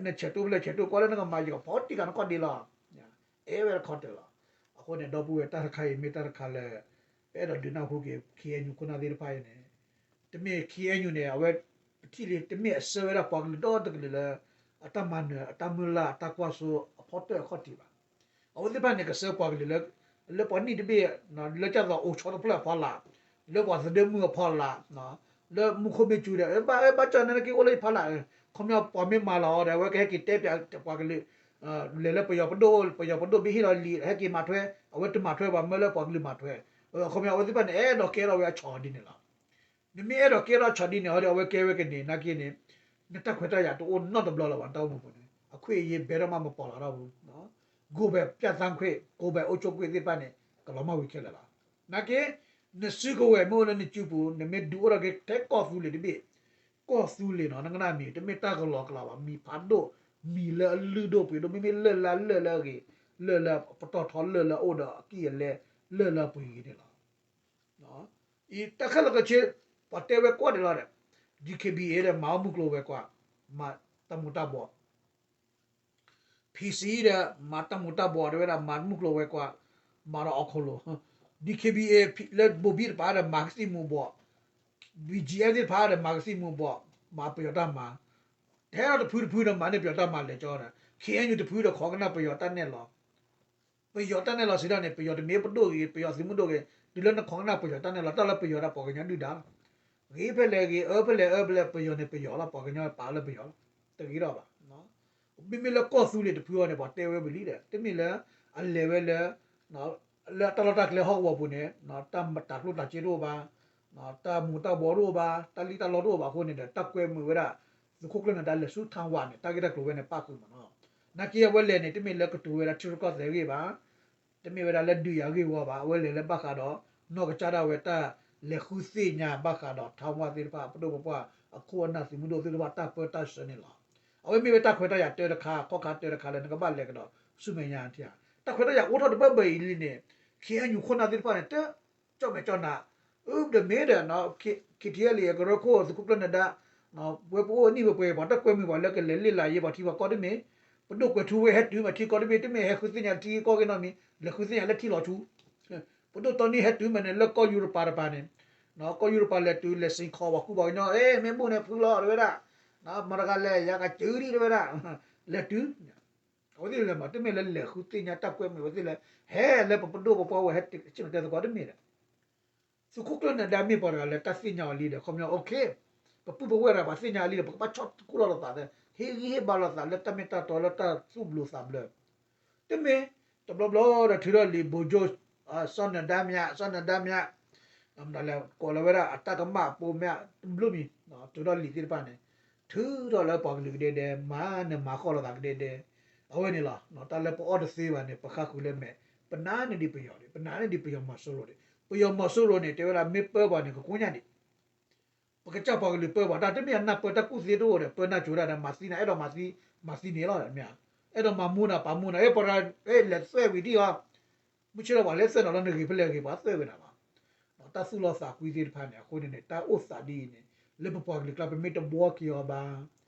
နဆဲးတိၢ်ဖဲလဲၣ်ဆဲးတိၢ်ကွၢ်လၢနကမၤယီၤ ဖီၣ်တံၢ်ခးနခီၣ်ဒ့လီၤ. အဲၣ်ဝဲတခီတၢၢ်လီၤ. အဃိန့ၣ် ဒီပုၢ်ဝဲၢ် တၢ်တခါအံၤမ့ၢ်တၢ်တခါလၢ ပအဲၣ်ဒိးဒုးနၢ်ဟူက့ၤ K N U ခိၣ်နၢ်သ့ၣ်တဖၣ်အံၤန့ၣ် တမ့ၢ် K N U န့ၣ် အဝဲ ပထံၣ်လံ တမ့ၢ်အဆှၢဝဲဒၣ်ပှၤကလုာ်ဒီတကလုာ်လၢ အတၢ်မၤနၢၤ အတၢ်မုၢ်လၢ် အတၢ်ကွၢ်စိအဖီတၢၢ်အခီၣ်ထံးဘၣ်. အဝဲသ့ၣ်တဖၣ်န့ၣ် ကဆှၢပှၤကလုာ်လၢ လၢပှၤနံၣ်တဘ့ၣ် လၢကၢ်သိးအိၣ်ဆီတဖျၢၣ်အဖီလာ်, လၢပှၤသဒၢမုၢ်အဖီလာ်, လၢမူခိၣ်မ့ၢ်စူၤဒီး ဘၣ် ဘၣ်ကၢ်န့ၣ်က့ၤအိၣ်လၢယဖီလာ်, ခီပညီပှၤမ့ၢ်မၤလီၤအီၤဒီး အဝဲကဟဲက့ၤတဲပၠးပှၤကလုာ် လဲၤလၢပယီၤပဒိၣ် ပယီၤပဒိၣ်ဘ့ၣ်ဟ့ၣ်လီၤလံာ် ဟဲက့ၤမၤထွဲ အဝဲတမၤထွဲဘၣ် မၢလၢပှၤကလုာ်မၤထွဲ. ခီပညီအဝဲသ့ၣ်တဖၣ်န့ၣ် အဲၣ်ဒိးကဲထီၣ်ဝဲအဆီၣ်ဒ်န့ၣ်လီၤ. နမ့ၢ်အဲၣ်ဒိးကဲထီၣ်ဆီၣ်ဒ်န့ၣ် အီၤဒီးအဝဲကဲဝဲကန့ၣ် နာ်က့န့ၣ် နတၢ်ခွဲးတၢ်ယာ်တအိၣ်နီတဘျီလၢၤဘၣ် နတၢ်အိၣ်မူပူၤန့ၣ် အခွင့်အရေးဘဲထီၣ်မးမပီၢ်လီၤတၢ်ပူၤ ကိုယ်ပိုင်ပြဋ္ဌာန်းခွင့် ကိုယ်ပိုင်အုပ်ချုပ်ခွင့် သ့ၣ်တဖၣ်န့ၣ် ကလီၤမၢ်ဝံၤခဲလၢာ်လီၤ. နာ်က့ နစုကဝဲၤမ့ၢ်အိၣ်လၢနစုပူၤ နမ့ၢ်ဒုးအိၣ်ထီၣ်က့ၤထဲကီၢ်သူလ့ၤတဘ့ၣ် ကီၢ်သူလ့ၤနီၤ နကနၣ်မံၤ တမ့ၢ်တၢ်ကလီကလီဘၣ် မံၤဖးဒိၣ် မံၤလၢအလုၢ်ဒိၣ်ပှ့ၤဒိၣ် မ့မ့ၢ်လၢၢ်လၢလၢၢ်လၢအဂ့ၤ လၢၢ်လၢပတီၢ်ထီ လၢၢ်လၢအအိၣ်ဒီးအကံၢ်အလဲ လၢၢ်လၢအပှ့ၤဂ့ၤန့ၣ်လီၤ. အံၤတၢ်ခဲလၢာ်ကဆ့ ပှၤတဲဝဲကွၢ်ဒံးလီၤဒီး D K B A ဒီး မၤအီၣ်မုၢ်ကျိၤဝဲၤကွာ် မၤတၢ်မူၤတၢ်ဘှီး P C ဒီး မၤတၢ်မူၤတၢ်ဘှီး တဲဝဲဒၣ် မၤမုၢ်ကျိၤဝဲၤကွာ် မၤဒီးအီခိၣ်လိၤ D K B A လၢဘိၤဘံၣ်တပၤဒီး မၤကသံၣ်မူၤဘှီး B G F သ့ၣ်တဖၣ်ဒီး မၤကသံၣ်မူၤဘှီး မၤပယီၤတၢ်မၤ ထဲဒီးတဖုတဖုဒီး မၤန့ၢ်ပယီၤတၢ်မၤလဲၤကၠီဒီး K N U တဖုဒီး ခိးကနၣ်ပယီၤတၢ်နဲၣ်လီၤ ပယီၤတၢ်နဲၣ်လီၤစံးဒၣ်န့ၣ် ပယီၤတမ့ၢ်ပဒိၣ်ဂ့ၤ ပယီၤသုးမုၢ်ဒိၣ်ဂ့ၤ တုၤလၢနခိးကနၣ်ပယီၤတၢ်နဲၣ်လီၤ တၢ်လၢပယီၤဒၣ်ပှၤကညီဒုၣ်ဒါလီၤ. ဂ့ၤဖဲလဲၣ်ဂ့ၤ အၢဖဲလဲၣ်အၢဖဲလဲၣ် ပယီၤန့ၣ်ပယီၤလီၤ ပှၤကညီပာ်လၢပယီၤလီၤ တဂ့ၤထီၣ်ဘၣ်. မ့မ့ၢ်လၢကီၢ်သူလ့ၤတဖုအံၤန့ၣ် ပှၤတဲဝဲဝံၤလံဒီး တမ့ၢ်လၢ အလဲၤဝဲလၢ လၢတၢ်လီၢ်တၢ်ကျဲဟီၣ်ကဝီၤပူၤန့ၣ် တၢ်မတၤကျိၣ်တၤစ့တအိၣ်ဘၣ်, တၢ်မူၤတၢ်ဘှီးတအိၣ်ဘၣ်, တၢ်လံၣ်တၢ်လီတအိၣ်ဘၣ်အဃိန့ၣ်ဒီး တၢ်ကွဲမုာ်ဝဲဒၣ် သုးခိၣ်ကျၢၢ်နၢၤဒါလဲၤဆူထၣ်ဝါန့ၣ် တၢ်ဂ့ၢ်တၢ်ကျိၤဝဲန့ၣ် ပၣ်ဃုာ်မးနီၤ. နာ်က့အဝဲလဲၤန့ၣ် တမ့ၢ်လၢကတိၤဝဲဒၣ်ထံရူၢ်ကီၢ်သဲးအဂ့ၢ်ဘၣ်, တမ့ၢ်ဝဲဒၣ်လၢဒုးယၤအဂ့ၢ်အဂီၢ်ဘၣ်, အဝဲလဲၤလၢဘၣ်ဃးဒီး နီၢ်ကစၢ်ဒၣ်ဝဲတၢ်လဲၤဃုသ့ၣ်ညါဘၣ်ဃးဒီးထၣ်ဝါသ့ၣ်တဖၣ် ပဒိၣ်ပပှၢ် အခိၣ်အနၢ်သုးမုၢ်ဒိၣ်သ့ၣ်တဖၣ်တၢ်ပၢတၢ်ဆှၢန့ၣ်လီၤ. အဝဲမ့ၢ်ဝဲတၢ်ခွဲးတၢ်ယာ်တၢတခါ ခီၣ်ခါတၢတခါလၢနကဘၣ်လဲၤကဒီး ဆူမဲာ်ညါထံဧါ. တၢ်ခွဲးတၢ်ယာ်အိၣ်ထီၣ်တဘၣ်ဘၣ်အံၤလံန့ၣ် K N U ခိၣ်နၢ်သ့ၣ်တဖၣ်န့ၣ် တ ကၠီၣ်မဲာ်ကၠီၣ်နၤ, အုၣ်ဒီးမ့ၢ်ဒီး K T L A အကရၢခိၣ် သုးခိၣ်ကျၢၢ်နၢၤဒါ ဝဲပအိၣ်နံၣ်ပပှဲၤ ပှၤတၢ်ကွဲမုာ်ပှၤလၢကလဲၤလ့ၣ်လၤယ့ ပှၤထံပှၤကီၢ်တမ့ၢ်, ပဒိၣ်ကွဲးထူဝဲဟဲတုၤမးထံကီၢ်တဘ့ၣ် တမ့ၢ်ဟဲဃုသ့ၣ်ညါထံကီၢ်ဂ့ၤနီတမံၤ လဲၤဃုသ့ၣ်ညါလၢထံလီၤထူ, ပဒိၣ်တီနံၣ်ဟဲတုၤမးန့ၣ် လၢကီၢ်ယူရပၤတပၤန့ၣ်, ကီၢ်ယူရပၤလဲၤတုၤ လဲၤစ့ၢ်ကီးပှၤကူပှၤကညီ အ့ မ့ၢ်ဘူၣ်န့ၣ်ဖုလီၤတဲဝဲဒၣ်, မတၤတဂၤလဲၣ် ယၤကစၢ်ဒံးတဲဝဲဒၣ်, လဲၤတုၤ အဝဲသ့ၣ်လဲၤမး တမ့ၢ်လၢလဲၤဃုသ့ၣ်ညါတၢ်ကွဲမုာ်ဝဲသ့ၣ်လၢ ဟဲလၢပပဒိၣ်ပပှၢ်ဝဲဟဲဆ့ၣ်နီၤတဲသကိးတမ့ၢ်ဒီး သုးခိၣ်ကျၢၢ်နၢၤဒါမ့ၢ်ပှၤတဂၤလၢတၢ်သ့ၣ်ညါအီၤလံဒီး ခီပညီ okay, ပပုၢ်ပဝဲၢ်တဂၤ ပှၤသ့ၣ်ညါလံဒီး ပကဘၣ်ဆီၣ်သခူၣ်လီၤလိာ်သး, ဟ့ၣ်ဂံၢ်ဟ့ၣ်ဘါလိာ်သးလၢတၢ်မ့ၢ်တၢ်တီလၢတၢ်သူၣ်ဘျုးသးဘျၢ. တမ့ၢ်, တဘျီဘျီဒီးထုးထီၣ်လံာ် ဗိုလ်ချုပ် စီၤနဒါမၠး, စီၤနဒါမၠး, လဲၤကိးလီၤဝဲဒၣ်အတၢ်ကမၣ်အပိမၠး တဘျုးမံၤ, ထုးထီၣ်လံာ်သ့ၣ်တဖၣ်န့ၣ်, ထုးထီၣ်လၢပှၤကလုာ်ကဒဲဒဲ, မၤနၢၤမၤဃီလိာ်သးကဒဲဒဲ, အဝဲန့ၣ်လီၤ. တၢ်လၢပအီၣ်တသ့ဘၣ်န့ၣ် ပဃါဃုာ်လၢမဲာ်, ပနာ်န့ၢ်ဒံးပယီၤ, ပနာ်န့ၢ်ဒံးပယီၤမီၤစိရိၤဒီး, ပယီၤမီၤစိရိၤန့ၣ် တဲဝဲဒၣ်မ့ၢ်ပၢပှၤန့ၣ် ကကိညၣ်ဒံး ပကစၢ်ပှၤကလုာ်ပၢပှၤ တၢ်တမ့ၢ်အနၢ်ပၢတၢ်ကူၣ်သ့တအိၣ်ဒီး ပၢနၢ်ကၠိတၢ်ဒီး မၤသံနၤ အဲၣ်ဒိးမၤသံ, မၤသံန့ၣ်လီၤ, အဲၣ်ဒိးမၤမူနၤ ပာ်မူနၤ, အဲၣ်ပှၤ အဲၣ်လဲၤသွဲၣ်ဝံၤဒံၣ်အီၤ, မုၢ်ဆ့ၣ်ထီၣ်ပှၤလဲၤသွဲၣ်နီၤလၢနဂ့ၤဖဲလဲၣ်ဂ့ၤ ပှၤသွဲၣ်ဝဲနၤဘၣ်. တၢ်သူၣ်လီသးကွံသ့ၣ်တဖၣ်န့ၣ် အဃိန့ၣ်န့ၣ် တၢ်အိၣ်သးဒ်အံၤန့ၣ် လၢပပှၤကလုာ်ကျါ ပမ့ၢ်တဘှီက့ၤအီၤဘၣ်,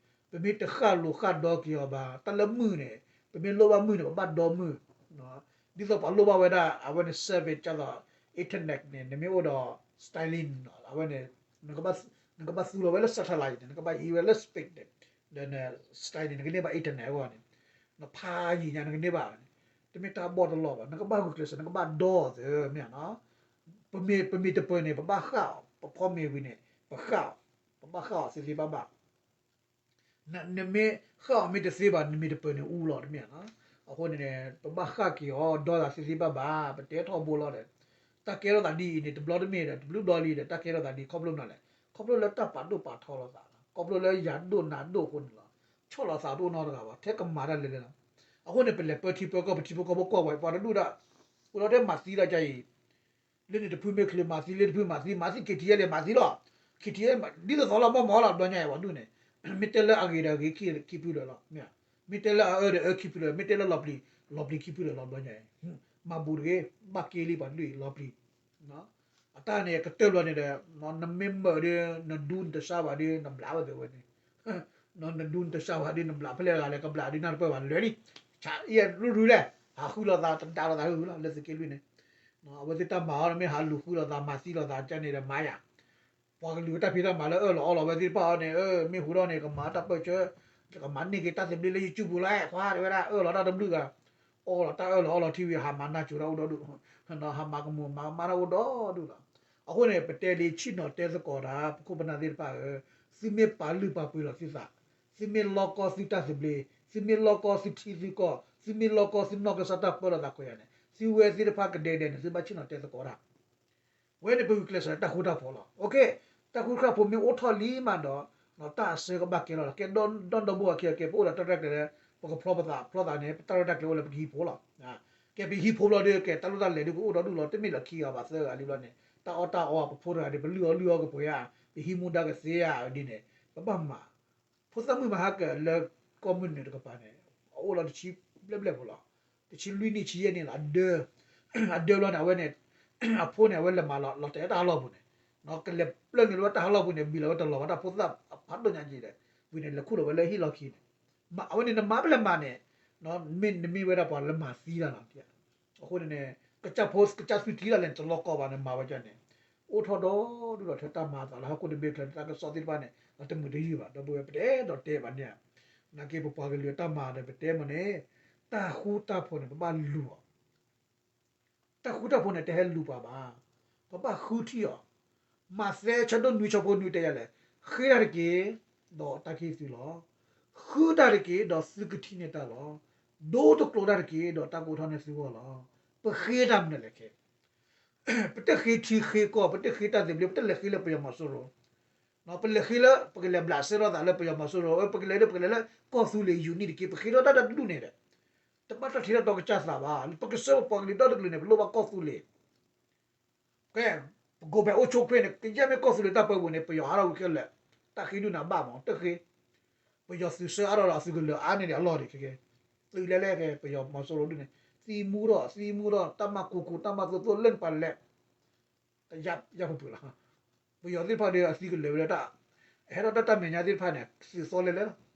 ပမ့ၢ်တဃၣ်လိၤဃၣ်ဒီက့ၤအီၤဘၣ်, တၢ်လၢမုၢ်န့ၣ် ပမ့ၢ်လိၣ်ဘၣ်မုၢ်န့ၣ် ပဘၣ်ဒီမုၢ် ဒ်သိးပှၤလိၣ်ဘၣ်ဝဲဒၣ် အဝဲန့ၣ် service ကသိး internet န့ၣ် နမ့ၢ်အိၣ်ဒီး Starlink အဝဲန့ၣ် နကဘၣ်သူလီၤဝဲလၢ satellite န့ၣ် နကဘၣ်ဟံးဝဲလၢ space န့ၣ် ဒီး Starlink န့ၣ် နကန့ၢ်ဘၣ် internet အဂီၢ်န့ၣ် နဖးယံာ်ညါ နကန့ၢ်ဘၣ်န့ၣ် တမ့ၢ်တၢ်ဘီၣ်တလီၢ်ဘၣ်, နကဘၣ်ဂုာ်ကျဲးစၢး နကဘၣ်ဒီအီၤသ့ၣ်မ့ၢ်နီၤ, ပမ့ၢ်တပၢၢ်န့ၣ် ပဘၣ်ဃၣ်အီၤ, ပဖီမ့ၤဝံၤန့ၣ် ပဃၣ်အီၤ, ပဘၣ်ဃၣ်အီၤသ့သ့ဘၣ်ဘၣ် နမ့ၢ်ဃၣ်အီၤမ့ၢ်တသ့ဘၣ် နမ့ၢ်တပၢၢ်န့ၣ်အူလီၤတမ့ၢ်ဧါနီၤ. အဃိန့ၣ် ပဘၣ်ဃၣ်က့ၤအီၤ ဒီသးသ့သ့ဘၣ်ဘၣ် ပတဲထီဘိလီၤဒီး တၢ်ကဲထီၣ်သးဒ်အံၤန့ၣ် တဘျီတမ့ၢ်ဒီး တဘျုးဘျီလံဒီး တၢ်ကဲထီၣ်သးဒ် ခီဖျိနၤလဲၣ်, ခီဖျိလၢတၢ်ပာ်ဒိၣ်ပာ်ထီလိာ်သးလီၤ, ခီဖျိလၢယၤဒိၣ်နၤဒိၣ်အဃိန့ၣ်လီၤ, ဆီၣ်လီၤသးတအိၣ်နီတဂၤဘၣ် ထဲကမၤတၢ်လဲၤလဲၤလီၤ. အဃိန့ၣ် ပလဲၤပၢထံပၢကီၢ် ပထံဖိကီၢ်ဖိကွၢ်ဝဲ ပှၤတဒူၣ်ဒၣ် အိၣ်ဒီးထဲမၤသံဒၣ်ကါအံၤ လၢန့ၣ်တဖုမ့ၢ်ချုးမၤသံ လၢတဖုမၤသံ မၤသံ KTLA မၤသံလီၤ, KTLA ဒ်သိးသိးလီၤ မ့ၢ်မ့ၢ်လီၤ ဘျီညါအံၤ ပှၤဒူၣ်န့ၣ် မ့ၢ်တဲလၢအဂ့ၤဒီးအဂ့ၤခံဖုလၢာ်လီၤ, မ့ၢ်တဲလၢအအၢဒီးအၢခံဖုလၢာ် မ့ၢ်တဲလၢလီၤပျံၤ လီၤပျံၤခံဖုလၢာ်လီၤ ဘျီညါအံၤ မၤဘူးတဂ့ၤ ဘၣ်က့လံပှၤဒူၣ်အံၤ လီၤပျံၤ အတၢ်န့ၣ် ကတၢၢ်ဘျီန့ၣ်ဒီး နမ့ၢ်မၢာ်ဒီး နဒူနတစၢ်ဘၣ်ဒီး နဘျးဝဲသ့ၣ်ဝဲန့ၣ် နဒူနတစၢ်ဘၣ်ဒီး နဘျးဖဲလဲၣ်ဂၤလဲၣ် ကဘျးဒုးနၢ်တပၢၢ်ဘၣ် လဲၤလံ, ဆးအံၤရူရူလဲၣ်, ဟးဃုလိာ်သး တဒါလိာ်သးဃုလီၤ လၢသုးက့လွံၢ်န့ၣ်, အဝဲသ့ၣ်တၢ်မၤအီၤ မ့ၢ်ဟးလူၤဃုလိာ်သး မၤသံလိာ်သးကန့ၣ်ဒီး မၤယၤ ပှၤကလုာ်တၢ်ဖံးတၢ်မၤလၢအၢၣ်လီၤအီလီၤဝဲသ့ၣ်တဖၣ်အီၤန့ၣ် မ့ၢ်ဟူထီၣ်န့ၣ် ကမၤတၢ်ပၢၢ်ဆၢ, ကမၤန့ၢ်က့ၤတၢ်သဘျ့လၢယစုပူၤလီၤ ခွါတဝဲဒၣ် အၢၣ်လီၤတၢ်တဘျုးဂၤ, အီလီၤတၢ်အၢၣ်လီၤအီလီၤထံဝံၤ ဟးမၤနၢ်ကၠိတၢ်အိၣ်ဒီဒူၣ်, ဟးမၤကမူၤမၤကမၣ်တၢ်အိၣ်ဒီဒူၣ်လီၤ. အဃိန့ၣ် ပတဲလံဆ့ၣ်နီၤတဲသကိးတၢ် ပခိၣ်ပနၢ်သ့ၣ်တဖၣ်ဧၢ, သုမ့ၢ်ပာ်လုၢ်ပာ်ပှ့ၤလီၤသုသး, သုမ့ၢ်လီကီသုတၢ်သဘျ့, သုမ့ၢ်လီကီသုထံသုကီၢ်, သုမ့ၢ်လီကီသုနီၢ်ကစၢ်တၢ်ပၢလီၤသးခွဲးယာ်န့ၣ် သုဝဲသ့ၣ်တဖၣ်ကဒဲဒဲန့ၣ် သုဘၣ်ဆ့ၣ်နီၤတဲသကိးတၢ် ဝဲန့ၣ်ပဂုာ်ကျဲးစၢးတၢ်ဃူတၢ်ဖိးလီၤ. တၢ်ဃူတၢ်ဖိးမ့ၢ်အိၣ်ထီၣ်လံမးဒီး တၢ်အစၢကဘၣ်ကဲလီၤလီၤ. ကဲဒီဒီဘိအခံအကဲ ပအိၣ်ဒီးတၢ်ရဲၣ်တၢ်ကျဲၤလၢ ပကဖျီပသး ဖျီသးန့ၣ် ပတၢ်ရဲၣ်တၢ်ကျဲၤအိၣ်လၢပကဟံးဖိလီၤ. ကဲပဟံးဖိဘျီဒီး ကဲတၢ်လိၣ်တၢ်လဲၤဒုးကအိၣ်ဒီဒူၣ်လီၤ. တမ့ၢ်လၢခံဂၤဘၣ်သၢဂၤလံဘျီန့ၣ် တၢ်အီၣ်တၢ်အီပဖိတဂၤဒီး ပလုၢ်အီၣ်လုၢ်အီကပှဲၤဧါ, ပဟံးမူဒါကသ့ဧါဒ်န့ၣ် ပဘၣ်မၤ ဖိသၣ်မုၣ်မဟါကၢၤလၢကီၢ်မုၢ်နုာ်တကပၤန့ၣ် အအိၣ်လီၤတဆံဘျဲၣ်ဘျဲၣ်ဖိလီၤ. တဆံလွံၢ်နံၣ်ဆံယဲၢ်နံၣ်လီၤ. အဒၢ အဒၢဘျီန့ၣ် အဝဲန့ၣ် အဖိန့ၣ် အဝဲလဲၤမၤလီၤတဲာ်တၢ်ဟးလီၢ်ပူၤန့ၣ် ကလဲၤပျၢ်နုာ်လီၤဝဲတၢ်ဟးလီၢ်ပူၤန့ၣ် ဘံၣ်လီၤဝဲတလီၤဘၣ်တၢ်ဖိသၣ်အဖးဒိၣ်ညါက့ၤဒီး ဝံၤန့ၣ် လဲၤခူၣ်လီၤဝဲလၢဟံၣ်လီၢ်ခံန့ၣ် မၤအဝဲန့ၣ် နမၤပလဲၤမၤန့ၣ် မ့ၢ်နမ့ၢ်ဝဲဒၣ်ပှၤလၢမၤသံတၢ်လီၤ. အဃိန့ၣ်န့ၣ် ကစၢ်ဖိကစၢ်သုထံတၢ်လဲၣ်န့ၣ် တလီၢ်ကီၢ်ဘၣ်န့ၣ် မၤဝဲဒ်န့ၣ် အိၣ်ထီၣ်ဒီဒူၣ်ဒီးထဲတၢ်မၤအသးလၢဟီၣ်ခိၣ်တဘ့ၣ်ချၢန့ၣ် တၢ်ကစီၣ်သ့ၣ်တဖၣ်န့ၣ် အတမုာ်တယုၢ်ဘၣ် ဒီပုၢ်ဝဲၢ် ပတအဲၣ်ဒိးတဲဘၣ်န့ၣ်ဧါ. နာ်က့ပပှၤကလုာ်အတၢ်မၤဒီးပတဲမ့ၢ်န့ၣ် တၢ်ဃူတၢ်ဖိးန့ၣ် ပဘၣ်လူၤအီၤ တၢ်ဃူတၢ်ဖိးန့ၣ် တဟဲလူၤပှၤဘၣ်. ပဘၣ်ဃုထံၣ်အီၤ. မးသဲဆၢဒိၣ်နွံဆၢဖိနွံတဲယၤလဲၣ်, ဃ့တၢ်တက့ၢ်, ဒီးတၢ်ကဟ့ၣ်သုလီၤ. ဃုတၢ်တက့ၢ်, ဒီးသုကထံၣ်န့ၢ်တၢ်လီၤ. ဒိတကျိၤတၢ်တက့ၢ်, ဒီးတၢ်ကအိၣ်ထီၣ်န့ၢ်သုဂီၢ်လီၤ. ပဃ့တၢ်မနုၤလဲၣ်ခဲ ပတဃ့ထံဃ့ကီၢ်, ပတဃ့တၢ်သဘျ့, ပတလဲၤဃ့လၢပယီၤမီၤစိရိၤ, ပလဲၤဃ့လၢ ပကလဲၤဘျးစဲလိာ်သးလၢပယီၤမီၤစိရိၤ, ပကလဲၤလၢ ပကလဲၤလၢကီၢ်သူလ့ၤယူၤနံၣ်တက့ၢ်, ပဃ့ထီၣ်တၢ်တၢ်တဒူၣ်န့ၣ်ဒီး တဘၣ်တၢ်ထံၣ်တၢ်တီကစၢ်သးဘၣ်. ပကစၢ်ပပှၤကလုာ်ဒီတကလုာ်န့ၣ် ပလိၣ်ဘၣ်ကီၢ်သူလ့ၤ ကဲ ပကိးဖဲအိၣ်ဆိးခွဲးန့ၣ် ကယဲၢ်မ့ၢ်ကီၢ်သူလ့ၤတၢ်ပၢပူၤန့ၣ် ပယီၤအါထီၣ်ဝံၤခဲလၢာ်, တၢ်ဃ့ဒုၣ်နၤဘၣ်မး တဃ့, ပယီၤသုးဆၢအါထီၣ်ဒီးသုးကလၢၤအါန့ၢ်ဒံးအလီၢ်ဒံးခဲကဲ, သုးလဲၤလဲၤခဲ ပယီၤမီၤစိရိၤဒုၣ်န့ၣ် သံမူထီၣ် သံမူထီၣ် တၢ်မၤကူၣ်ကူၣ် တၢ်မၤသိးသိးလၢနပၤလဲၤ တယါယါပူၤပူၤလီၤ. ပယီၤသ့ၣ်တဖၣ်ဒီးအသံကလၢာ်ဝဲလၢတၢ် ဟဲထီၣ်တၢ်တၢ်မဲာ်ညါသ့ၣ်တဖၣ်န့ၣ် သုးသီလဲၤလဲၤလီၤ.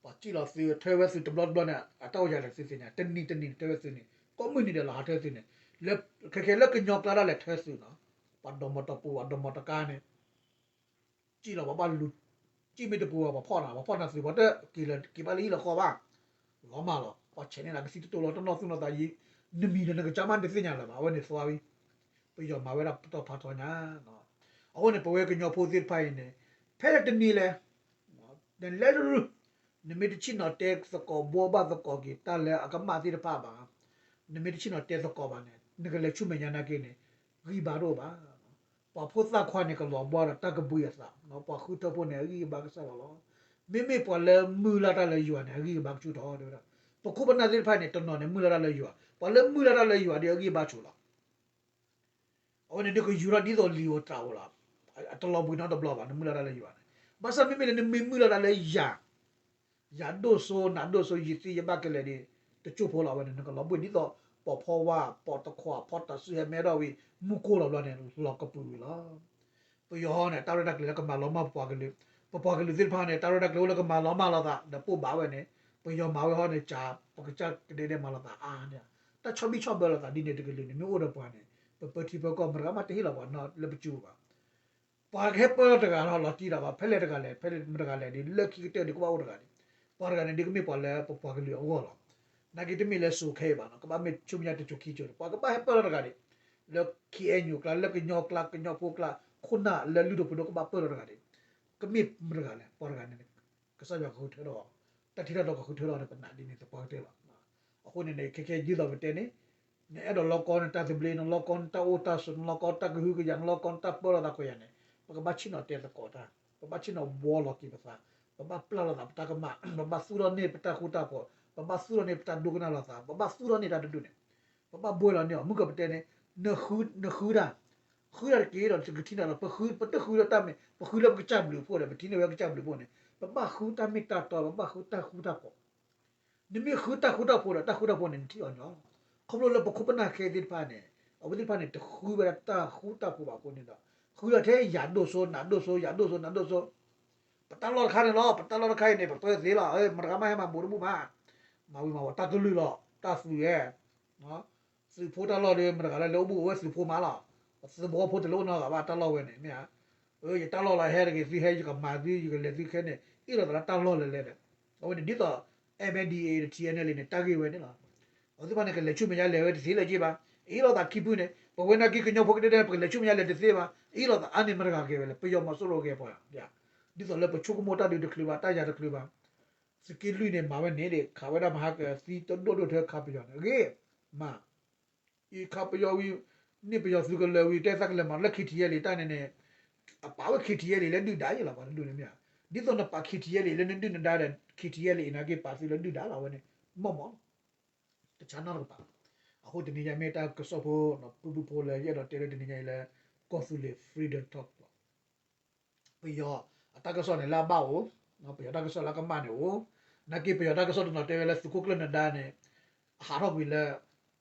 ပှၤစံၣ်လီၤသုး ထၢဝဲသုးတဘျီတဘျီန့ၣ် အတၢ်အိၣ်ယၤလဲၣ်သုသ့ၣ်ညါ တနံၤတနံၤန့ၣ် ထၢဝဲသုးန့ၣ် ကိးမုၢ်နံၤဒီးလီၤဟးထၢသုးန့ၣ် လၢ ခဲခဲလၢကညီကျါဒၣ်လဲာ်ထၢသုးနီၤ ပှၤဒိးမီၤတပူၤ ပှၤဒိးမီၤတကါန့ၣ် စံၣ်လီၤပှၤဘၣ်လူၤ စံၣ်မ့ၢ်တပူၤဘၣ် ပှၤဖီၣ်နၤ ပှၤဖီၣ်နၤသုး ပှၤတက့ၤလၢက့ၤဘၣ်လၢဟံၣ်လၢဃီဘၣ် လီၤမၢ်လီၤ ပှၤဆဲးန့ၢ်နၤကသံတတိၢ်လီၤ တနီၢ်သူၣ်နီၢ်သးယံၤ နမံၤဒီးနကစၢ်မးတသ့ၣ်ညါလၢၤဘၣ် အဝဲန့ၣ်သွါဝံၤ ပယီၤမၤဝဲဒၣ်ပတီၢ်ဖးထီညါ အဃိန့ၣ် ပဝဲကညီဖိသ့ၣ်တဖၣ်အံၤန့ၣ် ဖဲလဲၣ်တမံၤလဲၣ်, နလဲၤတရူၢ်, နမ့ၢ်တဆ့ၣ်နီၤတဲသကိးဘှီဘၣ်သကိးက့ၤတၢ်လၢအကမၣ်သ့ၣ်တဖၣ်ဘၣ်, နမ့ၢ်တဆ့ၣ်နီၤတဲသကိးဘၣ်န့ၣ် နကလဲၤဆူမဲာ်ညါနာ်က့န့ၣ် ဂံၢ်ဘါတအိၣ်ဘၣ်. ပှၤဖိသၣ်ခွါန့ၣ် ကလီၤဘှါဒီးတၢ်ကဘှံးအသး, ပှၤဃုထၢဖိန့ၣ် အဂံၢ်အဘါကစၢ်လီၤလီၤ. မ့မ့ၢ်ပှၤလၢမုၢ်လၢ်တၢ်လၢယွၤန့ၣ် အဂံၢ်အဘါကဆူၣ်ထီၣ်တဲဝဲဒၣ်. ပခိၣ်ပနၢ်သ့ၣ်တဖၣ်န့ၣ် တနီၤန့ၣ် မုၢ်လၢ်တၢ်လၢယွၤ, ပှၤလၢမုၢ်လၢ်တၢ်လၢယွၤဒီးအဂံၢ်အဘါဆိးလီၤ. အဝဲန့ၣ်ဒုးကယူၤထီၣ်ဒ်သိးလံာ်ဧိၤတြၤဧိၤလီၤ. အတလီၤဘှံးနီတဘျီဘၣ် နမုၢ်လၢ်တၢ်လၢယွၤန့ၣ်. ဘၣ်ဆၣ်မ့မ့ၢ်လၢနမ့ၢ်မုၢ်လၢ်တၢ်လၢယၤ, ယၤဒိၣ်စိနၤဒိၣ်စိ ယသ့ယဘၣ်ကလဲာ်ဒီး တကၠိၢ်ဖိလီၤ. အဝဲန့ၣ် နကလီၤဘှံးဒ်သိး ပိာ်ဖီဝါ ပိာ်တခွး ဖီတၢ်စုဟဲမဲထီၣ်ဝံၤ မူကိၢ်လီၤဘျီန့ၣ် လီၤကပုာ်ဝံၤလီၤ. ပယီၤဟီန့ၣ် တၢ်ရဲၣ်တၢ်ကျဲၤလၢကမၤလီၤမၢ်ပပှၤကလုာ်, ပပှၤကလုာ်သ့ၣ်တဖၣ်န့ၣ် တၢ်ရဲၣ်တၢ်ကျဲၤအိၣ်လၢကမၤလီၤမၢ်လိာ်သး ဒီးပိၢ်ဘၣ်ဝဲန့ၣ်, ပယီၤမၤဝဲဟီန့ၣ် ကး ပကစၢ်ကဒဲဒဲမၤလိာ်သးအါန့ၣ်, တၢ်ဆီၣ်ဘံၣ်ဆီၣ်ဘၢလိာ်သးဒ်န့ၣ်တကလုာ်န့ၣ် မ့ၢ်အိၣ်ဒီးပှၤန့ၣ် ပပၢထံပၢကီၢ် မတဂၤမးတဟ့ၣ်လီၤပှၤနီလၢပစုပူၤဘၣ်. ပှၤကဟဲပၢလီၤတဂၤလီၤလီၤတံၢ်ဒီးဘၣ် ဖဲလဲၣ်တဂၤလဲၣ်, ဖဲမတဂၤလဲၣ်ဒီး လၢခံကတၢၢ်ဒီးကဘၣ်အိၣ်တဂၤန့ၣ်, ပှၤတဂၤန့ၣ်ဒုးကမ့ၢ်ပှၤလၢပပှၤကလုာ်အဂီၢ်လီၤ. နာ်က့တမ့ၢ်လၢစိၤခဲအံၤဘၣ်နီၤ, ကဘၣ်မ့ၢ်ဆူမဲာ်ညါတစိၤခံစိၤန့ၣ် ပှၤကဘၣ်ဟဲပၢလီၤတဂၤန့ၣ်, လၢ ခ့ၣ်အဲၣ်ယူၣ် ကျါ လၢကညီကျါ ကညီဖိကျါ ခိၣ်နၢ်လၢလုၢ်ဒိၣ်ပှ့ၤဒိၣ်ကဘၣ်ပၢလီၤတဂၤန့ၣ်, ကမ့ၢ်မတဂၤလဲၣ် ပှၤတဂၤန့ၣ် ကစၢ်ယွၤကဃုထၢထီၣ်, တၢ်ထံၣ်တၢ်တီကဃုထၢထီၣ်န့ၣ် ပနာ်ဒ်န့ၣ်သပှၢ်ကတၢၢ်လီၤ. အဃိန့ၣ်န့ၣ် ခဲခဲဒ်သိးပတဲန့ၣ်, နအဲၣ်ဒိးလီၤကီနတၢ်သဘျ့ နလီၤကီနတၢ်အိၣ်တၢ်ဆိး နလီၤကီနတၢ်ကဟုကယာ် နလီၤကီနတၢ်ပၢလီၤသးခွဲးယာ်န့ၣ်, ပကဘၣ်ဆ့ၣ်နီၤတဲသကိးတၢ်, ပဘၣ်ဆ့ၣ်နီၤဘှီလီၤက့ၤပသး, ပဘၣ်ပျၢ်လိာ်သးပတၢ်ကမၣ်, ပဘၣ်သူၣ်ထီၣ်န့ၢ်ပတၢ်ဃူတၢ်ဖိး, ပဘၣ်သူၣ်ထီၣ်န့ၢ်ပတၢ်ဒိကနၣ်လိာ်သး, ပဘၣ်သူၣ်ထီၣ်န့ၢ်တၢ်တဒူၣ်န့ၣ်, ပဘၣ်ဘှီလီၤန့ၢ်အီၤ မုၢ်ကပတဲန့ၣ်, နဃုတၢ်, ဃုတၢ်တက့ၢ်ဒီးကထံၣ်နၤလီၤ, ပဃု ပတဃုလၢတၢ်မ့ၢ် ပဃုလၢပကစၢ်ဘျုးအဖှိၣ်ဒီး ပထံၣ်န့ၢ်ဝဲကစၢ်ဘျုးအဖှိၣ်န့ၣ်, ပဘၣ်ဃုတၢ်မ့ၢ်တၢ်တီ ပဘၣ်ဃုတၢ်ဃူတၢ်ဖိး နမ့ၢ်ဃုတၢ်ဃူတၢ်ဖိးဒီး တၢ်ဃူတၢ်ဖိးန့ၣ် နထံၣ်အီၤန့ၣ်လီၤ. ခီဖျိလၢပခိၣ်ပနၢ်ခဲအံၤသ့ၣ်တဖၣ်န့ၣ်, အဝဲသ့ၣ်တဖၣ်န့ၣ် တဃုဝဲဒၣ်တၢ်ဃူတၢ်ဖိးဘၣ်အဃိန့ၣ်ဒီး, ဃုဒီးထဲယၤဒိၣ်စိ နၤဒိၣ်စိ ယၤဒိၣ်စိ နၤဒိၣ်စိ, ပတၢ်လီၢ်တခါန့ၣ်လီၤ, ပတၢ်လီၢ်တခါအံၤန့ၣ် ပပၢသ့လီၤ, မတဂၤမးဟဲမၤဘူးတဘူးမး, မၤဝံၤမၤဝဲတၢ်ကလုၢ်လီၤ, တၢ်သုးဧဲ, သုးဖိတၢ်လီၢ်ဒီး မတဂၤလၢလဲၤအိၣ်ဘူးအိၣ်ဝဲသုးဖိမးလီၤ, သုးဖိဖိတလဲၤအိၣ်နီတဂၤဘၣ်တၢ်လီၢ်ဝဲန့ၣ် မ့ၢ်ဧါ, ယတၢ်လီၢ်လီၤဟဲတဂ့ၤ သုဟဲယကမၤသု ယကလဲၤသုခဲန့ၣ် အ့ၣ်လိာ်သးလၢတၢ်လီၢ်လဲၤလဲၤဒီး, အဝဲန့ၣ်ဒ်သိး MNDAA ဒီး ထံၣ်အဲၣ်နဲၣ်လံန့ၣ် တၢ်ဂ့ၢ်ဝဲန့ၣ်လီၤ. အဝဲသ့ၣ်တဖၣ်န့ၣ် ကလဲၤဆူမဲာ်ညါလဲၤဝဲတသ့လၢၤက့ဘၣ်, အ့ၣ်လိာ်သးခံဖုန့ၣ် ပဝဲနာ်က့ကညီဖိကဒဲဒဲ ပကလဲၤဆူမဲာ်ညါလဲၤတသ့ဘၣ်, အ့ၣ်လိာ်သးအါန့ၢ်မတဂၤကဲဝဲလဲၣ်, ပယီၤမီၤစိရိၤကဲပှၤ, ဒ်သိးလၢပဆိကမိၣ်တၢ်ဒုးတချုးဘၣ် တၢ်ယၤတချုးဘၣ်, သုးက့လွံၢ်န့ၣ် မၤဝဲန့ၣ်ဒီး ခးဝဲဒၣ်မဟါကသံတဒိၣ်ဒိၣ်ထဲခးပယီၤန့ၣ် အဂ့ၤ, မၤ အံၤခးပယီၤဝံၤ, န့ၢ်ပယီၤသုးကလၢၤဝံၤ တဲသးကလဲၤမၤလၢ ခ့ထံယဲလံ တၢ်န့ၣ်န့ၣ်, အပာ်ဝဲ ခ့ထံယဲလံ လၢဒုၣ်ဒါယဲလီၤ ပှၤတဒူၣ်န့ၣ်မ့ၢ်ဧါ, ဒ်သိးနပာ် ခ့ထံယဲလံ လၢနဒုၣ်နဒါဒီး ခ့ထံယဲလံ အံၤနာ်က့ ပာ်သုလၢဒုၣ်ဒါလီၤဝဲန့ၣ် မီၢ်မီၢ်လီၤ, တဆါနီတကပၤ, အဃိတနံၤညါမ့ၢ်တၢ်ကစီၣ်ဖိ ပုၢ်ပုၢ်ဖိလၢယအဲၣ်ဒိးတဲလၢတနံၤညါအံၤလၢ ကီၢ်သူလ့ၤ Freedom Talk လီၤ. ပယီၤအတၢ်ကစီၣ်န့ၣ်လၢအဘၣ်အိၣ်, ပယီၤတၢ်ကစီၣ်လၢအကမၣ်န့ၣ်အိၣ်, နာ်က့ပယီၤတၢ်ကစီၣ်တနီၤတဲဝဲလၢသုးခိၣ်ကျၢၢ်နဒါန့ၣ်, အဟးထီၣ်ကွံာ်လၢ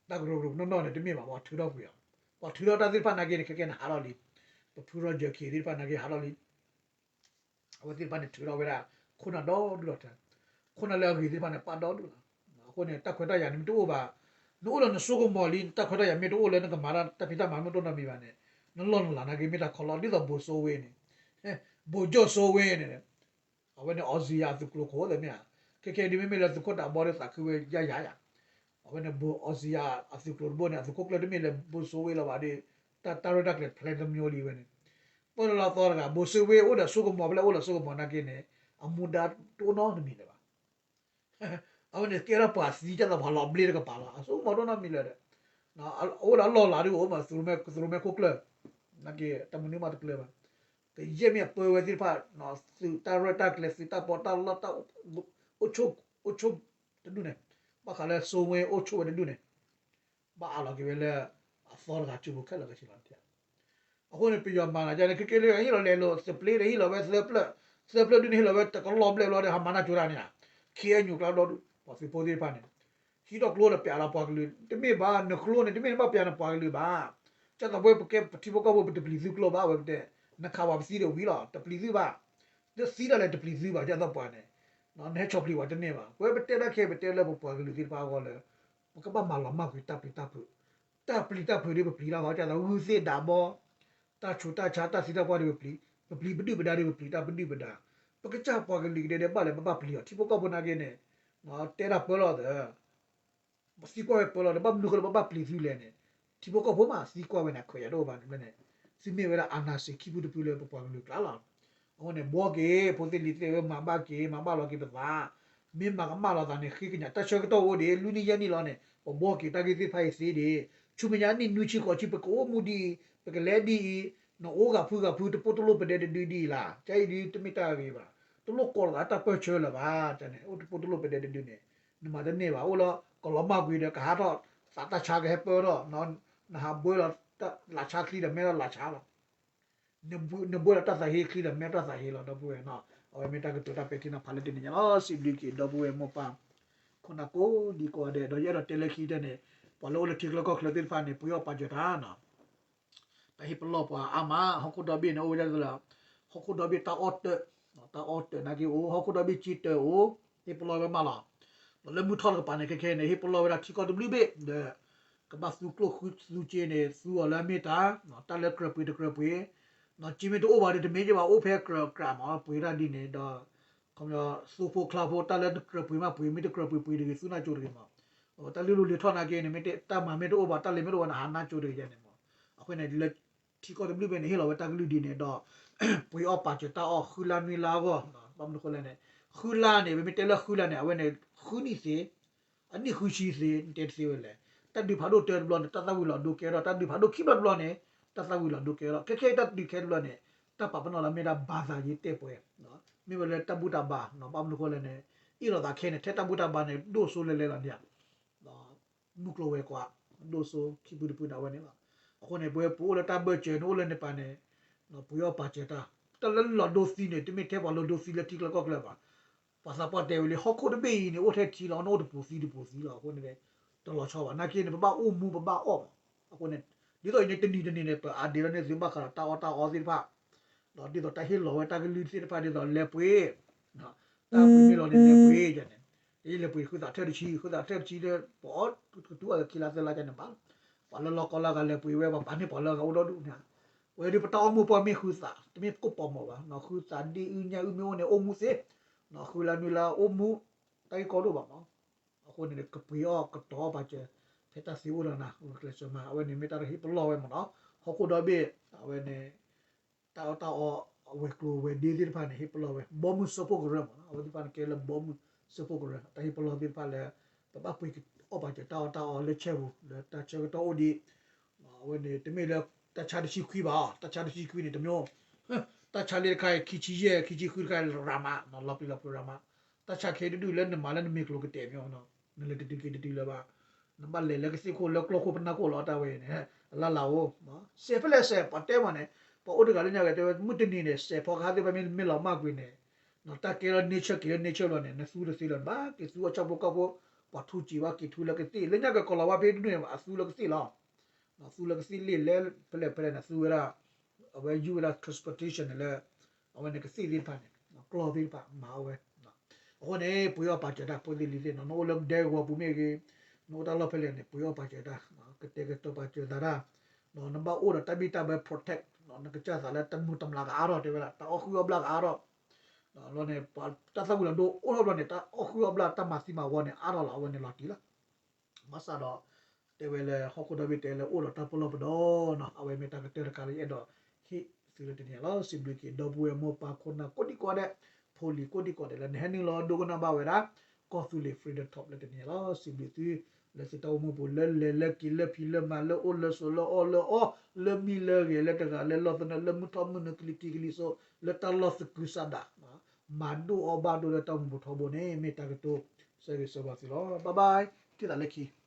တၢ်ကရၢကရိနီၢ်နီၢ်န့ၣ် တမ့ၢ်ဘၣ် ပှၤထုးထီၣ်ကွံာ်အီၤ, ပှၤထုးထီၣ်တၢ်သ့ၣ်တဖၣ်နာ်က့န့ၣ် ခဲကဲန့ၣ်ဟးထီၣ်လံ, ပဖုရီယၢၢ်ခ့သ့ၣ်တဖၣ်နာ်က့ဟးထီၣ်လံ အဝဲသ့ၣ်တဖၣ်န့ၣ်ထုးထီၣ်ဝဲဒၣ် ခိၣ်နၢ်ဒီဒူၣ်လီၤတဲ, ခိၣ်နၢ်လၢအဂ့ၤသ့ၣ်တဖၣ်န့ၣ်ပာ်ဒီဒူၣ်လီၤ. အဃိန့ၣ် တၢ်ခွဲးတၢ်ယာ်န့ၣ်မ့ၢ်တအိၣ်ဘၣ်, နအိၣ်လၢနစိကမီၤလံ နတၢ်ခွဲးတၢ်ယာ်မ့ၢ်တအိၣ်လၢနကမၤတၢ်ဖံးတၢ်မၤမ့ၢ်တအိၣ်နီတမံၤဘၣ်န့ၣ်, နလီၢ်နလၤနာ်က့မ့ၢ်တၢ်ခီလီၤ ဒ်သိးဘိၣ်စိဝ့န့ၣ်, ဘိၣ်ကၠိၣ်စိဝ့န့ၣ် အဝဲန့ၣ် အီစံယၤအသုးကျိၤခိၣ်သ့ၣ်မ့ၢ်ဧါ, ခဲခဲဒ်မ့မ့ၢ်လၢသုးခိၣ်ဒးဘီဒီးသးခုဝဲယါယါယါ, အဝဲန့ၣ် ဘိၣ်အီစံယၤအသုးကျိၤတဘိန့ၣ် အသုးခိၣ်ကျၢၢ်တမ့ၢ်လၢဘိၣ်စိဝ့လၢၤဘၣ်ဒီး တၢ် တၢ်ရဲၣ်တၢ်ကျဲၤ plan တမျိုးလံဝဲန့ၣ်, ပၢၢ်လီၤလီၤသီတဂၤ ဘိၣ်စိဝ့အိၣ်ဒီးစိကမီၤ ဖဲလဲၣ်အိၣ်ဒီးစိကမီၤနာ်က့န့ၣ် အမူဒါတအိၣ်နီတမံၤလၢၤဘၣ် အဝဲန့ၣ်ကဲထီၣ်ပှၤသံ ဒ်သိးပှၤလီၤဘျ့တကပၤလီၤ အစိကမီၤဒိၣ်နီတမံၤလၢၤဒီး, အအိၣ်ဒီးလီၢ်လၤဒ်အိၣ်မး သုးရိၣ်မဲခိၣ်ကျၢၢ်, နာ်က့ တၢ်မနုၤမးတကျၢၤဘၣ်, ကယဲၢ်မ့ၢ်အပၢဝဲသ့ၣ်တဖၣ်, သုးတၢ်ရဲၣ်တၢ်ကျဲၤ သုးတၢ်ပီးတၢ်လီ တၢ်အိၣ်ဆိၣ်, အိၣ်ဆိၣ်တဒူၣ်န့ၣ်, ဘၣ်ဃးလၢစိဝ့အိၣ်ဆိၣ်ဝဲတဒူၣ်န့ၣ် ဘၣ်အးလီၤက့ၤဝဲလၢ အသီတဂၤစုပူၤခဲလၢာ်ခဲဆ့လီၤ. အဃိန့ၣ် ပယီၤမၤနၤဒ်န့ၣ် ခဲကဲလၢဟ့ၣ်လီၤလဲၤလိာ်သပျ့ဒီး ဟ့ၣ်လီၤဝဲသၢဖျၢၣ်, သၢဖျၢၣ်ဒ်န့ၣ် ဟ့ၣ်လီၤဝဲတကလီၢ်ဘျဲၣ်ဘျီဒီး ဟးမၤနၢ်ကၠိတၢ်န့ၣ်ဧါ, ခ့အဲၣ်ယူၣ်ကျါဒီဒူၣ် ပှၤသုးဖိသ့ၣ်တဖၣ်န့ၣ် ဟံးထီၣ်ကျိဒီးပျးလီၤပှၤကလုာ် တမ့ၢ်ဘၣ် နကျိန့ၣ် တမ့ၢ်နဘၣ်ပျးနပှၤကလုာ်ဘၣ်, ကၢ်သးပှဲပကဲပထံဖိကီၢ်ဖိ ပတပျံၤသုကျိဘၣ် အဝဲပတဲ, နခးပှၤပသံဒီးဝံၤလီၤ တပျံၤသုဘၣ်, လၢသံတၢ်လဲၣ်တပျံၤသုဘၣ် ကၢ်သးပှဲန့ၣ်, နဟဲဆီၣ်ပျံၤပှၤတန့ၢ်ဘၣ် ပဝဲပတဲတၢ်ခဲ ပတဲလၢပပှၤကလုာ်သ့ၣ်တဖၣ်အဂီၢ်လၢ ပကဘၣ်မၤလီၤမၢ်ကွံာ်တၢ်ပျံၤတၢ်ဖုး, တၢ်ပျံၤတၢ်ဖုးဒီးပပျံၤလီၤ ကၢ်သးဂုၢ်သ့ၣ်ဒးဘီ တၢ်ဆူးတၢ်ဆါတၢ်သံတၢ်ပှၢ်ဒီးပပျံၤ, ပပျံၤပဒုၣ်ပဒါဒီးပပျံၤတၢ်ပဒုၣ်ပဒါ, ပကစၢ်ပှၤကလုာ်ကဒဲဒဲဘၣ်လဲၣ် ပဘၣ်ပျံၤအီၤ ထံဖိကီၢ်ဖိနာ်က့န့ၣ်, တဲတၢ်ပၢလီၤသၢ, ပသံကွၢ်ဝဲပၢလီၤဒီး ဘၣ်မနုၤဃိလၢပဘၣ်ပျံၤသုလဲၣ်န့ၣ်, ထံဖိကီၢ်ဖိမးသံကွၢ်ဝဲန့ၣ် အခွဲးယာ်တအိၣ်ဘၣ်န့ၣ်, သုမ့ၢ်ဝဲဒၣ် အာဏာရှင် ခံဖုတဖုလၢပပှၤကလုာ်ကျါလီၤ. အဃိန့ၣ် ဘှီက့ၤ ဖိသ့ၣ်လံၤသ့ၣ်ဧၢ, မၤဘၣ်က့ၤ မၤဘၣ်လီၤက့ၤပသး, မ့ၢ်မၤကမၣ်လီၤသးန့ၣ် ဃ့ကညး တၢ်ဆၢကတီၢ်အိၣ်ဒံး လွံၢ်နံၣ်ယဲၢ်နံၣ်လီၤန့ၣ် ပဘှီက့ၤတၢ်ဂ့ၢ်သ့ၣ်တဖၣ်အံၤသ့ဒံး, ဆူမဲာ်ညါနံၣ်နွံဆံဃိးဆံ ပကအိၣ်မူဒ်အံၤ, ပကလဲဒ်အံၤ, နအိၣ်ဂၤဖုဂၤဖု တပိၢ်တလိၣ်ပဒဲတဒုဒ်အံၤလၢ်, ကဲအံၤဒုးတမ့ၢ်တၢ်ဂ့ၤဘၣ်, တလိၣ်ကိးလီၤသးတၢ်ပၢၢ်ဆၢလၢၤဘၣ်, န့ၣ် အိၣ်တပိၢ်တလိၣ်ပဒဲတဒုန့ၣ် နမၤတန့ၢ်ဘၣ်, အိၣ်လီၤ ကလီၤမၢ်ကွံာ်ဒီး ကဟးထီၣ် သးတၢ်ဆါကဟဲပၢထီၣ်, နဟးဘှဲလီၤ လၢ်ဆါချံဒီး မဲထီၣ်လၢ်ဆါလီၤ နဘှဲလီၤတၢ်သးဟ့ချံဒီး မဲထီၣ်သးဟ့လီၤ ဒီပုၢ်ဝဲၢ်နီၤ, အဝဲမ့ၢ်တၢ်ကတိၤတၢ်ပဲာ်ထံနီၤဖးလၢတနံၤညါလီၤ. စံးဘျုးက့ၤ ဒီပုၢ်ဝဲၢ်မိၢ်ပၢ် ခိၣ်နၢ်ကိးဒံကိးဂၤဒဲး, ဒီးယအဲၣ်ဒိးတဲလၢခံတၢ်န့ၣ် ပှၤလၢအိၣ်လၢထံချၢကီၢ်ချၢသ့ၣ်တဖၣ်န့ၣ် ပှ့ၤအီၣ်ပာ်စၢၤတၢ်နီၤ တၢ်ဟ့ၣ်ပလီၢ်ပှၤအါမး, ဟီၣ်ခိၣ်ဒီဘ့ၣ်န့ၣ် အိၣ်ဝဲဒၣ်လၢ ဟီၣ်ခိၣ်ဒီဘ့ၣ်တၢ်အီၣ်တၢၢ်, တၢ်အီၣ်တၢၢ်နာ်က့အိၣ်, ဟီၣ်ခိၣ်ဒီဘ့ၣ်ကၠံတၢၢ်အိၣ်, ဟ့ၣ်ပလီၢ်ဝဲမးလီၤ. ဒီးလၢမုၢ်ထီၣ်တကပၤန့ၣ် ခဲခဲန့ၣ် ဟ့ၣ်ပလီၢ်ဝဲဒၣ်ထံကီၢ်တဘျုးဘ့ၣ်ဒီး ကဘၣ်သူကျိၣ်ဃုသူစ့န့ၣ် သူအီၤလၢအမ့ၢ်တၢ်, တၢ်လၢကြၢးပှ့ၤတကြၢးပှ့ၤ, ကၠံမ့ၢ်တအိၣ်ဘၣ်ဒီး တမ့ၢ်ကဘၣ် အိၣ်ဖဲကြၢးကြၢးမး ပှ့ၤတၢ်ဒ်န့ၣ်ဒီး ခီပညီ သိဖိကျါဖိ တၢ်လၢတကြၢးပှ့ၤမးပှ့ၤ, မ့ၢ်တကြၢးပှ့ၤပှ့ၤတဂ့ၤ သူနၢ်ကၠိတဂ့ၤမး, တၢ်လုၢ်လီၢ်လ့ၤထီၣ်နာ်က့န့ၣ် မ့ၢ်တၢ်မၤမ့ၢ်တအိၣ်ဘၣ် တၢ်လဲၤမ့ၢ်တအိၣ်ဘၣ်န့ၣ် ဟးနၢ်ကၠိတဂ့ၤယဲန့ၣ်မး, အဃိန့ၣ် လၢထံကီၢ်တဘျုးဘ့ၣ်န့ၣ် ဟ့ၣ်လီၤဝဲတၢ်ကလုၢ်ဒ်န့ၣ်ဒီး ပှ့ၤအီၣ်ပာ်စၢၤတၢ်အီၣ် ဃုလါနွံလါအဂီၢ်, ဘၣ်မနုၤအဃိလဲၣ်န့ၣ် ဃုလါန့ၣ် ပမ့ၢ်တဲလၢဃုလါန့ၣ် အဝဲန့ၣ် ဃုနံၣ်သ့ အနံၣ်ဃုဆံသ့ နတဲတသ့ဝဲလဲၣ်. တၢ်ဒုးဖးဒိၣ်တၢတဘျီန့ၣ် တၢ်သၣ်ဝံၤလီၤဒိကဲထီၣ်, တၢ်ဒုးဖးဒိၣ်ခံဘျီတဘျီန့ၣ် တၢ်သၣ်ဝံၤလီၤဒိကဲထီၣ်, ခဲခဲအံၤတၢ်ဒုးခဲတဘျီန့ၣ် တၢ်ပာ်ပနီၣ်လၢမ့ၢ်ဒၣ်ဘါသးယံၤတဲပှဲၤ, မ့ၢ်ဝဲလၢတၢ်ဘူၣ်တၢ်ဘါ, ဘၣ်မနုၤအဃိလဲၣ်န့ၣ် အ့ၣ်လိာ်သးခဲန့ၣ် ထဲတၢ်ဘူၣ်တၢ်ဘါန့ၣ် ဒိၣ်စိလဲၤလဲၤလီၤန့ၣ် မုၢ်ကျိၤဝဲၤကွာ် ဒိၣ်စိခံဖုတဖုဒၣ်ဝဲန့ၣ်လီၤ. အဃိန့ၣ် ပဝဲပအိၣ်လၢတၢ်ဘၢၣ်စၢၤန့ၣ် အိၣ်လၢန့ၣ်ပၤန့ၣ် ပှ့ၤအီၣ်ပာ်စၢၤတၢ်, တၢ်လၢလီၤဒိသံန့ၣ် တမ့ၢ်ထဲပှၤလီၤဒိသံလၢထံချၢကီၢ်ချၢဘၣ်. ပှၤသးပှၢ်တဲဝဲလံ ဟီၣ်ခိၣ်တဘ့ၣ်အံၤန့ၣ် အိၣ်ထဲထံလီၤ နအိၣ်တပူၤသံတပူၤသံလီၤ. အဃိန့ၣ် တလီၤဆီဘၣ် နာ်က့န့ၣ် ပဘၣ်အိၣ်မူပဘၣ်အီၣ်မး. အဃိန့ၣ် ဒ်သိးအံၤန့ၣ် တနံၤတနံၤန့ၣ် ပအဒ့လီၤန့ၢ်သုဘၣ်ဃးဒီးတၢ်အီၣ်တၢ်အီသ့ၣ်တဖၣ် ဒီးဒ်သိးတၢ်ဟ့ၣ်လီၤဝဲတၢ်ကလုၢ်သ့ၣ်တဖၣ် ဒ်သိးလဲၤပှ့ၤ တၢ်ပှ့ၤမ့ၢ်လီၤန့ၣ် လဲၤပှ့ၤယဲန့ၣ်, လဲၤပှ့ၤဃုသးထၢၣ်တဆံ ဃုသးထၢၣ်တဆံလၢ ပအီၣ်ကတူၢ်အီၤခံလါသၢလါယဲန့ၣ်ဘၣ်လီၤ. ပှၤလၢလီၢ်ကီၢ်လၢအဂၤလဲၤပှ့ၤဝဲ ပှၤပာ်န့ၢ်ပှၤလၢအဂၤအိၣ်ဒီဒူၣ်န့ၣ်, ဝဲဒၣ်ပတၢ်အိၣ်မူပှၤမ့ၢ်ဃုသး တမ့ၢ်ကိၣ်ပီၤမီၤဘၣ်, ဃုသးဒ့ၣ်အုၣ်ညၣ်အုၣ်မ့ၢ်အိၣ်န့ၣ် အိၣ်မူသ့, ဃုလါနွံလါအိၣ်မူ တၢ်ဂ့ၢ်ကီဒိၣ်ဘၣ်မး. အဃိန့ၣ် ကပှ့ၤအီၣ်ကတီၤအီၣ်ပာ်စၢၤ ဖဲတၢ်သ့အိၣ်ဒီးနၤ ကျဲးစၢးမၤ အဝဲန့ၣ်မ့ၢ်တၢ်ဟ့ၣ်ပလီၢ်ဝဲမးနီၤ. ဟီၣ်ခိၣ်ဒီဘ့ၣ် အဝဲန့ၣ် တၢ်အီၣ်တၢ်အီ အဝဲၤကျိၤဝဲၤဒ့သ့ၣ်တဖၣ်န့ၣ် ဟ့ၣ်ပလီၢ်ဝဲ ဘီမုၢ်စၢဖှိၣ်ကရၢမးနီၤ. အဝဲသ့ၣ်တဖၣ်န့ၣ်ကဲလၢဘီမုၢ်စၢဖှိၣ်ကရၢ တၢ်ဟ့ၣ်ပလီၢ်သ့ၣ်တဖၣ်လၢ ပဘၣ်ပှ့ၤအီၣ်ပာ်စၢၤတၢ်အီၣ်တၢ်အီလၢဆဲပူၤ လၢတၢ်ဆၢကတီၢ်အိၣ်ဒံး အဝဲန့ၣ် တမ့ၢ်လၢ တၢ်ဆါတဆံခွံဘၣ်, တၢ်ဆါတဆံခွံန့ၣ် တမ့ၢ် တၢ်ဆါလၢတခါအံၤ ခံဆံယဲၢ် ခံဆံဃုတခါ ရၤမး လီၤပျံၤလီၤဖုးရၤမး, တၢ်ဆါခဲဒူၣ်ဒူၣ်လၢနမၤလၢနမ့ၤကျိၤ ကတဲာ်မ့ၢ်နီၤ, နလဲၤတတုၤက့ၤတတုၤလၢၤဘၣ်, နဘၣ်လဲၤလၢကသ့ၣ်ခိၣ်လၢကျီခိၣ်ပနၢ်ခိၣ်လီၤ တၢ်ဝဲအံၤန့ၣ် အလၢ်လၢ်အိၣ်, စဲးဖဲလဲၣ်စဲး ပှၤတဲမးန့ၣ်, ပှၤအိၣ်တဂၤလၢညါဝဲတဲဝဲ မုၢ်တနံၤန့ၣ် စဲးဖီကဟၣ်သ့ၣ်တဖၣ်မ့ၢ်လီၤမၢ်ကွံာ်န့ၣ်, တၢ်ကဲလီၤ nature က့ၤလၢ nature လီၤန့ၣ် နသူတသ့လၢၤဘၣ်, က့ၤသူအီၣ်ဆၣ်ဖိကီၢ်ဖိ, ပှၤထူစံးဝဲက့ၤထူလၢကသ့ၣ် လၢညါက့ၤကီၤလၤဝါဖဲဒူၣ်န့ၣ် အသူလၢကသ့ၣ်လီၤ သူလၢကသ့ၣ်လံ လဲၤဖဲလဲၣ်ဖဲလဲၣ်န့ၣ် သူဝဲဒၣ်, အဝဲယူၢ်ဝဲဒၣ် transportation န့ၣ်လၢ အဝဲန့ၣ်ကသ့ၣ်သ့ၣ်တဖၣ်န့ၣ် ကျီသ့ၣ်တဖၣ်မၤအီၣ်ဝဲ, အဃိန့ၣ် ပှ့ၤအီၣ်ပာ်စၢၤတၢ်ဖိသ့ၣ်လံၤသ့ၣ်နီၤ, နအိၣ်လၢဒဲကဝီၤပူၤမ့ၢ်ဂ့ၤ, နအိၣ်တၢ်လီၢ်ဖဲလဲၣ်န့ၣ် ပှ့ၤအီၣ်ပာ်စၢၤတၢ်, ကတဲာ်ကတီၤပာ်စၢၤသးတၢ်, နဘၣ်အိၣ်ဒီးတၢ်ဘံၣ်တၢ်ဘၢ protect နကစၢ်သးလၢတၢ်မုာ်တၢ်မျးကအါထီၣ်တဲဝဲဒၣ် တၢ်အီၣ်ဃုအီၣ်ဘျၣ်ကအါထီၣ်, လီၤန့ၣ် တၢ်သၣ်ဝံၤလီၤဒိအိၣ်ထီၣ်ဘျီန့ၣ် တၢ်အီၣ်ဃုအီၣ်ဘျၣ်တၢ်မၤသံမၤဝီန့ၣ် အါထီၣ်လီၤ အဝဲန့ၣ်လီၤတံၢ်လီၤ ဘၣ်ဆၣ်ဒီး တဲဝဲလၢဟီၣ်ခိၣ်ဒီဘ့ၣ်တဲလၢအိၣ်ဒီးတၢ်ပလီၢ်ပဒီနီၤ, အဝဲမ့ၢ်တၢ်ကတၢၢ်တခါလၢယအဲၣ်ဒိးဟ့ၣ်သုလၢတနံၤညါလီၤ. စံးဘျုးက့ၤ ဒီပုၢ်ဝဲၢ်မိၢ်ပၢ်ခိၣ်နၢ်ကိးဒံကိးဂၤဒဲး, ဖိလံၤကိးဒံကိးဂၤဒဲးလၢနဟဲနုာ်လီၤဒိကနၣ်ဘၣ်ဝဲဒၣ် ကီၢ်သူလ့ၤ Freedom Talk လၢတနံၤညါလီၤ. စံးဘျုးသု လၢသုတၢ်အိၣ်မူပူၤ လၢလဲၤလၢက့ၤလၢဖံးလၢမၤ လၢအိၣ်လၢဆိးလၢအီၣ်လၢအီ လၢမံလၢဂဲၤ လၢတဂၤလၢလီၢ်သနၢၣ် လၢမုၢ်ထီၣ်မုၢ်နုာ်ကလံၤထံးကလံၤစိး လၢတၢ်လီၢ်သကုၤဆးဒး မၤဒိၣ်အီၣ်ဘၣ်ဒိၣ်လၢတၢ်အိၣ်မူပူၤထီဘိန့ၣ် မ့ၢ်တၢ်ကတိၤဆၢဂ့ၤဆၢဝါသုလီၤ. Bye bye, ထံၣ်သးလၢခံ